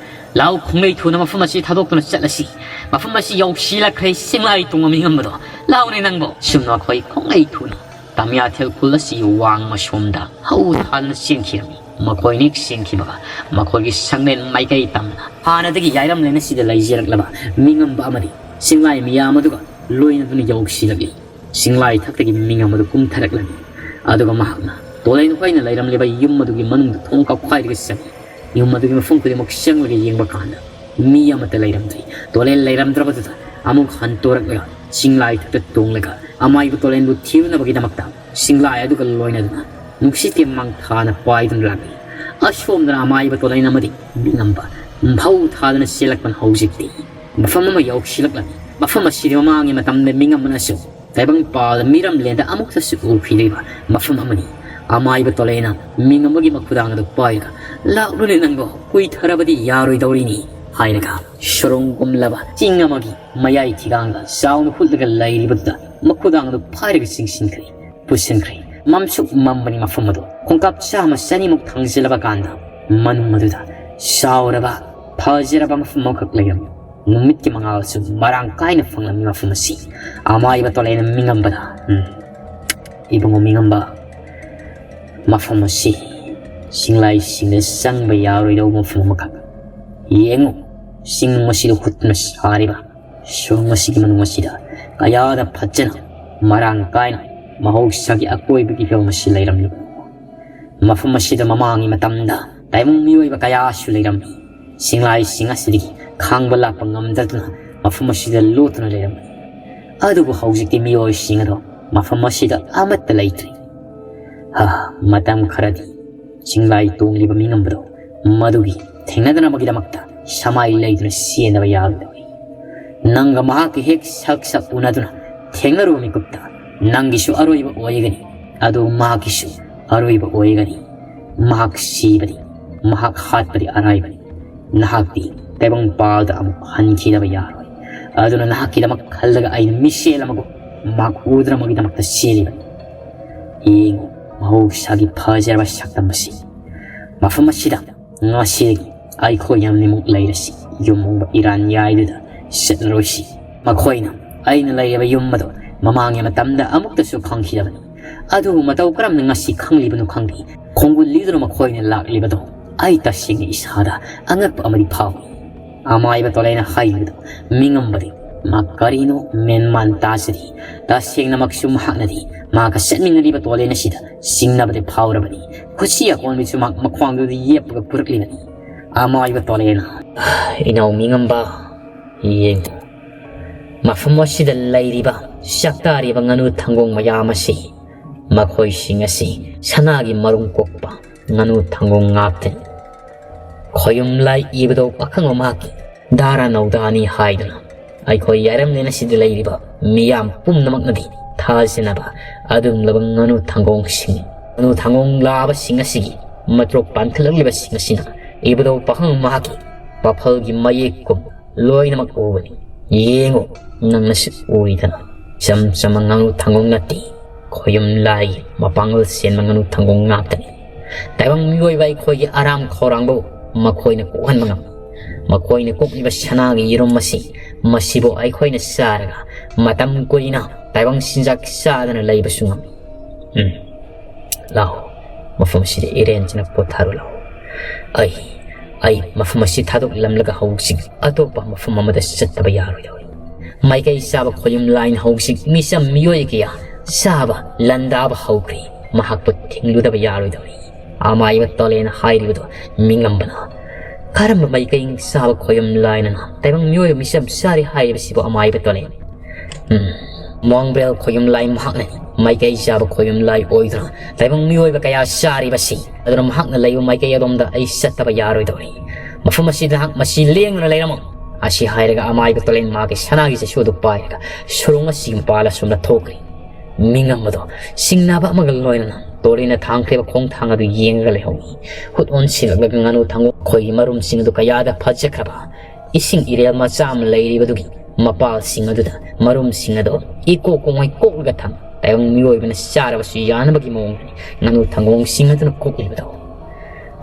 ꯂꯥꯎ, ꯈꯣꯡꯂꯩ ꯊꯨꯅ ꯃꯐꯝ ꯑꯁꯤ ꯊꯥꯗꯣꯛꯇꯨꯅ ꯆꯠꯂꯁꯤ꯫ ꯃꯐꯝ ꯑꯁꯤ ꯌꯧꯁꯤꯜꯂꯛꯈ꯭ꯔꯦ, ꯆꯤꯡꯂꯥꯏ ꯇꯣꯡꯕ ꯃꯤꯉꯝꯕꯗꯣ꯫ ꯂꯥꯎꯅꯦ ꯅꯪꯕꯣ꯫ ꯁꯨꯝꯅ ꯃꯈꯣꯏ ꯈꯣꯡꯂꯩ ꯊꯨꯅ ꯇꯃꯤꯌꯥꯊꯦꯜ ꯈꯨꯜ ꯑꯁꯤ ꯋꯥꯡꯃ ꯁꯣꯝꯗ ꯍꯧ ꯊꯥꯗꯨꯅ ꯆꯦꯟꯈꯤꯔꯝꯃꯤ꯫ ꯃꯈꯣꯏꯅ ꯍꯦꯛ ꯆꯦꯟꯈꯤꯕꯒ ꯃꯈꯣꯏꯒꯤ ꯁꯪꯂꯦꯟ ꯃꯥꯏꯀꯩ ꯇꯝꯅ ꯍꯥꯟꯅꯗꯒꯤ ꯌꯥꯏꯔꯝꯂꯦꯟ ꯑꯁꯤꯗ ꯂꯩꯖꯔꯛꯂꯕ ꯃꯤꯉꯝꯕ ꯑꯃꯗꯤ ꯆꯤꯡꯂꯥꯏ ꯃꯤꯌꯥꯝ ꯑꯗꯨꯒ ꯂꯣꯏꯅꯗꯨꯅ ꯌꯧꯁꯤꯜꯂꯛꯂꯤ꯫ ꯆꯤꯡꯂꯥꯏ ꯊꯛꯇꯒꯤ ꯃꯤꯉꯝ ꯑꯗꯨ ꯀꯨꯝꯊꯔꯛꯂꯝꯃꯤ꯫ ꯑꯗꯨꯒ ꯃꯍꯥꯛꯅ ꯇꯣꯂꯦꯟ ꯍꯣꯏꯅ ꯂꯩꯔꯝꯂꯤꯕ ꯌꯨꯝ ꯑꯗꯨꯒꯤ ꯃꯅꯨꯡꯗ ꯊꯣꯡ ꯀꯥꯎꯈꯥꯏꯔꯒ ꯆꯪꯉꯤ꯫ ꯌꯨꯝ ꯑꯗꯨꯒꯤ ꯃꯐꯝ ꯈꯨꯗꯤꯡꯃꯛ ꯆꯪꯂꯒ ꯌꯦꯡꯕ ꯀꯥꯟꯗ ꯃꯤ ꯑꯃꯠꯇ ꯂꯩꯔꯝꯗ꯭ꯔꯦ꯫ ꯇꯣꯂꯦꯟ ꯂꯩꯔꯝꯗ꯭ꯔꯕꯗꯨꯗ ꯑꯃꯨꯛ ꯍꯟꯇꯣꯔꯛꯂꯒ ꯆꯤꯡꯂꯥꯏ ꯊꯛꯇ ꯇꯣꯡꯂꯒ ꯑꯃꯥꯏꯕ ꯇꯣꯂꯦꯟꯕꯨ ꯊꯤꯔꯨꯅꯕꯒꯤꯗꯃꯛꯇ ꯆꯤꯡꯂꯥꯏ ꯑꯗꯨꯒ ꯂꯣꯏꯅꯗꯨꯅ ꯅꯨꯡꯁꯤꯠꯀꯤ ꯃꯥꯡꯊꯥꯅ ꯄꯥꯏꯗꯨꯅ ꯂꯥꯛꯂꯤ꯫ ꯑꯁꯣꯝꯗꯅ ꯑꯃꯥꯏꯕ ꯇꯣꯂꯦꯟ ꯑꯃꯗꯤ ꯃꯤꯉꯝꯕ ꯐꯧ ꯊꯥꯗꯨꯅ ꯆꯦꯜꯂꯛꯄꯅ ꯍꯧꯖꯤꯛꯇꯤ ꯃꯐꯝ ꯑꯃ ꯌꯧꯁꯤꯜꯂꯛꯂꯝꯃꯤ꯫ ꯃꯐꯝ ꯑꯁꯤꯗꯤ ꯃꯃꯥꯡꯒꯤ ꯃꯇꯝꯗ ꯃꯤꯉꯝꯕꯅꯁꯨ ꯇꯥꯏꯕꯪꯄꯥꯜ ꯃꯤꯔꯝꯂꯦꯟꯗ ꯑꯃꯨꯛꯇꯁꯨ ꯎꯈꯤꯗ꯭ꯔꯤꯕ ꯃꯐꯝ ꯑꯃꯅꯤ꯫ ꯑꯃꯥꯏꯕ ꯇꯣꯂꯦꯟꯅ ꯃꯤꯉꯝꯕꯒꯤ ꯃꯈꯨꯗꯥꯡ ꯑꯗꯨ ꯄꯥꯏꯔꯒ, "ꯂꯥꯛꯂꯨꯅꯦ ꯅꯪꯕꯣ, ꯀꯨꯏꯊꯔꯕꯗꯤ ꯌꯥꯔꯣꯏꯗꯧꯔꯤꯅꯤ" ꯍꯥꯏꯔꯒ ꯁꯣꯔꯣꯡꯒꯨꯝꯂꯕ ꯆꯤꯡ ꯑꯃꯒꯤ ꯃꯌꯥꯏ ꯊꯤꯒꯥꯡꯗ ꯆꯥꯎꯅ ꯍꯨꯠꯂꯒ ꯂꯩꯔꯤꯕꯗꯨꯗ ꯃꯈꯨꯗꯥꯡ ꯑꯗꯨ ꯄꯥꯏꯔꯒ ꯆꯤꯡꯁꯤꯟꯈ꯭ꯔꯦ, ꯄꯨꯁꯤꯟꯈ꯭ꯔꯦ꯫ ꯃꯝꯁꯨ ꯃꯝꯕꯅꯤ ꯃꯐꯝ ꯑꯗꯨ꯫ ꯈꯣꯡꯀꯥꯞ ꯆꯥꯝꯃ ꯆꯅꯤꯃꯨꯛ ꯊꯥꯡꯖꯤꯜꯂꯕ ꯀꯥꯟꯗ ꯃꯅꯨꯡ ꯑꯗꯨꯗ ꯆꯥꯎꯔꯕ ꯐꯖꯔꯕ ꯃꯐꯝ ꯑꯃꯈꯛ ꯂꯩꯔꯝꯃꯤ꯫ ꯅꯨꯃꯤꯠꯀꯤ ꯃꯉꯥꯜꯁꯨ ꯃꯔꯥꯡ ꯀꯥꯏꯅ ꯐꯪꯂꯝꯃꯤ ꯃꯐꯝ ꯑꯁꯤ꯫ ꯑꯃꯥꯏꯕ ꯇꯣꯂꯦꯟꯅ ꯃꯤꯉꯝꯕꯗ, "ꯎꯝ, ꯏꯕꯨꯡꯉꯣ ꯃꯤꯉꯝꯕ, ꯃꯐꯝ ꯑꯁꯤ ꯆꯤꯡꯂꯥꯏꯁꯤꯡꯅ ꯆꯪꯕ ꯌꯥꯔꯣꯏꯗꯧꯕ ꯃꯐꯝ ꯑꯃꯈꯛ꯫ ꯌꯦꯡꯉꯨ, ꯆꯤꯡ ꯃꯁꯤꯗ ꯍꯨꯠꯇꯨꯅ ꯁꯥꯔꯤꯕ ꯁꯣꯔꯣꯡ ꯑꯁꯤꯒꯤ ꯃꯅꯨꯡ ꯑꯁꯤꯗ ꯀꯌꯥꯗ ꯐꯖꯅ ꯃꯔꯥꯡ ꯀꯥꯏꯅ ꯃꯍꯧꯁꯥꯒꯤ ꯑꯀꯣꯏꯕꯒꯤ ꯐꯤꯕꯝ ꯑꯁꯤ ꯂꯩꯔꯝꯂꯤꯕꯅꯣ꯫ ꯃꯐꯝ ꯑꯁꯤꯗ ꯃꯃꯥꯡꯒꯤ ꯃꯇꯝꯗ ꯇꯥꯏꯕꯪ ꯃꯤꯑꯣꯏꯕ ꯀꯌꯥꯁꯨ ꯂꯩꯔꯝꯃꯤ꯫ ꯆꯤꯡꯂꯥꯏꯁꯤꯡ ꯑꯁꯤꯗꯒꯤ ꯈꯥꯡꯕ ꯂꯥꯛꯄ ꯉꯝꯗꯗꯨꯅ ꯃꯐꯝ ꯑꯁꯤꯗ ꯂꯣꯠꯇꯨꯅ ꯂꯩꯔꯝꯃꯤ꯫ ꯑꯗꯨꯕꯨ ꯍꯧꯖꯤꯛꯇꯤ ꯃꯤꯑꯣꯏꯁꯤꯡ ꯑꯗꯣ ꯃꯐꯝ ꯑꯁꯤꯗ ꯑꯃꯠꯇ ꯂꯩꯇ꯭ꯔꯦ꯫ ꯍꯥ, ꯃꯇꯝ ꯈꯔꯗꯤ ꯆꯤꯡꯂꯥꯏ ꯇꯣꯡꯂꯤꯕ ꯃꯤꯉꯝꯕꯗꯣ ꯃꯗꯨꯒꯤ ꯊꯦꯡꯅꯗꯅꯕꯒꯤꯗꯃꯛꯇ ꯁꯃꯥꯏ ꯂꯩꯗꯨꯅ ꯆꯦꯟꯗꯕ ꯌꯥꯔꯣꯏꯗꯧꯔꯤ꯫ ꯅꯪꯒ ꯃꯍꯥꯛꯀ ꯍꯦꯛ ꯁꯛ ꯁꯛ ꯎꯅꯗꯨꯅ ꯊꯦꯡꯅꯔꯨꯕ ꯃꯤꯀꯨꯞꯇ ꯅꯪꯒꯤꯁꯨ ꯑꯔꯣꯏꯕ ꯑꯣꯏꯒꯅꯤ, ꯑꯗꯨ ꯃꯍꯥꯛꯀꯤꯁꯨ ꯑꯔꯣꯏꯕ ꯑꯣꯏꯒꯅꯤ꯫ ꯃꯍꯥꯛ ꯁꯤꯕꯗꯤ, ꯃꯍꯥꯛ ꯍꯥꯠꯄꯗꯤ ꯑꯔꯥꯏꯕꯅꯤ꯫ ꯅꯍꯥꯛꯇꯤ ꯇꯥꯏꯕꯪꯄꯥꯜꯗ ꯑꯃꯨꯛ ꯍꯟꯈꯤꯗꯕ ꯌꯥꯔꯣꯏ꯫ ꯑꯗꯨꯅ ꯅꯍꯥꯛꯀꯤꯗꯃꯛ ꯈꯜꯂꯒ ꯑꯩꯅ ꯃꯤꯁꯦꯜ ꯑꯃꯒꯨꯝ ꯃꯍꯥꯛ ꯎꯗꯅꯕꯒꯤꯗꯃꯛꯇ ꯆꯦꯜꯂꯤꯕꯅꯤ꯫ ꯌꯦꯡꯉꯨ, ꯃꯍꯧꯁꯥꯒꯤ ꯐꯖꯔꯕ ꯁꯛꯇꯝ ꯑꯁꯤ꯫ ꯃꯐꯝ ꯑꯁꯤꯗ ꯉꯁꯤꯗꯒꯤ ꯑꯩꯈꯣꯏ ꯌꯥꯝꯅꯤꯃꯨꯛ ꯂꯩꯔꯁꯤ, ꯌꯨꯝ ꯍꯣꯡꯕ ꯏꯔꯥꯟ ꯌꯥꯏꯗꯨꯗ ꯆꯠꯂꯔꯣꯏꯁꯤ꯫ ꯃꯈꯣꯏꯅ ꯑꯩꯅ ꯂꯩꯔꯤꯕ ꯌꯨꯝ ꯑꯗꯨ ꯃꯃꯥꯡꯒꯤ ꯃꯇꯝꯗ ꯑꯃꯨꯛꯇꯁꯨ ꯈꯪꯈꯤꯗꯕꯅꯤ꯫ ꯑꯗꯨꯕꯨ ꯃꯇꯧ ꯀꯔꯝꯅ ꯉꯁꯤ ꯈꯪꯂꯤꯕꯅꯣ ꯈꯪꯗꯦ, ꯈꯣꯡꯒꯨꯜ ꯂꯤꯗꯨꯅ ꯃꯈꯣꯏꯅ ꯂꯥꯛꯂꯤꯕꯗꯣ ꯑꯩ ꯇꯁꯦꯡꯅ ꯏꯁꯥꯗ ꯑꯉꯛꯄ ꯑꯃꯗꯤ ꯐꯥꯎꯏ꯫ ꯑꯃꯥꯏꯕ ꯇꯣꯂꯦꯅ ꯍꯥꯏꯔꯤꯕꯗꯨ ꯃꯤꯉꯝꯕꯗꯤ ꯃꯥ ꯀꯔꯤꯅꯣ ꯃꯦꯟꯃꯥꯟ ꯇꯥꯖꯔꯤ꯫ ꯇꯁꯦꯡꯅꯃꯛꯁꯨ ꯃꯍꯥꯛꯅꯗꯤ ꯃꯍꯥꯛꯀ ꯆꯠꯃꯤꯟꯅꯔꯤꯕ ꯇꯣꯂꯦꯟ ꯑꯁꯤꯗ ꯆꯤꯡꯅꯕꯗꯤ ꯐꯥꯎꯔꯕꯅꯤ꯫ ꯈꯨꯠꯁꯤ ꯑꯀꯣꯟꯕꯤꯁꯨ ꯃꯍꯥꯛ ꯃꯈ꯭ꯋꯥꯡꯗꯨꯗ ꯌꯦꯞꯄꯒ ꯄꯨꯔꯛꯂꯤꯕꯅꯤ꯫ ꯑꯃꯥꯏꯕ ꯇꯣꯂꯦꯅ, "ꯏꯅꯥꯎ ꯃꯤꯉꯝꯕ, ꯌꯦꯡꯉꯨ, ꯃꯐꯝ ꯑꯁꯤꯗ ꯂꯩꯔꯤꯕ ꯆꯥꯛꯇꯥꯔꯤꯕ ꯉꯥꯅꯨ ꯊꯪꯒꯣꯡ ꯃꯌꯥꯝ ꯑꯁꯤ, ꯃꯈꯣꯏꯁꯤꯡ ꯑꯁꯤ ꯁꯅꯥꯒꯤ ꯃꯔꯨꯝ ꯀꯣꯛꯄ ꯉꯥꯅꯨ ꯊꯪꯒꯣꯡ ꯉꯥꯛꯇꯅꯤ꯫ ꯈꯣꯌꯨꯝ ꯂꯥꯏ ꯏꯕꯗꯧ ꯄꯥꯈꯪꯕ ꯃꯍꯥꯛꯀꯤ ꯙꯥꯔꯥ ꯅꯧꯗꯥꯅꯤ ꯍꯥꯏꯗꯨꯅ ꯑꯩꯈꯣꯏ ꯌꯥꯏꯔꯝꯂꯦꯟ ꯑꯁꯤꯗ ꯂꯩꯔꯤꯕ ꯃꯤꯌꯥꯝ ꯄꯨꯝꯅꯃꯛꯅꯗꯤ ꯊꯥꯖꯅꯕ ꯑꯗꯨꯒꯨꯝꯂꯕ ꯉꯥꯅꯨ ꯊꯪꯒꯣꯡꯁꯤꯡꯅꯤ꯫ ꯉꯥꯅꯨ ꯊꯪꯒꯣꯡ ꯂꯥꯕꯁꯤꯡ ꯑꯁꯤꯒꯤ ꯃꯇ꯭ꯔꯣꯛ ꯄꯥꯟꯈꯠꯂꯛꯂꯤꯕꯁꯤꯡ ꯑꯁꯤꯅ ꯏꯕꯗꯧ ꯄꯥꯈꯪꯕ ꯃꯍꯥꯛꯀꯤ ꯄꯥꯐꯜꯒꯤ ꯃꯌꯦꯛꯀꯨꯝ ꯂꯣꯏꯅꯃꯛ ꯎꯕꯅꯤ꯫ ꯌꯦꯡꯉꯨ, ꯅꯪꯅꯁꯨ ꯎꯏꯗꯅ, ꯏꯆꯝ ꯆꯝꯕ ꯉꯥꯅꯨ ꯊꯪꯒꯣꯡ ꯅꯠꯇꯦ, ꯈꯣꯌꯨꯝ ꯂꯥꯏꯒꯤ ꯃꯄꯥꯡꯒꯜ ꯆꯦꯟꯕ ꯉꯥꯅꯨ ꯊꯪꯒꯣꯡ ꯉꯥꯛꯇꯅꯤ꯫ ꯇꯥꯏꯕꯪ ꯃꯤꯑꯣꯏꯕ ꯑꯩꯈꯣꯏꯒꯤ ꯑꯔꯥꯝ ꯈꯧꯔꯥꯡꯕꯨ ꯃꯈꯣꯏꯅ ꯀꯣꯛꯍꯟꯕ ꯉꯝꯃꯤ꯫ ꯃꯈꯣꯏꯅ ꯀꯣꯛꯂꯤꯕ ꯁꯅꯥꯒꯤ ꯌꯦꯔꯨꯝ ꯑꯁꯤ, ꯃꯁꯤꯕꯨ ꯑꯩꯈꯣꯏꯅ ꯆꯥꯔꯒ ꯃꯇꯝ ꯀꯨꯏꯅ ꯇꯥꯏꯕꯪ ꯆꯤꯟꯖꯥꯛ ꯆꯥꯗꯅ ꯂꯩꯕꯁꯨ ꯉꯝꯃꯤ꯫ ꯎꯝ, ꯂꯥꯛꯑꯣ, ꯃꯐꯝ ꯑꯁꯤꯗ ꯏꯔꯦꯟꯖꯅ ꯄꯣꯊꯥꯔꯨ ꯂꯥꯛꯑꯣ꯫ ꯑꯩ, ꯑꯩ ꯃꯐꯝ ꯑꯁꯤ ꯊꯥꯗꯣꯛꯂꯝꯂꯒ ꯍꯧꯖꯤꯛ ꯑꯇꯣꯞꯄ ꯃꯐꯝ ꯑꯃꯗ ꯆꯠꯇꯕ ꯌꯥꯔꯣꯏꯗꯧꯔꯤ꯫ ꯃꯥꯏꯀꯩ ꯆꯥꯕ ꯈꯣꯌꯨꯝ ꯂꯥꯏꯅ ꯍꯧꯖꯤꯛ ꯃꯤꯆꯝ ꯃꯤꯑꯣꯏ ꯀꯌꯥ ꯆꯥꯕ ꯂꯥꯟꯗꯥꯕ ꯍꯧꯈ꯭ꯔꯦ꯫ ꯃꯍꯥꯛꯄꯨ ꯊꯤꯡꯂꯨꯗꯕ ꯌꯥꯔꯣꯏꯗꯧꯔꯤ꯫" ꯑꯃꯥꯏꯕ ꯇꯣꯂꯦꯅ ꯍꯥꯏꯔꯤꯕꯗꯨ ꯃꯤꯉꯝꯕꯅ, "ꯀꯔꯝꯕ ꯃꯥꯏꯀꯩ ꯆꯥꯕ ꯈꯣꯌꯨꯝ ꯂꯥꯏꯅꯅꯣ ꯇꯥꯏꯕꯪ ꯃꯤꯑꯣꯏꯕ ꯃꯤꯆꯝ ꯆꯥꯔꯤ ꯍꯥꯏꯔꯤꯕꯁꯤꯕꯨ, ꯑꯃꯥꯏꯕ ꯇꯣꯂꯦꯟ?" ꯎꯝ, ꯃꯣꯡꯕ꯭ꯔꯦꯜ ꯈꯣꯌꯨꯝ ꯂꯥꯏ ꯃꯍꯥꯛꯅꯅꯤ꯫ ꯃꯥꯏꯀꯩ ꯆꯥꯕ ꯈꯣꯌꯨꯝ ꯂꯥꯏ ꯑꯣꯏꯗꯨꯅ ꯇꯥꯏꯕꯪ ꯃꯤꯑꯣꯏꯕ ꯀꯌꯥ ꯆꯥꯔꯤꯕꯁꯤ꯫ ꯑꯗꯨꯅ ꯃꯍꯥꯛꯅ ꯂꯩꯕ ꯃꯥꯏꯀꯩ ꯑꯗꯣꯝꯗ ꯑꯩ ꯆꯠꯇꯕ ꯌꯥꯔꯣꯏꯗꯧꯔꯤ꯫ ꯃꯐꯝ ꯑꯁꯤꯗ ꯅꯍꯥꯛ ꯃꯁꯤ ꯂꯦꯡꯗꯨꯅ ꯂꯩꯔꯝꯃꯨ꯫ ꯑꯁꯤ ꯍꯥꯏꯔꯒ ꯑꯃꯥꯏꯕ ꯇꯣꯂꯦꯟ ꯃꯥꯒꯤ ꯁꯅꯥꯒꯤ ꯆꯩꯁꯨ ꯑꯗꯨ ꯄꯥꯏꯔꯒ ꯁꯨꯔꯨꯡ ꯑꯁꯤꯒꯤ ꯃꯄꯥꯜ ꯑꯁꯣꯝꯗ ꯊꯣꯛꯈ꯭ꯔꯦ꯫ ꯃꯤꯉꯝꯕꯗꯣ ꯆꯤꯡꯅꯕ ꯑꯃꯒ ꯂꯣꯏꯅꯅ ꯇꯣꯔꯤꯅ ꯊꯥꯡꯈ꯭ꯔꯤꯕ ꯈꯣꯡꯊꯥꯡ ꯑꯗꯨ ꯌꯦꯡꯂꯒ ꯂꯩꯍꯧꯏ꯫ ꯈꯨꯠ ꯑꯣꯟꯁꯤꯜꯂꯛꯂꯒ ꯉꯥꯅꯨ ꯊꯪꯒꯣꯡ ꯈꯣꯏꯒꯤ ꯃꯔꯨꯝꯁꯤꯡ ꯑꯗꯨ ꯀꯌꯥꯗ ꯐꯖꯈ꯭ꯔꯕ ꯏꯁꯤꯡ ꯏꯔꯦꯜ ꯃꯆꯥ ꯑꯃ ꯂꯩꯔꯤꯕꯗꯨꯒꯤ ꯃꯄꯥꯜꯁꯤꯡ ꯑꯗꯨꯗ ꯃꯔꯨꯝꯁꯤꯡ ꯑꯗꯣ ꯏꯀꯣꯛ ꯀꯣꯡꯉꯩ ꯀꯣꯛꯂꯒ ꯊꯝ꯫ ꯇꯥꯏꯕꯪ ꯃꯤꯑꯣꯏꯕꯅ ꯆꯥꯔꯕꯁꯨ ꯌꯥꯅꯕꯒꯤ ꯃꯑꯣꯡꯗꯅꯤ ꯉꯥꯅꯨ ꯊꯪꯒꯣꯡꯁꯤꯡ ꯑꯗꯨꯅ ꯀꯣꯛꯂꯤꯕꯗꯣ꯫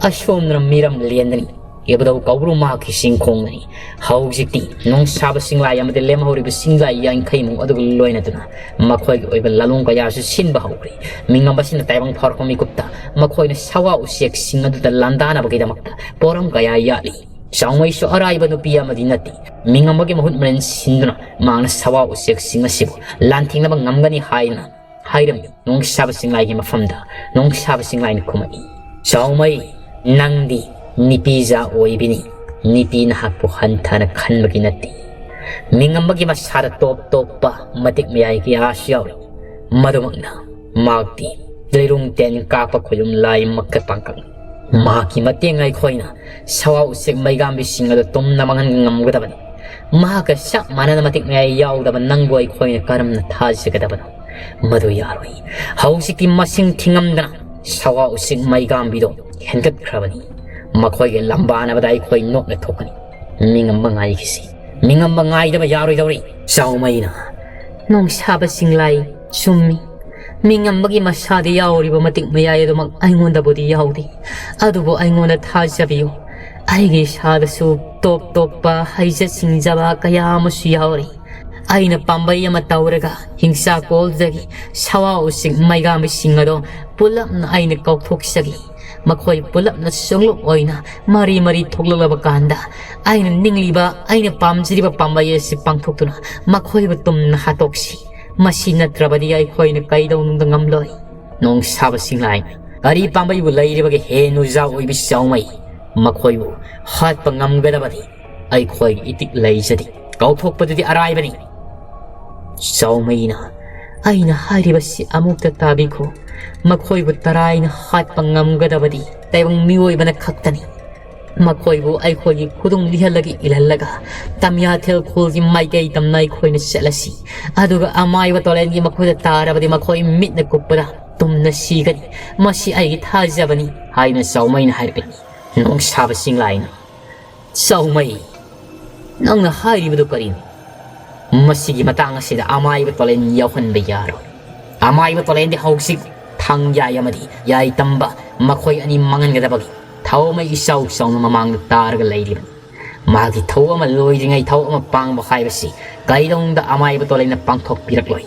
ꯑꯁꯣꯝꯗꯅ ꯃꯤꯔꯝ ꯂꯦꯟꯗꯅꯤ꯫ ꯏꯕꯨꯙꯧ ꯀꯧꯕ꯭ꯔꯨ ꯃꯍꯥꯛꯀꯤ ꯆꯤꯡꯈꯣꯡꯗꯅꯤ꯫ ꯍꯧꯖꯤꯛꯇꯤ ꯅꯣꯡꯁꯥꯕ ꯆꯤꯡꯂꯥꯏ ꯑꯃꯗꯤ ꯂꯦꯝꯍꯧꯔꯤꯕ ꯆꯤꯡꯂꯥꯏ ꯌꯥꯡꯈꯩꯃꯨꯛ ꯑꯗꯨꯒ ꯂꯣꯏꯅꯗꯨꯅ ꯃꯈꯣꯏꯒꯤ ꯑꯣꯏꯕ ꯂꯥꯂꯣꯡ ꯀꯌꯥꯁꯨ ꯁꯤꯟꯕ ꯍꯧꯈ꯭ꯔꯦ꯫ ꯃꯤꯉꯝꯕꯁꯤꯅ ꯇꯥꯏꯕꯪ ꯐꯥꯎꯔꯛꯄ ꯃꯤꯀꯨꯞꯇ ꯃꯈꯣꯏꯅ ꯁꯋꯥ ꯎꯆꯦꯛꯁꯤꯡ ꯑꯗꯨꯗ ꯂꯥꯟꯗꯥꯅꯕꯒꯤꯗꯃꯛꯇ ꯄꯣꯔꯝ ꯀꯌꯥ ꯌꯥꯠꯂꯤ꯫ ꯆꯥꯎꯃꯩꯁꯨ ꯑꯔꯥꯏꯕ ꯅꯨꯄꯤ ꯑꯃꯗꯤ ꯅꯠꯇꯦ꯫ ꯃꯤꯉꯝꯕꯒꯤ ꯃꯍꯨꯠ ꯃꯔꯦꯟ ꯁꯤꯟꯗꯨꯅ ꯃꯍꯥꯛꯅ ꯁꯋꯥ ꯎꯆꯦꯛꯁꯤꯡ ꯑꯁꯤꯕꯨ ꯂꯥꯟꯊꯦꯡꯅꯕ ꯉꯝꯒꯅꯤ ꯍꯥꯏꯅ ꯍꯥꯏꯔꯝꯃꯤ꯫ ꯅꯣꯡꯁꯥꯕ ꯆꯤꯡꯂꯥꯏꯒꯤ ꯃꯐꯝꯗ ꯅꯣꯡꯁꯥꯕ ꯆꯤꯡꯂꯥꯏꯅ ꯈꯨꯝꯃꯛꯏ, "ꯆꯥꯎꯃꯩ, ꯅꯪꯗꯤ ꯅꯤꯄꯤꯖꯥ ꯑꯣꯏꯕꯤꯅꯤ꯫ ꯅꯤꯄꯤ ꯅꯍꯥꯛꯄꯨ ꯍꯟꯊꯅ ꯈꯟꯕꯒꯤ ꯅꯠꯇꯦ꯫ ꯃꯤꯉꯝꯕꯒꯤ ꯃꯁꯥꯗ ꯇꯣꯞ ꯇꯣꯞꯄ ꯃꯇꯤꯛ ꯃꯌꯥꯏ ꯀꯌꯥꯁꯨ ꯌꯥꯎꯔꯤ꯫ ꯃꯗꯨꯃꯛꯅ ꯃꯍꯥꯛꯇꯤ ꯂꯩꯔꯨꯡ ꯇꯦꯟ ꯀꯥꯞꯄ ꯈꯣꯏꯂꯨꯝ ꯂꯥꯏꯃꯛꯀ ꯄꯥꯡꯀꯛꯅꯤ꯫ ꯃꯍꯥꯛꯀꯤ ꯃꯇꯦꯡ ꯑꯩꯈꯣꯏꯅ ꯁꯋꯥ ꯎꯆꯦꯛ ꯃꯩꯒꯥꯝꯕꯤꯁꯤꯡ ꯑꯗꯨ ꯇꯨꯝꯅ ꯃꯥꯡꯍꯟ ꯉꯝꯒꯗꯕꯅꯤ꯫ ꯃꯍꯥꯛꯀ ꯆꯞ ꯃꯥꯟꯅꯅ ꯃꯇꯤꯛ ꯃꯌꯥꯏ ꯌꯥꯎꯗꯕ ꯅꯪꯕꯨ ꯑꯩꯈꯣꯏꯅ ꯀꯔꯝꯅ ꯊꯥꯖꯒꯗꯕꯅꯣ? ꯃꯗꯨ ꯌꯥꯔꯣꯏ꯫ ꯍꯧꯖꯤꯛꯇꯤ ꯃꯁꯤꯡ ꯊꯤꯉꯝꯗꯅ ꯁꯋꯥ ꯎꯆꯦꯛ ꯃꯩꯒꯥꯝꯕꯤꯗꯣ ꯍꯦꯟꯒꯠꯈ꯭ꯔꯕꯅꯤ꯫ ꯃꯈꯣꯏꯒ ꯂꯝꯕꯥꯅꯕꯗ ꯑꯩꯈꯣꯏ ꯅꯣꯛꯅ ꯊꯣꯛꯀꯅꯤ꯫ ꯃꯤꯉꯝꯕ ꯉꯥꯏꯈꯤꯁꯤ꯫ ꯃꯤꯉꯝꯕ ꯉꯥꯏꯗꯕ ꯌꯥꯔꯣꯏꯗꯧꯔꯤ꯫" ꯆꯥꯎꯃꯩꯅ, "ꯅꯣꯡꯁꯥꯕ ꯆꯤꯡꯂꯥꯏ, ꯆꯨꯝꯃꯤ꯫ ꯃꯤꯉꯝꯕꯒꯤ ꯃꯁꯥꯗ ꯌꯥꯎꯔꯤꯕ ꯃꯇꯤꯛ ꯃꯌꯥꯏ ꯑꯗꯨꯃꯛ ꯑꯩꯉꯣꯟꯗꯕꯨꯗꯤ ꯌꯥꯎꯗꯦ꯫ ꯑꯗꯨꯕꯨ ꯑꯩꯉꯣꯟꯗ ꯊꯥꯖꯕꯤꯌꯨ꯫ ꯑꯩꯒꯤ ꯏꯁꯥꯗꯁꯨ ꯇꯣꯞ ꯇꯣꯞꯄ ꯍꯩꯖ ꯁꯤꯡꯖꯕ ꯀꯌꯥ ꯑꯃꯁꯨ ꯌꯥꯎꯔꯤ꯫ ꯑꯩꯅ ꯄꯥꯝꯕꯩ ꯑꯃ ꯇꯧꯔꯒ ꯍꯤꯡꯆꯥ ꯀꯣꯜꯗꯒꯤ ꯁꯋꯥ ꯎꯆꯦꯛ ꯃꯩꯒꯥꯝꯕꯤꯁꯤꯡ ꯑꯗꯣ ꯄꯨꯂꯞꯅ ꯑꯩꯅ ꯀꯥꯎꯊꯣꯛꯆꯒꯦ꯫ ꯃꯈꯣꯏ ꯄꯨꯂꯞꯅ ꯁꯨꯡꯂꯨꯞ ꯑꯣꯏꯅ ꯃꯔꯤ ꯃꯔꯤ ꯊꯣꯛꯂꯛꯂꯕ ꯀꯥꯟꯗ ꯑꯩꯅ ꯅꯤꯡꯂꯤꯕ, ꯑꯩꯅ ꯄꯥꯝꯖꯔꯤꯕ ꯄꯥꯝꯕꯩ ꯑꯁꯤ ꯄꯥꯡꯊꯣꯛꯇꯨꯅ ꯃꯈꯣꯏꯕꯨ ꯇꯨꯝꯅ ꯍꯥꯠꯇꯣꯛꯁꯤ꯫ ꯃꯁꯤ ꯅꯠꯇ꯭ꯔꯕꯗꯤ ꯑꯩꯈꯣꯏꯅ ꯀꯩꯗꯧꯅꯨꯡꯗ ꯉꯝꯂꯣꯏ꯫" ꯅꯣꯡꯁꯥꯕ ꯆꯤꯡꯂꯥꯏ, "ꯑꯔꯤ ꯄꯥꯝꯕꯩꯕꯨ ꯂꯩꯔꯤꯕꯒꯤ ꯍꯦꯟ ꯎꯖꯥ ꯑꯣꯏꯕꯤ ꯆꯥꯎꯃꯩ, ꯃꯈꯣꯏꯕꯨ ꯍꯥꯠꯄ ꯉꯝꯒꯗꯕꯗꯤ ꯑꯩꯈꯣꯏꯒꯤ ꯏꯇꯤꯛ ꯂꯩꯖꯗꯦ꯫ ꯀꯥꯎꯊꯣꯛꯄꯗꯨꯗꯤ ꯑꯔꯥꯏꯕꯅꯤ꯫" ꯆꯥꯎꯃꯩꯅ, "ꯑꯩꯅ ꯍꯥꯏꯔꯤꯕꯁꯤ ꯑꯃꯨꯛꯇ ꯇꯥꯕꯤꯈꯣ꯫ ꯃꯈꯣꯏꯕꯨ ꯇꯔꯥꯏꯅ ꯍꯥꯠꯄ ꯉꯝꯒꯗꯕꯗꯤ ꯇꯥꯏꯕꯪ ꯃꯤꯑꯣꯏꯕꯅ ꯈꯛꯇꯅꯤ꯫ ꯃꯈꯣꯏꯕꯨ ꯑꯩꯈꯣꯏꯒꯤ ꯈꯨꯗꯨꯡ ꯂꯤꯍꯜꯂꯒ ꯏꯜꯍꯜꯂꯒ ꯇꯝꯌꯥꯊꯦꯜ ꯈꯨꯜꯒꯤ ꯃꯥꯏꯀꯩ ꯇꯝꯅ ꯑꯩꯈꯣꯏꯅ ꯆꯠꯂꯁꯤ꯫ ꯑꯗꯨꯒ ꯑꯃꯥꯏꯕ ꯇꯣꯂꯦꯟꯒꯤ ꯃꯈꯨꯠꯇ ꯇꯥꯔꯕꯗꯤ ꯃꯈꯣꯏ ꯃꯤꯠꯅ ꯀꯨꯞꯄꯗ ꯇꯨꯝꯅ ꯁꯤꯒꯅꯤ꯫ ꯃꯁꯤ ꯑꯩꯒꯤ ꯊꯥꯖꯕꯅꯤ" ꯍꯥꯏꯅ ꯆꯥꯎꯃꯩꯅ ꯍꯥꯏꯔꯛꯂꯝꯃꯤ꯫ ꯅꯣꯡꯁꯥꯕ ꯆꯤꯡꯂꯥꯏꯅ, "ꯆꯥꯎꯃꯩ, ꯅꯪꯅ ꯍꯥꯏꯔꯤꯕꯗꯨ ꯀꯔꯤꯅꯣ? ꯃꯁꯤꯒꯤ ꯃꯇꯥꯡ ꯑꯁꯤꯗ ꯑꯃꯥꯏꯕ ꯇꯣꯂꯦꯟ ꯌꯥꯎꯍꯟꯕ ꯌꯥꯔꯣꯏ꯫ ꯑꯃꯥꯏꯕ ꯇꯣꯂꯦꯟꯗꯤ ꯍꯧꯖꯤꯛ ꯊꯥꯡ ꯌꯥꯏ ꯑꯃꯗꯤ ꯌꯥꯏ ꯇꯝꯕ ꯃꯈꯣꯏ ꯑꯅꯤ ꯃꯥꯡꯍꯟꯒꯗꯕꯒꯤ ꯁꯥꯎꯃꯩ ꯏꯆꯥꯎ ꯆꯥꯎꯅ ꯃꯃꯥꯡꯗ ꯇꯥꯔꯒ ꯂꯩꯔꯤꯕꯅꯤ꯫ ꯃꯍꯥꯛꯀꯤ ꯊꯧ ꯑꯃ ꯂꯣꯏꯗ꯭ꯔꯤꯉꯩ ꯊꯧ ꯑꯃ ꯄꯥꯡꯕ ꯍꯥꯏꯕꯁꯤ ꯀꯩꯗꯧꯅꯨꯡꯗ ꯑꯃꯥꯏꯕ ꯇꯣꯂꯩꯅ ꯄꯥꯡꯊꯣꯛꯄꯤꯔꯛꯂꯣꯏ꯫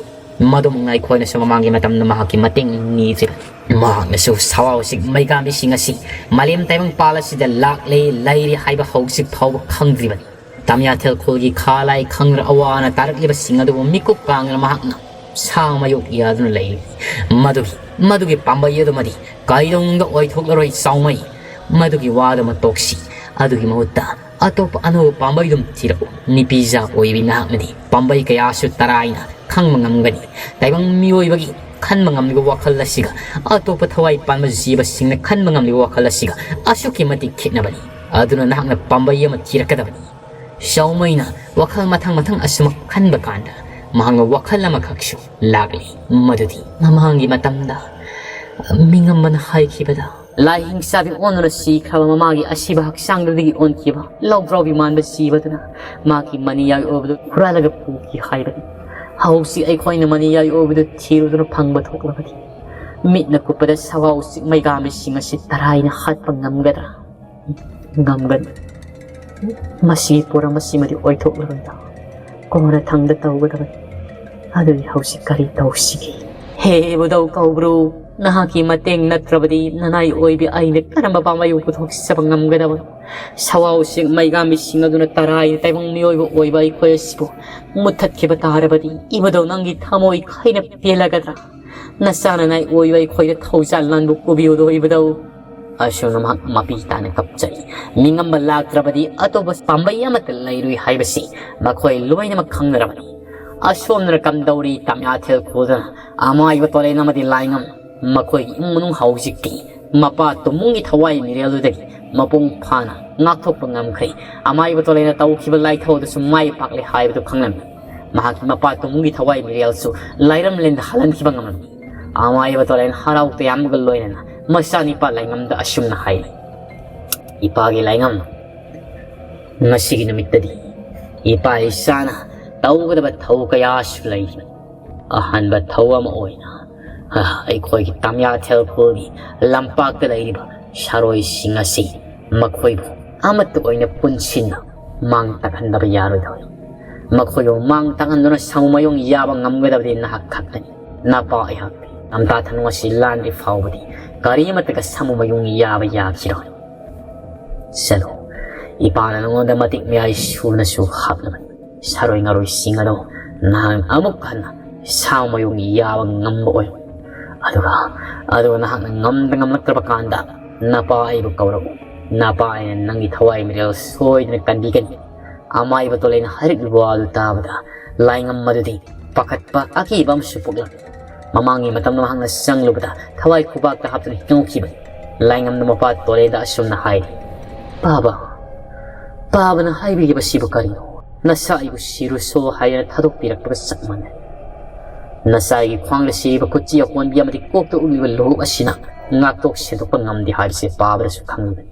ꯃꯗꯨꯃꯛꯅ ꯑꯩꯈꯣꯏꯅꯁꯨ ꯃꯃꯥꯡꯒꯤ ꯃꯇꯝꯗ ꯃꯍꯥꯛꯀꯤ ꯃꯇꯦꯡ ꯅꯤꯗ꯭ꯔꯤꯕꯅꯤ꯫ ꯃꯍꯥꯛꯅꯁꯨ ꯁꯋꯥꯎ ꯎꯆꯦꯛ ꯃꯩꯒꯥꯝꯕꯤꯁꯤꯡ ꯑꯁꯤ ꯃꯥꯂꯦꯝ ꯇꯥꯏꯕꯪꯄꯥꯜ ꯑꯁꯤꯗ ꯂꯥꯛꯂꯦ, ꯂꯩꯔꯤ ꯍꯥꯏꯕ ꯍꯧꯖꯤꯛ ꯐꯥꯎꯕ ꯈꯪꯗ꯭ꯔꯤꯕꯅꯤ꯫ ꯇꯥꯃꯤꯌꯥꯊꯦꯜ ꯈꯨꯜꯒꯤ ꯈꯥ ꯂꯥꯏ ꯈꯪꯗ꯭ꯔ ꯑꯋꯥ ꯑꯅꯥ ꯇꯥꯔꯛꯂꯤꯕꯁꯤꯡ ꯑꯗꯨꯕꯨ ꯃꯤꯀꯨꯞ ꯀꯥꯡꯗꯅ ꯃꯍꯥꯛꯅ ꯁꯥ ꯃꯌꯣꯛ ꯌꯥꯗꯨꯅ ꯂꯩꯔꯤ꯫ ꯃꯗꯨꯒꯤ, ꯃꯗꯨꯒꯤ ꯄꯥꯝꯕꯩ ꯑꯗꯨꯃꯗꯤ ꯀꯩꯗꯧꯅꯨꯡꯗ ꯑꯣꯏꯊꯣꯛꯂꯔꯣꯏ ꯆꯥꯎꯃꯩ꯫ ꯃꯗꯨꯒꯤ ꯋꯥꯗꯨꯃ ꯇꯣꯛꯁꯤ꯫ ꯑꯗꯨꯒꯤ ꯃꯍꯨꯠꯇ ꯑꯇꯣꯞꯄ ꯑꯅꯧꯕ ꯄꯥꯝꯕꯩꯗꯨꯝ ꯊꯤꯔꯛꯎ꯫ ꯅꯨꯄꯤꯖꯥ ꯑꯣꯏꯕꯤ ꯅꯍꯥꯛꯅꯗꯤ ꯄꯥꯝꯕꯩ ꯀꯌꯥꯁꯨ ꯇꯔꯥꯏꯅ ꯈꯪꯕ ꯉꯝꯒꯅꯤ꯫ ꯇꯥꯏꯕꯪ ꯃꯤꯑꯣꯏꯕꯒꯤ ꯈꯟꯕ ꯉꯝꯂꯤꯕ ꯋꯥꯈꯜ ꯑꯁꯤꯒ ꯑꯇꯣꯞꯄ ꯊꯋꯥꯏ ꯄꯥꯟꯕ ꯖꯤꯕꯁꯤꯡꯅ ꯈꯟꯕ ꯉꯝꯂꯤꯕ ꯋꯥꯈꯜ ꯑꯁꯤꯒ ꯑꯁꯨꯛꯀꯤ ꯃꯇꯤꯛ ꯈꯦꯠꯅꯕꯅꯤ꯫ ꯑꯗꯨꯅ ꯅꯍꯥꯛꯅ ꯄꯥꯝꯕꯩ ꯑꯃ ꯊꯤꯔꯛꯀꯗꯕꯅꯤ꯫ ꯆꯥꯎꯃꯩꯅ ꯋꯥꯈꯜ ꯃꯊꯪ ꯃꯊꯪ ꯑꯁꯨꯃꯛ ꯈꯟꯕ ꯀꯥꯟꯗ ꯃꯍꯥꯛꯅ ꯋꯥꯈꯜ ꯑꯃꯈꯛꯁꯨ ꯂꯥꯛꯂꯤ꯫ ꯃꯗꯨꯗꯤ ꯃꯃꯥꯡꯒꯤ ꯃꯇꯝꯗ ꯃꯤꯉꯝꯕꯅ ꯍꯥꯏꯈꯤꯕꯗ, "ꯂꯥꯏꯍꯤꯡ ꯆꯥꯕꯤ ꯑꯣꯟꯗꯨꯅ ꯁꯤꯈ꯭ꯔꯕ ꯃꯃꯥꯒꯤ ꯑꯁꯤꯕ ꯍꯛꯆꯥꯡꯗꯨꯗꯒꯤ ꯑꯣꯟꯈꯤꯕ ꯂꯧꯗ꯭ꯔꯥꯎꯕꯤ ꯃꯥꯟꯕ ꯖꯤꯕꯗꯨꯅ ꯃꯥꯒꯤ ꯃꯅꯤꯌꯥꯏ ꯑꯣꯏꯕꯗꯨ ꯍꯨꯔꯥꯜꯂꯒ ꯄꯨꯈꯤ" ꯍꯥꯏꯕꯅꯤ꯫ ꯍꯧꯖꯤꯛ ꯑꯩꯈꯣꯏꯅ ꯃꯅꯤꯌꯥꯏ ꯑꯣꯏꯕꯗꯨ ꯊꯤꯔꯨꯗꯨꯅ ꯐꯪꯕ ꯊꯣꯛꯂꯕꯗꯤ ꯃꯤꯠꯅ ꯀꯨꯞꯄꯗ ꯁꯋꯥ ꯎꯆꯦꯛ ꯃꯩꯒꯥꯝꯕꯤꯁꯤꯡ ꯑꯁꯤ ꯇꯔꯥꯏꯅ ꯍꯥꯠꯄ ꯉꯝꯒꯗ꯭ꯔꯥ? ꯉꯝꯒꯅꯤ꯫ ꯃꯁꯤꯒꯤ ꯄꯣꯔꯝ ꯑꯁꯤꯃꯗꯤ ꯑꯣꯏꯊꯣꯛꯂꯔꯣꯏꯗ꯫ ꯀꯣꯟꯅꯊꯪꯗ ꯇꯧꯒꯗꯕꯅꯤ꯫ ꯑꯗꯨꯗꯤ ꯍꯧꯖꯤꯛ ꯀꯔꯤ ꯇꯧꯁꯤꯒꯦ? ꯍꯦ ꯏꯕꯨꯙꯧ ꯀꯧꯕ꯭ꯔꯨ, ꯅꯍꯥꯛꯀꯤ ꯃꯇꯦꯡ ꯅꯠꯇ꯭ꯔꯕꯗꯤ ꯅꯅꯥꯏ ꯑꯣꯏꯕꯤ ꯑꯩꯅ ꯀꯔꯝꯕ ꯄꯥꯝꯕꯩꯕꯨ ꯄꯨꯊꯣꯛꯆꯕ ꯉꯝꯒꯗꯕꯅꯣ? ꯁꯋꯥ ꯎꯆꯦꯛ ꯃꯩꯒꯥꯝꯕꯤꯁꯤꯡ ꯑꯗꯨꯅ ꯇꯔꯥꯏꯅ ꯇꯥꯏꯕꯪ ꯃꯤꯑꯣꯏꯕ ꯑꯣꯏꯕ ꯑꯩꯈꯣꯏ ꯑꯁꯤꯕꯨ ꯃꯨꯠꯊꯠꯈꯤꯕ ꯇꯥꯔꯕꯗꯤ ꯏꯕꯨꯙꯧ ꯅꯪꯒꯤ ꯊꯃꯣꯏ ꯈꯩꯅ ꯄꯦꯜꯂꯒꯗ꯭ꯔꯥ? ꯅꯆꯥ ꯅꯅꯥꯏ ꯑꯣꯏꯕ ꯑꯩꯈꯣꯏꯗ ꯊꯧꯖꯥꯜ ꯂꯥꯟꯕꯨ ꯄꯨꯕꯤꯌꯨꯗꯣ ꯏꯕꯨꯙꯧ꯫ ꯑꯁꯨꯝꯅ ꯃꯍꯥꯛ ꯃꯄꯤ ꯇꯥꯅ ꯀꯞꯆꯔꯤ꯫ ꯃꯤꯉꯝꯕ ꯂꯥꯛꯇ꯭ꯔꯕꯗꯤ ꯑꯇꯣꯞꯄ ꯄꯥꯝꯕꯩ ꯑꯃꯠꯇ ꯂꯩꯔꯣꯏ ꯍꯥꯏꯕꯁꯤ ꯃꯈꯣꯏ ꯂꯣꯏꯅꯃꯛ ꯈꯪꯅꯔꯕꯅꯤ꯫ ꯑꯁꯣꯝꯗꯅ ꯀꯝꯗꯧꯔꯤ? ꯇꯥꯃꯤꯌꯥꯊꯦꯜ ꯈꯨꯜꯗꯅ ꯑꯃꯥꯏꯕ ꯇꯣꯂꯦꯟ ꯑꯃꯗꯤ ꯂꯥꯏꯉꯝ ꯃꯈꯣꯏꯒꯤ ꯏꯃꯨꯡ ꯃꯅꯨꯡ ꯍꯧꯖꯤꯛꯇꯤ ꯃꯄꯥ ꯇꯨꯝꯕꯨꯡꯒꯤ ꯊꯋꯥꯏ ꯃꯤꯔꯦꯜꯗꯨꯗꯒꯤ ꯃꯄꯨꯡ ꯐꯥꯅ ꯉꯥꯛꯊꯣꯛꯄ ꯉꯝꯈ꯭ꯔꯦ꯫ ꯑꯃꯥꯏꯕ ꯇꯣꯂꯦꯟꯅ ꯇꯧꯈꯤꯕ ꯂꯥꯏꯊꯧ ꯑꯗꯨꯁꯨ ꯃꯥꯏ ꯄꯥꯛꯂꯦ ꯍꯥꯏꯕꯗꯨ ꯈꯪꯂꯝꯃꯤ꯫ ꯃꯍꯥꯛꯀꯤ ꯃꯄꯥ ꯇꯨꯝꯕꯨꯡꯒꯤ ꯊꯋꯥꯏ ꯃꯤꯔꯦꯜꯁꯨ ꯂꯥꯏꯔꯝꯂꯦꯟꯗ ꯍꯜꯍꯟꯈꯤꯕ ꯉꯝꯂꯝꯃꯤ꯫ ꯑꯃꯥꯏꯕ ꯇꯣꯂꯦꯟ ꯍꯔꯥꯎ ꯇꯌꯥꯝꯕꯒ ꯂꯣꯏꯅꯅ ꯃꯆꯥꯅꯤꯄꯥ ꯂꯥꯏꯉꯝꯗ ꯑꯁꯨꯝꯅ ꯍꯥꯏꯔꯤ, "ꯏꯄꯥꯒꯤ ꯂꯥꯏꯉꯝ, ꯉꯁꯤꯒꯤ ꯅꯨꯃꯤꯠꯇꯗꯤ ꯏꯄꯥ ꯏꯆꯥꯅ ꯇꯧꯒꯗꯕ ꯊꯧ ꯀꯌꯥꯁꯨ ꯂꯩꯔꯤ꯫ ꯑꯍꯥꯟꯕ ꯊꯧ ꯑꯃ ꯑꯣꯏꯅ, ꯑ, ꯑꯩꯈꯣꯏꯒꯤ ꯇꯥꯃꯤꯌꯥꯊꯦꯜ ꯈꯨꯜꯒꯤ ꯂꯝꯄꯥꯛꯇ ꯂꯩꯔꯤꯕ ꯁꯥꯔꯣꯏꯁꯤꯡ ꯑꯁꯤ ꯃꯈꯣꯏꯕꯨ ꯑꯃꯠꯇ ꯑꯣꯏꯅ ꯄꯨꯟꯁꯤꯟꯅ ꯃꯥꯡ ꯇꯥꯛꯍꯟꯗꯕ ꯌꯥꯔꯣꯏꯗꯧꯔꯤ꯫ ꯃꯈꯣꯏꯕꯨ ꯃꯥꯡ ꯇꯥꯛꯍꯟꯗꯨꯅ ꯁꯥꯃꯨ ꯃꯌꯣꯡ ꯌꯥꯕ ꯉꯝꯒꯗꯕꯗꯤ ꯅꯍꯥꯛ ꯈꯛꯇꯅꯤ꯫ ꯅꯄꯥ ꯑꯩꯍꯥꯛꯇꯤ ꯂꯝꯇꯥ ꯊꯅꯨ ꯑꯁꯤ ꯂꯥꯟꯗ꯭ꯔꯤ ꯐꯥꯎꯕꯗꯤ ꯀꯔꯤ ꯑꯃꯠꯇꯒ ꯁꯥꯃꯨ ꯃꯌꯣꯡ ꯌꯥꯕ ꯌꯥꯈꯤꯔꯣꯏ꯫ ꯆꯠꯂꯣ, ꯏꯄꯥꯅ ꯅꯉꯣꯟꯗ ꯃꯇꯤꯛ ꯃꯌꯥꯏ ꯁꯨꯅꯁꯨ ꯍꯥꯞꯂꯕꯅꯤ꯫ ꯁꯥꯔꯣꯏ ꯉꯥꯔꯣꯏꯁꯤꯡ ꯑꯗꯨ ꯅꯍꯥꯛ ꯑꯃꯨꯛ ꯍꯟꯅ ꯁꯥꯃꯨ ꯃꯌꯣꯡ ꯌꯥꯕ ꯉꯝꯕ ꯑꯣꯏ꯫ ꯑꯗꯨꯒ, ꯑꯗꯨꯒ ꯅꯍꯥꯛꯅ ꯉꯝꯗ ꯉꯝꯂꯛꯇ꯭ꯔꯕ ꯀꯥꯟꯗ ꯅꯄꯥ ꯑꯩꯕꯨ ꯀꯧꯔꯛꯎ꯫ ꯅꯄꯥ ꯑꯩꯅ ꯅꯪꯒꯤ ꯊꯋꯥꯏ ꯃꯤꯔꯦꯜ ꯁꯣꯏꯗꯅ ꯀꯟꯕꯤꯒꯅꯤ꯫ ꯑꯃꯥꯏꯕ ꯇꯣꯂꯩꯅ ꯍꯥꯏꯔꯛꯂꯤꯕ ꯋꯥꯗꯨ ꯇꯥꯕꯗ ꯂꯥꯏꯉꯝ ꯑꯗꯨꯗꯤ ꯄꯥꯈꯠꯄ ꯑꯀꯤꯕ ꯑꯃꯁꯨ ꯄꯣꯛꯂꯝꯃꯤ꯫ ꯃꯃꯥꯡꯒꯤ ꯃꯇꯝꯗ ꯃꯍꯥꯛꯅ ꯆꯪꯂꯨꯕꯗ ꯊꯋꯥꯏ ꯈꯨꯕꯥꯛꯇ ꯍꯥꯞꯇꯨꯅ ꯍꯤꯡꯍꯧꯈꯤꯕꯅꯤ꯫ ꯂꯥꯏꯉꯝꯅ ꯃꯄꯥ ꯇꯣꯂꯩꯗ ꯑꯁꯨꯝꯅ ꯍꯥꯏꯔꯤ, "ꯄꯥꯕ, ꯄꯥꯕꯅ ꯍꯥꯏꯕꯤꯔꯤꯕꯁꯤꯕꯨ ꯀꯔꯤꯅꯣ? ꯅꯆꯥ ꯑꯩꯕꯨ ꯁꯤꯔꯨꯁꯣ ꯍꯥꯏꯗꯅ ꯊꯥꯗꯣꯛꯄꯤꯔꯛꯄꯒ ꯆꯞ ꯃꯥꯟꯅꯩ꯫ ꯅꯆꯥꯒꯤ ꯈ꯭ꯋꯥꯡꯗ ꯁꯤꯔꯤꯕ ꯈꯨꯠꯆꯤ ꯑꯀꯣꯟꯕꯤ ꯑꯃꯗꯤ ꯀꯣꯛꯇ ꯎꯠꯂꯤꯕ ꯂꯨꯍꯣꯛ ꯑꯁꯤꯅ ꯉꯥꯛꯊꯣꯛ ꯁꯦꯡꯗꯣꯛꯄ ꯉꯝꯗꯦ ꯍꯥꯏꯕꯁꯦ ꯄꯥꯕꯗꯁꯨ ꯈꯪꯂꯤꯕꯅꯤ꯫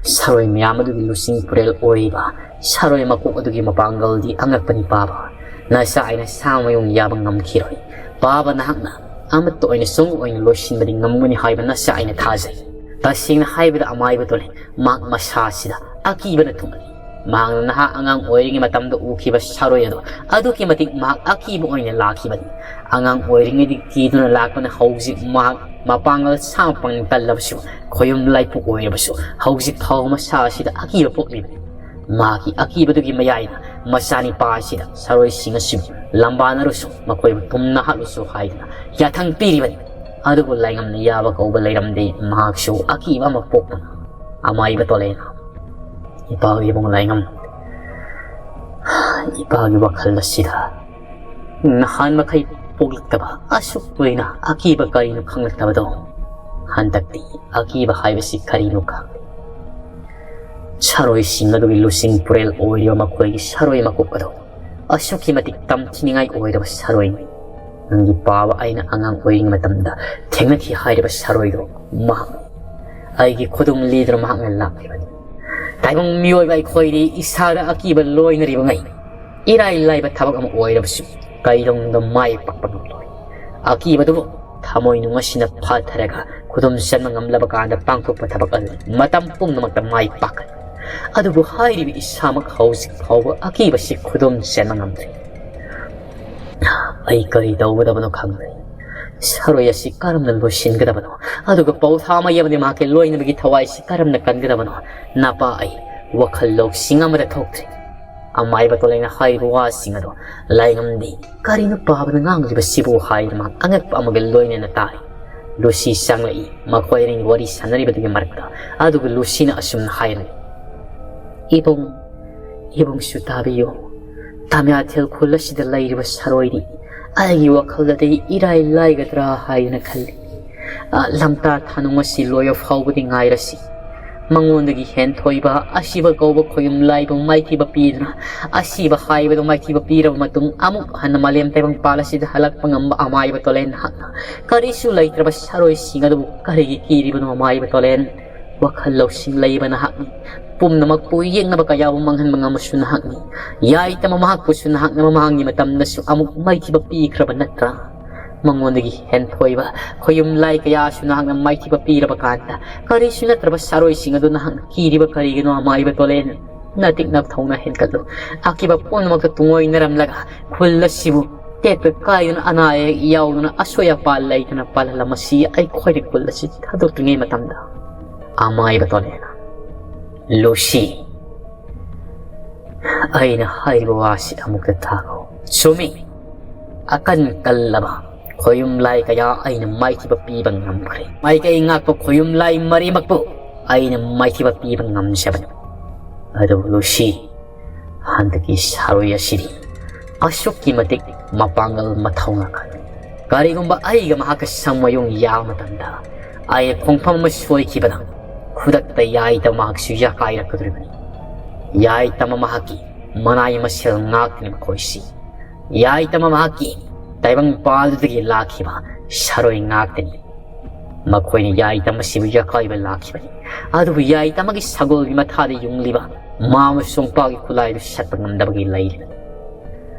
ꯁꯥꯔꯣꯏ ꯃꯌꯥꯝ ꯑꯗꯨꯒꯤ ꯂꯨꯆꯤꯡ ꯄꯨꯔꯦꯜ ꯑꯣꯏꯔꯤꯕ ꯁꯥꯔꯣꯏ ꯃꯀꯣꯛ ꯑꯗꯨꯒꯤ ꯃꯄꯥꯡꯒꯜꯗꯤ ꯑꯉꯛꯄꯅꯤ ꯄꯥꯕ꯫ ꯅꯆꯥ ꯑꯩꯅ ꯁꯥ ꯃꯌꯨꯡ ꯌꯥꯕ ꯉꯝꯈꯤꯔꯣꯏ꯫ ꯄꯥꯕ, ꯅꯍꯥꯛꯅ ꯑꯃꯠꯇ ꯑꯣꯏꯅ ꯁꯣꯝ ꯑꯣꯏꯅ ꯂꯣꯏꯁꯤꯟꯕꯗꯤ ꯉꯝꯒꯅꯤ ꯍꯥꯏꯕ ꯅꯆꯥ ꯑꯩꯅ ꯊꯥꯖꯩ꯫ ꯇꯁꯦꯡꯅ ꯍꯥꯏꯕꯗ ꯑꯃꯥꯏꯕ ꯇꯣꯂꯩ ꯃꯍꯥꯛ ꯃꯁꯥꯁꯤꯗ ꯑꯀꯤꯕꯅ ꯊꯨꯝꯂꯤ꯫ ꯃꯍꯥꯛꯅ ꯅꯍꯥ ꯑꯉꯥꯡ ꯑꯣꯏꯔꯤꯉꯩ ꯃꯇꯝꯗ ꯎꯈꯤꯕ ꯁꯥꯔꯣꯏ ꯑꯗꯣ ꯑꯗꯨꯛꯀꯤ ꯃꯇꯤꯛ ꯃꯍꯥꯛ ꯑꯀꯤꯕ ꯑꯣꯏꯅ ꯂꯥꯛꯈꯤꯕꯅꯤ꯫ ꯑꯉꯥꯡ ꯑꯣꯏꯔꯤꯉꯩꯗꯒꯤ ꯀꯤꯗꯨꯅ ꯂꯥꯛꯄꯅ ꯍꯧꯖꯤꯛ ꯃꯍꯥꯛ ꯃꯄꯥꯡꯒꯜ ꯁꯥ ꯃꯄꯥꯡꯒꯜ ꯀꯜꯂꯕꯁꯨ ꯈꯣꯌꯨꯝ ꯂꯥꯏꯄꯣꯛ ꯑꯣꯏꯔꯕꯁꯨ ꯍꯧꯖꯤꯛ ꯐꯥꯎꯕ ꯃꯁꯥ ꯑꯁꯤꯗ ꯑꯀꯤꯕ ꯄꯣꯛꯂꯤꯕꯅꯤ꯫ ꯃꯍꯥꯛꯀꯤ ꯑꯀꯤꯕꯗꯨꯒꯤ ꯃꯌꯥꯏꯅ ꯃꯆꯥꯅꯤꯄꯥ ꯑꯁꯤꯗ ꯁꯥꯔꯣꯏꯁꯤꯡ ꯑꯁꯤꯕꯨ ꯂꯝꯕꯥꯅꯔꯨꯁꯨ ꯃꯈꯣꯏꯕꯨ ꯇꯨꯝꯅ ꯍꯥꯠꯂꯨꯁꯨ ꯍꯥꯏꯗꯨꯅ ꯌꯥꯊꯪ ꯄꯤꯔꯤꯕꯅꯤ꯫ ꯑꯗꯨꯕꯨ ꯂꯥꯏꯉꯝꯅ ꯌꯥꯕ ꯀꯧꯕ ꯂꯩꯔꯝꯗꯦ꯫ ꯃꯍꯥꯛꯁꯨ ꯑꯀꯤꯕ ꯑꯃ ꯄꯣꯛꯇꯨꯅ ꯑꯃꯥꯏꯕ ꯇꯣꯂꯩꯅ, "ꯏꯄꯥꯒꯤ ꯏꯕꯨꯡ ꯂꯥꯏꯉꯝ, ꯏꯄꯥꯒꯤ ꯋꯥꯈꯜ ꯑꯁꯤꯗ ꯅꯍꯥꯟ ꯃꯈꯩ ꯄꯣꯛꯂꯛꯇꯕ ꯑꯁꯨꯛ ꯀꯨꯏꯅ ꯑꯀꯤꯕ ꯀꯔꯤꯅꯣ ꯈꯪꯂꯛꯇꯕꯗꯣ ꯍꯟꯗꯛꯇꯤ ꯑꯀꯤꯕ ꯍꯥꯏꯕꯁꯤ ꯀꯔꯤꯅꯣ ꯈꯪꯂꯦ꯫ ꯁꯥꯔꯣꯏꯁꯤꯡ ꯑꯗꯨꯒꯤ ꯂꯨꯆꯤꯡ ꯄꯨꯔꯦꯜ ꯑꯣꯏꯔꯤꯕ ꯃꯈꯣꯏꯒꯤ ꯁꯥꯔꯣꯏ ꯃꯀꯣꯛ ꯑꯗꯣ ꯑꯁꯨꯛꯀꯤ ꯃꯇꯤꯛ ꯇꯝꯊꯤꯅꯤꯡꯉꯥꯏ ꯑꯣꯏꯔꯕ ꯁꯥꯔꯣꯏꯅꯤ꯫ ꯅꯪꯒꯤ ꯄꯥꯕ ꯑꯩꯅ ꯑꯉꯥꯡ ꯑꯣꯏꯔꯤꯉꯩ ꯃꯇꯝꯗ ꯊꯦꯡꯅꯈꯤ ꯍꯥꯏꯔꯤꯕ ꯁꯥꯔꯣꯏꯗꯣ ꯃꯍꯥꯛꯅꯤ꯫ ꯑꯩꯒꯤ ꯈꯨꯗꯨꯝ ꯂꯤꯗꯨꯅ ꯃꯍꯥꯛꯅ ꯂꯥꯛꯂꯤꯕꯅꯤ꯫ ꯇꯥꯏꯕꯪ ꯃꯤꯑꯣꯏꯕ ꯑꯩꯈꯣꯏꯗꯤ ꯏꯁꯥꯗ ꯑꯀꯤꯕ ꯂꯣꯏꯅꯔꯤꯕꯉꯩ ꯏꯔꯥꯏ ꯂꯥꯏꯕ ꯊꯕꯛ ꯑꯃ ꯑꯣꯏꯔꯕꯁꯨ ꯀꯩꯗꯧꯅꯨꯡꯗ ꯃꯥꯏ ꯄꯥꯛꯄ ꯉꯝꯂꯣꯏ꯫ ꯑꯀꯤꯕꯗꯨꯕꯨ ꯊꯃꯣꯏꯅꯨꯡ ꯑꯁꯤꯅ ꯐꯥꯊꯔꯒ ꯈꯨꯗꯨꯝ ꯆꯟꯕ ꯉꯝꯂꯕ ꯀꯥꯟꯗ ꯄꯥꯡꯊꯣꯛꯄ ꯊꯕꯛ ꯑꯗꯨ ꯃꯇꯝ ꯄꯨꯝꯅꯃꯛꯇ ꯃꯥꯏ ꯄꯥꯛꯀꯅꯤ꯫ ꯑꯗꯨꯕꯨ ꯍꯥꯏꯔꯤꯕ ꯏꯁꯥꯃꯛ ꯍꯧꯖꯤꯛ ꯐꯥꯎꯕ ꯑꯀꯤꯕꯁꯤ ꯈꯨꯗꯨꯝ ꯆꯟꯕ ꯉꯝꯗ꯭ꯔꯤ꯫ ꯑꯩ ꯀꯔꯤ ꯇꯧꯒꯗꯕꯅꯣ ꯈꯪꯗ꯭ꯔꯦ꯫ ꯁꯥꯔꯣꯏ ꯑꯁꯤ ꯀꯔꯝꯅ ꯂꯣꯏꯁꯤꯟꯒꯗꯕꯅꯣ, ꯑꯗꯨꯒ ꯄꯧꯊꯥ ꯃꯩ ꯑꯃꯗꯤ ꯃꯍꯥꯛꯀꯤ ꯂꯣꯏꯅꯕꯒꯤ ꯊꯋꯥꯏꯁꯤ ꯀꯔꯝꯅ ꯀꯟꯒꯗꯕꯅꯣ? ꯅꯄꯥ, ꯑꯩ ꯋꯥꯈꯜ ꯂꯧꯁꯤꯡ ꯑꯃꯗ ꯊꯣꯛꯇ꯭ꯔꯤ꯫ ꯑꯃꯥꯏꯕ ꯇꯣꯂꯦꯟꯅ ꯍꯥꯏꯔꯤꯕ ꯋꯥꯁꯤꯡ ꯑꯗꯣ ꯂꯥꯏꯉꯝꯗꯤ ꯀꯔꯤꯅꯣ ꯄꯥꯕꯅ ꯉꯥꯡꯂꯤꯕꯁꯤꯕꯨ ꯍꯥꯏꯗꯨꯅ ꯃꯍꯥꯛ ꯑꯉꯛꯄ ꯑꯃꯒ ꯂꯣꯏꯅꯅ ꯇꯥꯔꯤ꯫ ꯂꯨꯁꯤ ꯆꯪꯂꯛꯏ꯫ ꯃꯈꯣꯏ ꯑꯅꯤꯒꯤ ꯋꯥꯔꯤ ꯁꯥꯟꯅꯔꯤꯕꯗꯨꯒꯤ ꯃꯔꯛꯇ꯫ ꯑꯗꯨꯒ ꯂꯨꯁꯤꯅ ꯑꯁꯨꯝꯅ ꯍꯥꯏꯔꯝꯃꯤ, "ꯏꯕꯨꯡ, ꯏꯕꯨꯡꯁꯨ ꯇꯥꯕꯤꯌꯨ꯫ ꯇꯥꯃꯤꯌꯥꯊꯦꯜ ꯈꯨꯜ ꯑꯁꯤꯗ ꯂꯩꯔꯤꯕ ꯁꯥꯔꯣꯏꯗꯤ ꯑꯩꯒꯤ ꯋꯥꯈꯜꯗꯗꯤ ꯏꯔꯥꯏ ꯂꯥꯏꯒꯗ꯭ꯔꯥ ꯍꯥꯏꯗꯨꯅ ꯈꯜꯂꯤ꯫ ꯑ, ꯂꯝꯇꯥ ꯊꯥꯅꯨꯡ ꯑꯁꯤ ꯂꯣꯏꯕ ꯐꯥꯎꯕꯗꯤ ꯉꯥꯏꯔꯁꯤ꯫ ꯃꯉꯣꯟꯗꯒꯤ ꯍꯦꯟꯊꯣꯏꯕ ꯑꯁꯤꯕ ꯀꯧꯕ ꯈꯣꯌꯨꯝ ꯂꯥꯏꯕꯨ ꯃꯥꯏꯊꯤꯕ ꯄꯤꯗꯨꯅ, ꯑꯁꯤꯕ ꯍꯥꯏꯕꯗꯨ ꯃꯥꯏꯊꯤꯕ ꯄꯤꯔꯕ ꯃꯇꯨꯡ ꯑꯃꯨꯛ ꯍꯟꯅ ꯃꯥꯂꯦꯝ ꯇꯥꯏꯕꯪꯄꯥꯜ ꯑꯁꯤꯗ ꯍꯜꯂꯛꯄ ꯉꯝꯕ ꯑꯃꯥꯏꯕ ꯇꯣꯂꯦꯟ ꯅꯍꯥꯛꯅ ꯀꯔꯤꯁꯨ ꯂꯩꯇ꯭ꯔꯕ ꯁꯥꯔꯣꯏꯁꯤꯡ ꯑꯗꯨꯕꯨ ꯀꯔꯤꯒꯤ ꯀꯤꯔꯤꯕꯅꯣ ꯑꯃꯥꯏꯕ ꯇꯣꯂꯦꯟ? ꯋꯥꯈꯜ ꯂꯧꯁꯤꯡ ꯂꯩꯕ ꯅꯍꯥꯛꯅꯤ꯫ ꯄꯨꯝꯅꯃꯛꯄꯨ ꯌꯦꯛꯅꯕ ꯀꯌꯥꯕꯨ ꯃꯥꯡꯍꯟꯕ ꯉꯝꯕꯁꯨ ꯅꯍꯥꯛꯅꯤ꯫ ꯌꯥꯏꯇꯃ ꯃꯍꯥꯛꯄꯨꯁꯨ ꯅꯍꯥꯛꯅ ꯃꯃꯥꯡꯒꯤ ꯃꯇꯝꯗꯁꯨ ꯑꯃꯨꯛ ꯃꯥꯏꯊꯤꯕ ꯄꯤꯈ꯭ꯔꯕ ꯅꯠꯇ꯭ꯔꯥ? ꯃꯉꯣꯟꯗꯒꯤ ꯍꯦꯟꯊꯣꯏꯕ ꯈꯣꯌꯨꯝ ꯂꯥꯏ ꯀꯌꯥꯁꯨ ꯅꯍꯥꯛꯅ ꯃꯥꯏꯊꯤꯕ ꯄꯤꯔꯕ ꯀꯥꯟꯗ ꯀꯔꯤꯁꯨ ꯅꯠꯇ꯭ꯔꯕ ꯁꯥꯔꯣꯏꯁꯤꯡ ꯑꯗꯨ ꯅꯍꯥꯛꯅ ꯀꯤꯔꯤꯕ ꯀꯔꯤꯒꯤꯅꯣ ꯑꯃꯥꯏꯕ ꯇꯣꯂꯦꯟ? ꯅꯇꯤꯛ ꯅꯊꯧꯅ ꯍꯦꯟꯒꯠꯂꯨ꯫ ꯑꯀꯤꯕ ꯄꯨꯝꯅꯃꯛꯇ ꯇꯨꯡꯑꯣꯏꯅꯔꯝꯂꯒ ꯈꯨꯜ ꯑꯁꯤꯕꯨ ꯇꯦꯛꯇ ꯀꯥꯏꯗꯨꯅ ꯑꯅꯥ ꯑꯌꯦꯛ ꯌꯥꯎꯗꯅ ꯑꯁꯣꯏ ꯑꯄꯥ ꯂꯩꯇꯅ ꯄꯥꯜꯍꯜꯂꯝꯃꯁꯤ꯫ ꯑꯩꯈꯣꯏꯅ ꯈꯨꯜ ꯑꯁꯤ ꯊꯥꯗꯣꯛꯇ꯭ꯔꯤꯉꯩ ꯃꯇꯝꯗ꯫ ꯑꯃꯥꯏꯕ ꯇꯣꯂꯦꯟꯅ, ꯂꯨꯁꯤ, ꯑꯩꯅ ꯍꯥꯏꯔꯤꯕ ꯋꯥꯁꯤ ꯑꯃꯨꯛꯇ ꯇꯥꯈꯣ꯫ ꯆꯨꯝꯃꯤ, ꯑꯀꯟ ꯀꯜꯂꯕ ꯈꯣꯌꯨꯝ ꯂꯥꯏ ꯀꯌꯥ ꯑꯩꯅ ꯃꯥꯏꯊꯤꯕ ꯄꯤꯕ ꯉꯝꯈ꯭ꯔꯦ꯫ ꯃꯥꯏꯀꯩ ꯉꯥꯛꯄ ꯈꯣꯌꯨꯝ ꯂꯥꯏ ꯃꯔꯤꯃꯛꯄꯨ ꯑꯩꯅ ꯃꯥꯏꯊꯤꯕ ꯄꯤꯕ ꯉꯝꯖꯕꯅꯤ꯫ ꯑꯗꯨꯕꯨ ꯂꯨꯁꯤ, ꯍꯟꯗꯛꯀꯤ ꯁꯥꯔꯣꯏ ꯑꯁꯤꯗꯤ ꯑꯁꯨꯛꯀꯤ ꯃꯇꯤꯛ ꯃꯄꯥꯡꯒꯜ ꯃꯊꯧꯅꯥ ꯀꯜꯂꯤ꯫ ꯀꯔꯤꯒꯨꯝꯕ ꯑꯩꯒ ꯃꯍꯥꯛꯀ ꯁꯪꯃꯌꯨꯡ ꯌꯥꯕ ꯃꯇꯝꯗ ꯑꯩ ꯈꯣꯡꯐꯝ ꯑꯃ ꯁꯣꯏꯈꯤꯕꯗ ꯈꯨꯗꯛꯇ ꯌꯥꯏꯇꯃ ꯃꯍꯥꯛꯁꯨ ꯌꯥꯀꯥꯏꯔꯛꯀꯗꯧꯔꯤꯕꯅꯤ꯫ ꯌꯥꯏꯇꯃ ꯃꯍꯥꯛꯀꯤ ꯃꯅꯥꯏ ꯃꯁꯦꯜ ꯉꯥꯛꯇꯅꯤ ꯃꯈꯣꯏꯁꯤ꯫ ꯌꯥꯏꯇꯃ ꯃꯍꯥꯛꯀꯤ ꯇꯥꯏꯕꯪꯄꯥꯜꯗꯨꯗꯒꯤ ꯂꯥꯛꯈꯤꯕ ꯁꯥꯔꯣꯏ ꯉꯥꯛꯇꯅꯤ꯫ ꯃꯈꯣꯏꯅ ꯌꯥꯏꯇꯝ ꯑꯁꯤꯕꯨ ꯌꯥꯀꯥꯏꯕ ꯂꯥꯛꯈꯤꯕꯅꯤ꯫ ꯑꯗꯨꯕꯨ ꯌꯥꯏꯇꯝ ꯑꯃꯒꯤ ꯁꯒꯣꯜꯒꯤ ꯃꯊꯥꯗ ꯌꯨꯡꯂꯤꯕ ꯃꯥ ꯑꯃꯁꯨꯡ ꯄꯥꯒꯤ ꯈꯨꯠꯂꯥꯏꯗꯨ ꯁꯠꯄ ꯉꯝꯗꯕꯒꯤ ꯂꯩꯔꯤꯕꯅꯤ꯫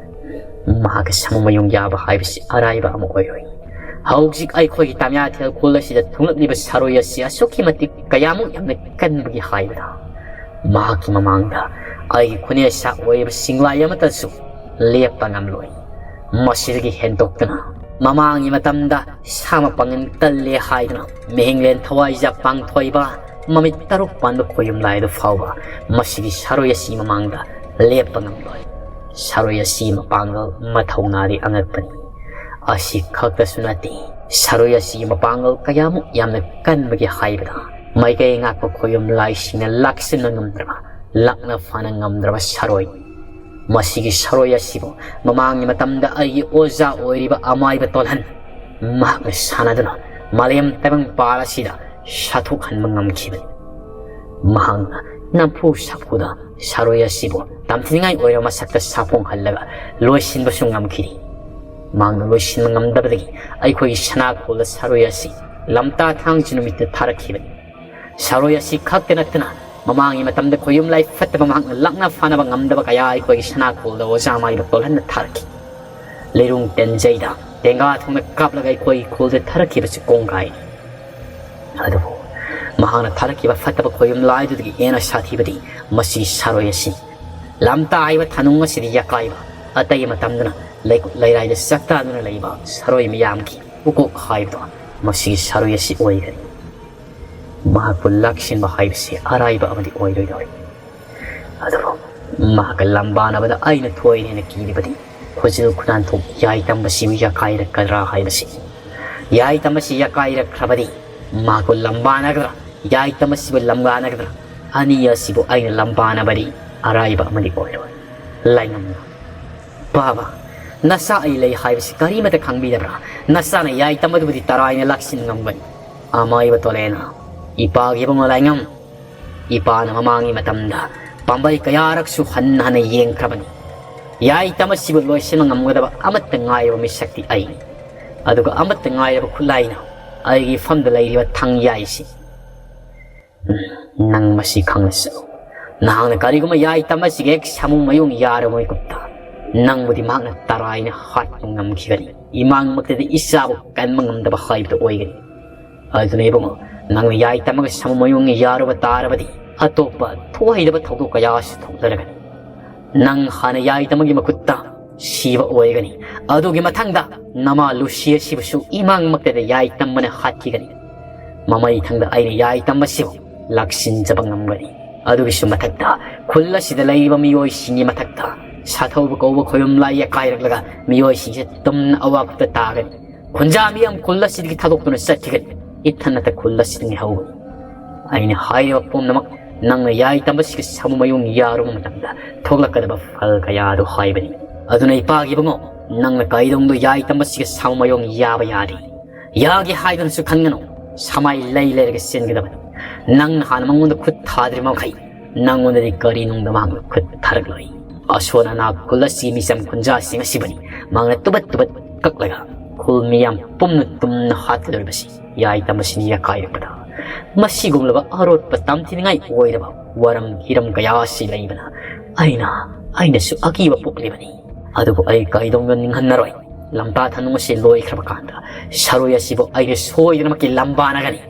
ꯃꯍꯥꯛꯀ ꯁꯃꯨ ꯃꯌꯨꯡ ꯌꯥꯕ ꯍꯥꯏꯕꯁꯤ ꯑꯔꯥꯏꯕ ꯑꯃ ꯑꯣꯏꯔꯣꯏ꯫ ꯍꯧꯖꯤꯛ ꯑꯩꯈꯣꯏꯒꯤ ꯇꯥꯃꯤꯌꯥꯊꯦꯜ ꯈꯨꯜ ꯑꯁꯤꯗ ꯊꯨꯡꯂꯛꯂꯤꯕ ꯁꯥꯔꯣꯏ ꯑꯁꯤ ꯑꯁꯨꯛꯀꯤ ꯃꯇꯤꯛ ꯀꯌꯥꯃꯨꯛ ꯌꯥꯝꯅ ꯀꯟꯕꯒꯦ ꯍꯥꯏꯕꯗ, ꯃꯍꯥꯛꯀꯤ ꯃꯃꯥꯡꯗ ꯑꯩꯒꯤ ꯈꯨꯅꯦꯁꯥ ꯑꯣꯏꯔꯤꯕ ꯁꯤꯡꯂꯥꯏ ꯑꯃꯠꯇꯁꯨ ꯂꯦꯞꯄ ꯉꯝꯂꯣꯏ꯫ ꯃꯁꯤꯗꯒꯤ ꯍꯦꯟꯗꯣꯛꯇꯅ, ꯃꯃꯥꯡꯒꯤ ꯃꯇꯝꯗ ꯁꯥ ꯃꯄꯥꯡꯒꯜ ꯀꯜꯂꯦ ꯍꯥꯏꯗꯨꯅ ꯃꯤꯍꯤꯡꯂꯦꯟ ꯊꯋꯥꯏꯖꯥ ꯄꯥꯡꯊꯣꯏꯕ ꯃꯃꯤꯠ ꯇꯔꯨꯛ ꯄꯥꯟꯕ ꯈꯣꯌꯨꯝ ꯂꯥꯏ ꯑꯗꯨ ꯐꯥꯎꯕ ꯃꯁꯤꯒꯤ ꯁꯥꯔꯣꯏ ꯑꯁꯤ ꯃꯃꯥꯡꯗ ꯂꯦꯞꯄ ꯉꯝꯂꯣꯏ꯫ ꯁꯥꯔꯣꯏ ꯑꯁꯤ ꯃꯄꯥꯡꯒꯜ ꯃꯊꯧꯅꯥꯗꯤ ꯑꯉꯛꯄꯅꯤ꯫ ꯑꯁꯤ ꯈꯛꯇꯁꯨ ꯅꯠꯇꯦ, ꯁꯥꯔꯣꯏ ꯑꯁꯤꯒꯤ ꯃꯄꯥꯡꯒꯜ ꯀꯌꯥꯃꯨꯛ ꯌꯥꯝꯅ ꯀꯟꯕꯒꯦ ꯍꯥꯏꯕꯗ, ꯃꯥꯏꯀꯩ ꯉꯥꯛꯄ ꯈꯣꯌꯨꯝ ꯂꯥꯏꯁꯤꯡꯅ ꯂꯥꯛꯁꯤꯟꯕ ꯉꯝꯗ꯭ꯔꯕ, ꯂꯥꯛꯅ ꯐꯥꯅ ꯉꯝꯗ꯭ꯔꯕ ꯁꯥꯔꯣꯏ꯫ ꯃꯁꯤꯒꯤ ꯁꯥꯔꯣꯏ ꯑꯁꯤꯕꯨ ꯃꯃꯥꯡꯒꯤ ꯃꯇꯝꯗ ꯑꯩꯒꯤ ꯑꯣꯖꯥ ꯑꯣꯏꯔꯤꯕ ꯑꯃꯥꯏꯕ ꯇꯣꯜꯍꯟ, ꯃꯍꯥꯛꯅ ꯁꯥꯟꯅꯗꯨꯅ ꯃꯥꯂꯦꯝ ꯇꯥꯏꯕꯪ ꯄꯥꯜ ꯑꯁꯤꯗ ꯁꯥꯊꯣꯛꯍꯟꯕ ꯉꯝꯈꯤꯕꯅꯤ꯫ ꯃꯍꯥꯛꯅ ꯅꯝꯐꯨ ꯁꯥꯐꯨꯗ ꯁꯥꯔꯣꯏ ꯑꯁꯤꯕꯨ ꯇꯝꯊꯤꯅꯤꯡꯉꯥꯏ ꯑꯣꯏꯔꯕ ꯃꯁꯛꯇ ꯁꯥꯐꯣꯡꯍꯜꯂꯒ ꯂꯣꯏꯁꯤꯟꯕꯁꯨ ꯉꯝꯈꯤꯗꯦ꯫ ꯃꯍꯥꯛꯅ ꯂꯣꯏꯁꯤꯟꯕ ꯉꯝꯗꯕꯗꯒꯤ ꯑꯩꯈꯣꯏꯒꯤ ꯁꯅꯥꯈꯣꯜꯗ ꯁꯥꯔꯣꯏ ꯑꯁꯤ ꯂꯝꯇꯥ ꯊꯥꯡꯖ ꯅꯨꯃꯤꯠꯇ ꯊꯥꯔꯛꯈꯤꯕꯅꯤ꯫ ꯁꯥꯔꯣꯏ ꯑꯁꯤ ꯈꯛꯇ ꯅꯠꯇꯅ ꯃꯃꯥꯡꯒꯤ ꯃꯇꯝꯗ ꯈꯣꯌꯨꯝ ꯂꯥꯏ ꯐꯠꯇꯕ ꯃꯍꯥꯛꯅ ꯂꯥꯛꯅ ꯐꯥꯅꯕ ꯉꯝꯗꯕ ꯀꯌꯥ ꯑꯩꯈꯣꯏꯒꯤ ꯁꯅꯥꯈꯣꯜꯗ ꯑꯣꯖꯥ ꯃꯥꯏꯕ ꯇꯣꯜꯍꯟꯅ ꯊꯥꯔꯛꯈꯤ꯫ ꯂꯩꯔꯨꯡ ꯇꯦꯟꯖꯩꯗ ꯇꯦꯡꯒꯥ ꯊꯣꯡꯅ ꯀꯥꯞꯂꯒ ꯑꯩꯈꯣꯏꯒꯤ ꯈꯨꯜꯗ ꯊꯥꯔꯛꯈꯤꯕꯁꯤ ꯀꯣꯡꯒꯥꯏꯅꯤ꯫ ꯑꯗꯨꯕꯨ ꯃꯍꯥꯛꯅ ꯊꯥꯔꯛꯈꯤꯕ ꯐꯠꯇꯕ ꯈꯣꯌꯨꯝ ꯂꯥꯏꯗꯨꯗꯒꯤ ꯍꯦꯟꯅ ꯁꯥꯊꯤꯕꯗꯤ ꯃꯁꯤ ꯁꯥꯔꯣꯏ ꯑꯁꯤ꯫ ꯂꯝꯇꯥ ꯍꯥꯏꯕ ꯊꯥꯅꯨꯡ ꯑꯁꯤꯗ ꯌꯥꯀꯥꯏꯕ ꯑꯇꯩ ꯃꯇꯝꯗꯅ ꯂꯩꯀꯨꯠ ꯂꯩꯔꯥꯏꯗ ꯆꯥꯛꯇꯥꯗꯨꯅ ꯂꯩꯕ ꯁꯥꯔꯣꯏ ꯃꯤꯌꯥꯝꯒꯤ ꯄꯨꯀꯣꯛ ꯍꯥꯏꯕꯗꯣ ꯃꯁꯤꯒꯤ ꯁꯥꯔꯣꯏ ꯑꯁꯤ ꯑꯣꯏꯒꯅꯤ꯫ ꯃꯍꯥꯛꯄꯨ ꯂꯥꯛꯁꯤꯟꯕ ꯍꯥꯏꯕꯁꯤ ꯑꯔꯥꯏꯕ ꯑꯃꯗꯤ ꯑꯣꯏꯔꯣꯏꯗꯧꯔꯤ꯫ ꯑꯗꯨꯕꯨ ꯃꯍꯥꯛꯀ ꯂꯝꯕꯥꯅꯕꯗ ꯑꯩꯅ ꯊꯣꯏꯅ ꯍꯦꯟꯅ ꯀꯤꯔꯤꯕꯗꯤ ꯈꯨꯖꯤꯜ ꯈꯨꯅꯥꯟꯊꯣꯛ ꯌꯥꯏꯇꯝꯕꯁꯤꯕꯨ ꯌꯥꯀꯥꯏꯔꯛꯀꯗ꯭ꯔꯥ ꯍꯥꯏꯕꯁꯤ꯫ ꯌꯥꯏꯇꯝꯕꯁꯤ ꯌꯥꯀꯥꯏꯔꯛꯈ꯭ꯔꯕꯗꯤ ꯃꯍꯥꯛꯄꯨ ꯂꯝꯕꯥꯅꯒꯗ꯭ꯔꯥ, ꯌꯥꯏꯇꯝꯕꯁꯤꯕꯨ ꯂꯝꯕꯥꯅꯒꯗ꯭ꯔꯥ? ꯑꯅꯤ ꯑꯁꯤꯕꯨ ꯑꯩꯅ ꯂꯝꯕꯥꯅꯕꯗꯤ ꯑꯔꯥꯏꯕ ꯑꯃꯗꯤ ꯑꯣꯏꯔꯣꯏ꯫ ꯂꯥꯏꯉꯝꯅ, ꯕꯥꯕꯥ, ꯅꯆꯥ ꯑꯩ ꯂꯩ ꯍꯥꯏꯕꯁꯤ ꯀꯔꯤꯃꯇ ꯈꯪꯕꯤꯗꯕ꯭ꯔꯥ? ꯅꯆꯥꯅ ꯌꯥꯏꯇꯝꯕꯗꯨꯕꯨꯗꯤ ꯇꯔꯥꯏꯅ ꯂꯥꯛꯁꯤꯟ ꯉꯝꯒꯅꯤ꯫ ꯑꯃꯥꯏꯕ ꯇꯣꯂꯦꯅ, ꯏꯄꯥꯒꯤ ꯏꯕꯨꯡꯉꯣ ꯂꯥꯏꯉꯝ, ꯏꯄꯥꯅ ꯃꯃꯥꯡꯒꯤ ꯃꯇꯝꯗ ꯄꯥꯝꯕꯩ ꯀꯌꯥꯔꯛꯁꯨ ꯍꯟꯅ ꯍꯟꯅ ꯌꯦꯡꯈ꯭ꯔꯕꯅꯤ꯫ ꯌꯥꯏꯇꯝꯕꯁꯤꯕꯨ ꯂꯣꯏꯁꯤꯟꯕ ꯉꯝꯒꯗꯕ ꯑꯃꯠꯇ ꯉꯥꯏꯔꯕ ꯃꯤꯁꯛꯇꯤ ꯑꯩꯅꯤ꯫ ꯑꯗꯨꯒ ꯑꯃꯠꯇ ꯉꯥꯏꯔꯕ ꯈꯨꯠꯂꯥꯏꯅ ꯑꯩꯒꯤ ꯐꯝꯗ ꯂꯩꯔꯤꯕ ꯊꯥꯡ ꯌꯥꯏꯁꯤ꯫ ꯎꯝ, ꯅꯪ ꯃꯁꯤ ꯈꯪꯂꯁꯨ, ꯅꯍꯥꯛꯅ ꯀꯔꯤꯒꯨꯝꯕ ꯌꯥꯏꯇꯝꯕꯁꯤꯒ ꯍꯦꯛ ꯁꯥꯃꯨ ꯃꯌꯣꯡ ꯌꯥꯔꯕ ꯃꯤꯀꯨꯞꯇ ꯅꯪꯕꯨꯗꯤ ꯃꯍꯥꯛꯅ ꯇꯔꯥꯏꯅ ꯍꯥꯠꯄ ꯉꯝꯈꯤꯒꯅꯤ꯫ ꯏꯃꯥꯡꯃꯛꯇꯗꯤ ꯏꯆꯥꯕꯨ ꯀꯟꯕ ꯉꯝꯗꯕ ꯍꯥꯏꯕꯗꯨ ꯑꯣꯏꯒꯅꯤ꯫ ꯑꯗꯨꯅ ꯏꯕꯨꯡꯉꯣ, ꯅꯪꯅ ꯌꯥꯏ ꯇꯝꯃꯒ ꯁꯥꯃꯨ ꯃꯌꯣꯡ ꯌꯥꯔꯨꯕ ꯇꯥꯔꯕꯗꯤ, ꯑꯇꯣꯞꯄ ꯊꯣꯛꯍꯩꯗꯕ ꯊꯧꯗꯣꯛ ꯀꯌꯥꯁꯨ ꯊꯣꯛꯅꯔꯒꯅꯤ꯫ ꯅꯪ ꯍꯥꯟꯅ ꯌꯥꯏ ꯇꯝꯃꯒꯤ ꯃꯈꯨꯠꯇ ꯁꯤꯕ ꯑꯣꯏꯒꯅꯤ꯫ ꯑꯗꯨꯒꯤ ꯃꯊꯪꯗ ꯅꯃꯥ ꯂꯨꯁꯤ ꯑꯁꯤꯕꯨꯁꯨ ꯏꯃꯥꯡꯃꯛꯇꯗ ꯌꯥꯏ ꯇꯝꯕꯅ ꯍꯥꯠꯈꯤꯒꯅꯤ꯫ ꯃꯃꯩ ꯊꯪꯗ ꯑꯩꯅ ꯌꯥꯏ ꯇꯝꯕꯁꯤꯕꯨ ꯂꯥꯛꯁꯤꯟꯖꯕ ꯉꯝꯒꯅꯤ꯫ ꯑꯗꯨꯒꯤꯁꯨ ꯃꯊꯛꯇ, ꯈꯨꯜ ꯑꯁꯤꯗ ꯂꯩꯔꯤꯕ ꯃꯤꯑꯣꯏꯁꯤꯡꯒꯤ ꯃꯊꯛꯇ ꯁꯥꯊꯧꯕ ꯀꯧꯕ ꯈꯣꯌꯨꯝ ꯂꯥꯏ ꯌꯥꯀꯥꯏꯔꯛꯂꯒ ꯃꯤꯑꯣꯏꯁꯤꯡꯁꯦ ꯇꯨꯝꯅ ꯑꯋꯥ ꯈꯨꯠꯇ ꯇꯥꯒꯅꯤ꯫ ꯈꯨꯟꯖꯥ ꯃꯤꯌꯥꯝ ꯈꯨꯜ ꯑꯁꯤꯗꯒꯤ ꯊꯥꯗꯣꯛꯇꯨꯅ ꯆꯠꯈꯤꯒꯅꯤ꯫ ꯏꯊꯟꯅꯇ ꯈꯨꯜ ꯑꯁꯤꯗ ꯉꯥꯏꯍꯧꯒꯅꯤ꯫ ꯑꯩꯅ ꯍꯥꯏꯔꯤꯕ ꯄꯨꯝꯅꯃꯛ ꯅꯪꯅ ꯌꯥꯏ ꯇꯝꯕꯁꯤꯒꯤ ꯁꯥꯃꯨ ꯃꯌꯣꯡ ꯌꯥꯔꯨꯕ ꯃꯇꯝꯗ ꯊꯣꯛꯂꯛꯀꯗꯕ ꯐꯜ ꯀꯌꯥꯗꯨ ꯍꯥꯏꯕꯅꯤ꯫ ꯑꯗꯨꯅ ꯏꯄꯥꯒꯤ ꯏꯕꯨꯡꯉꯣ, ꯅꯪꯅ ꯀꯩꯗꯧꯅꯨꯡꯗ ꯌꯥꯏ ꯇꯝꯕꯁꯤꯒꯤ ꯁꯥꯃꯨ ꯃꯌꯣꯡ ꯌꯥꯕ ꯌꯥꯗꯦ꯫ ꯌꯥꯒꯦ ꯍꯥꯏꯗꯨꯅꯁꯨ ꯈꯟꯒꯅꯨ꯫ ꯁꯃꯥꯏ ꯂꯩ ꯂꯩꯔꯒ ꯆꯦꯟꯒꯗꯕꯅꯤ꯫ ꯅꯪꯅ ꯍꯥꯟꯅ ꯃꯉꯣꯟꯗ ꯈꯨꯠ ꯊꯥꯗ꯭ꯔꯤ ꯃꯈꯩ ꯅꯪꯉꯣꯟꯗꯗꯤ ꯀꯔꯤꯅꯨꯡꯗ ꯃꯍꯥꯛꯅ ꯈꯨꯠ ꯊꯥꯔꯛꯂꯣꯏ꯫ ꯑꯁꯣꯟ ꯑꯅꯥ ꯈꯨꯜ ꯑꯁꯤ ꯃꯤꯆꯝ ꯈꯨꯟꯖꯥꯁꯤꯡ ꯑꯁꯤꯕꯨꯅꯤ ꯃꯍꯥꯛꯅ ꯇꯨꯕꯠ ꯇꯨꯕꯠ ꯀꯛꯂꯒ ꯈꯨꯜ ꯃꯤꯌꯥꯝ ꯄꯨꯝꯅ ꯇꯨꯝꯅ ꯍꯥꯠꯀꯗꯧꯔꯤꯕꯁꯤ꯫ ꯌꯥꯏ ꯇꯝꯕꯁꯤꯅ ꯌꯥꯀꯥꯏꯔꯛꯄꯗ ꯃꯁꯤꯒꯨꯝꯂꯕ ꯑꯔꯣꯠꯄ ꯇꯝꯊꯤꯅꯤꯡꯉꯥꯏ ꯑꯣꯏꯔꯕ ꯋꯥꯔꯝ ꯍꯤꯔꯝ ꯀꯌꯥ ꯑꯁꯤ ꯂꯩꯕꯅ ꯑꯩꯅ, ꯑꯩꯅꯁꯨ ꯑꯀꯤꯕ ꯄꯣꯛꯂꯤꯕꯅꯤ꯫ ꯑꯗꯨꯕꯨ ꯑꯩ ꯀꯩꯗꯧꯅ ꯅꯤꯡꯍꯟꯅꯔꯣꯏ꯫ ꯂꯝꯇꯥ ꯊꯅꯨ ꯑꯁꯤ ꯂꯣꯏꯈ꯭ꯔꯕ ꯀꯥꯟꯗ ꯁꯔꯣꯏ ꯑꯁꯤꯕꯨ ꯑꯩꯅ ꯁꯣꯏꯗꯅꯃꯛꯀꯤ ꯂꯝꯕꯥꯅꯒꯅꯤ꯫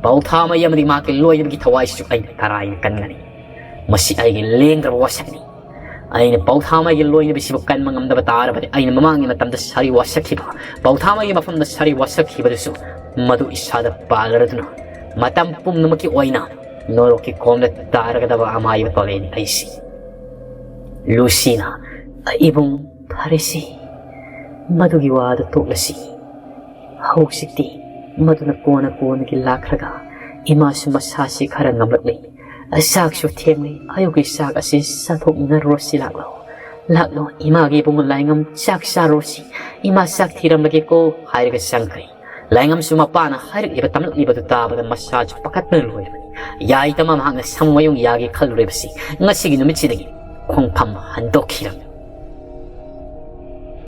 ꯄꯥꯎꯊꯥꯃꯩ ꯑꯃꯗꯤ ꯃꯍꯥꯛꯀꯤ ꯂꯣꯏꯅꯕꯒꯤ ꯊꯋꯥꯏꯁꯤꯁꯨ ꯑꯩꯅ ꯇꯔꯥꯏꯅ ꯀꯟꯒꯅꯤ꯫ ꯃꯁꯤ ꯑꯩꯒꯤ ꯂꯦꯡꯗ꯭ꯔꯕ ꯋꯥꯁꯛꯅꯤ꯫ ꯑꯩꯅ ꯄꯥꯎꯊꯥꯃꯩꯒꯤ ꯂꯣꯏꯅꯕꯤꯁꯤꯕꯨ ꯀꯟꯕ ꯉꯝꯗꯕ ꯇꯥꯔꯕꯗꯤ, ꯑꯩꯅ ꯃꯃꯥꯡꯒꯤ ꯃꯇꯝꯗ ꯁꯥꯔꯤ ꯋꯥꯁꯛꯈꯤꯕ, ꯄꯥꯎꯊꯥꯃꯩꯒꯤ ꯃꯐꯝꯗ ꯁꯥꯔꯤ ꯋꯥꯁꯛꯈꯤꯕꯗꯨꯁꯨ ꯃꯗꯨ ꯏꯁꯥꯗ ꯄꯥꯜꯂꯔꯗꯨꯅ ꯃꯇꯝ ꯄꯨꯝꯅꯃꯛꯀꯤ ꯑꯣꯏꯅ ꯅꯣꯔꯣꯛꯀꯤ ꯀꯣꯝꯗ ꯇꯥꯔꯒꯗꯕ ꯑꯃꯥꯏꯕ ꯇꯣꯂꯦꯟ ꯑꯩꯁꯤ꯫ ꯂꯨꯁꯤꯅ, "ꯏꯕꯨꯡ, ꯐꯔꯦꯁꯤ, ꯃꯗꯨꯒꯤ ꯋꯥꯗ ꯇꯣꯛꯂꯁꯤ꯫ ꯍꯧꯖꯤꯛꯇꯤ ꯃꯗꯨꯅ ꯀꯣꯟꯅ ꯀꯣꯟꯅꯒꯤ ꯂꯥꯛꯈ꯭ꯔꯒ ꯏꯃꯥꯁꯨ ꯃꯁꯥꯁꯤ ꯈꯔ ꯉꯝꯂꯛꯂꯤ꯫ ꯆꯥꯛꯁꯨ ꯊꯦꯡꯂꯤ, ꯑꯌꯨꯛꯀꯤ ꯆꯥꯛ ꯑꯁꯤ ꯆꯥꯊꯣꯛꯃꯤꯟꯅꯔꯨꯔꯁꯤ ꯂꯥꯛꯂꯣ꯫ ꯂꯥꯛꯂꯣ, ꯏꯃꯥꯒꯤ ꯏꯕꯨꯡ ꯂꯥꯏꯉꯝ ꯆꯥꯛ ꯆꯥꯔꯨꯔꯁꯤ꯫ ꯏꯃꯥ ꯆꯥꯛ ꯊꯤꯔꯝꯂꯒꯦꯀꯣ" ꯍꯥꯏꯔꯒ ꯆꯪꯈ꯭ꯔꯦ꯫ ꯂꯥꯏꯉꯝꯁꯨ ꯃꯄꯥꯅ ꯍꯥꯏꯔꯛꯂꯤꯕ ꯇꯝꯂꯛꯂꯤꯕꯗꯨ ꯇꯥꯕꯗ ꯃꯁꯥꯁꯨ ꯄꯥꯈꯠꯄꯅ ꯂꯣꯏꯔꯕꯅꯤ꯫ ꯌꯥꯏꯇꯃ ꯃꯍꯥꯛꯅ ꯁꯥꯃꯨ ꯃꯌꯣꯡ ꯌꯥꯒꯦ ꯈꯜꯂꯨꯔꯤꯕꯁꯤ ꯉꯁꯤꯒꯤ ꯅꯨꯃꯤꯠꯁꯤꯗꯒꯤ ꯈꯣꯡꯐꯝ ꯍꯟꯗꯣꯛꯈꯤꯔꯝꯃꯤ꯫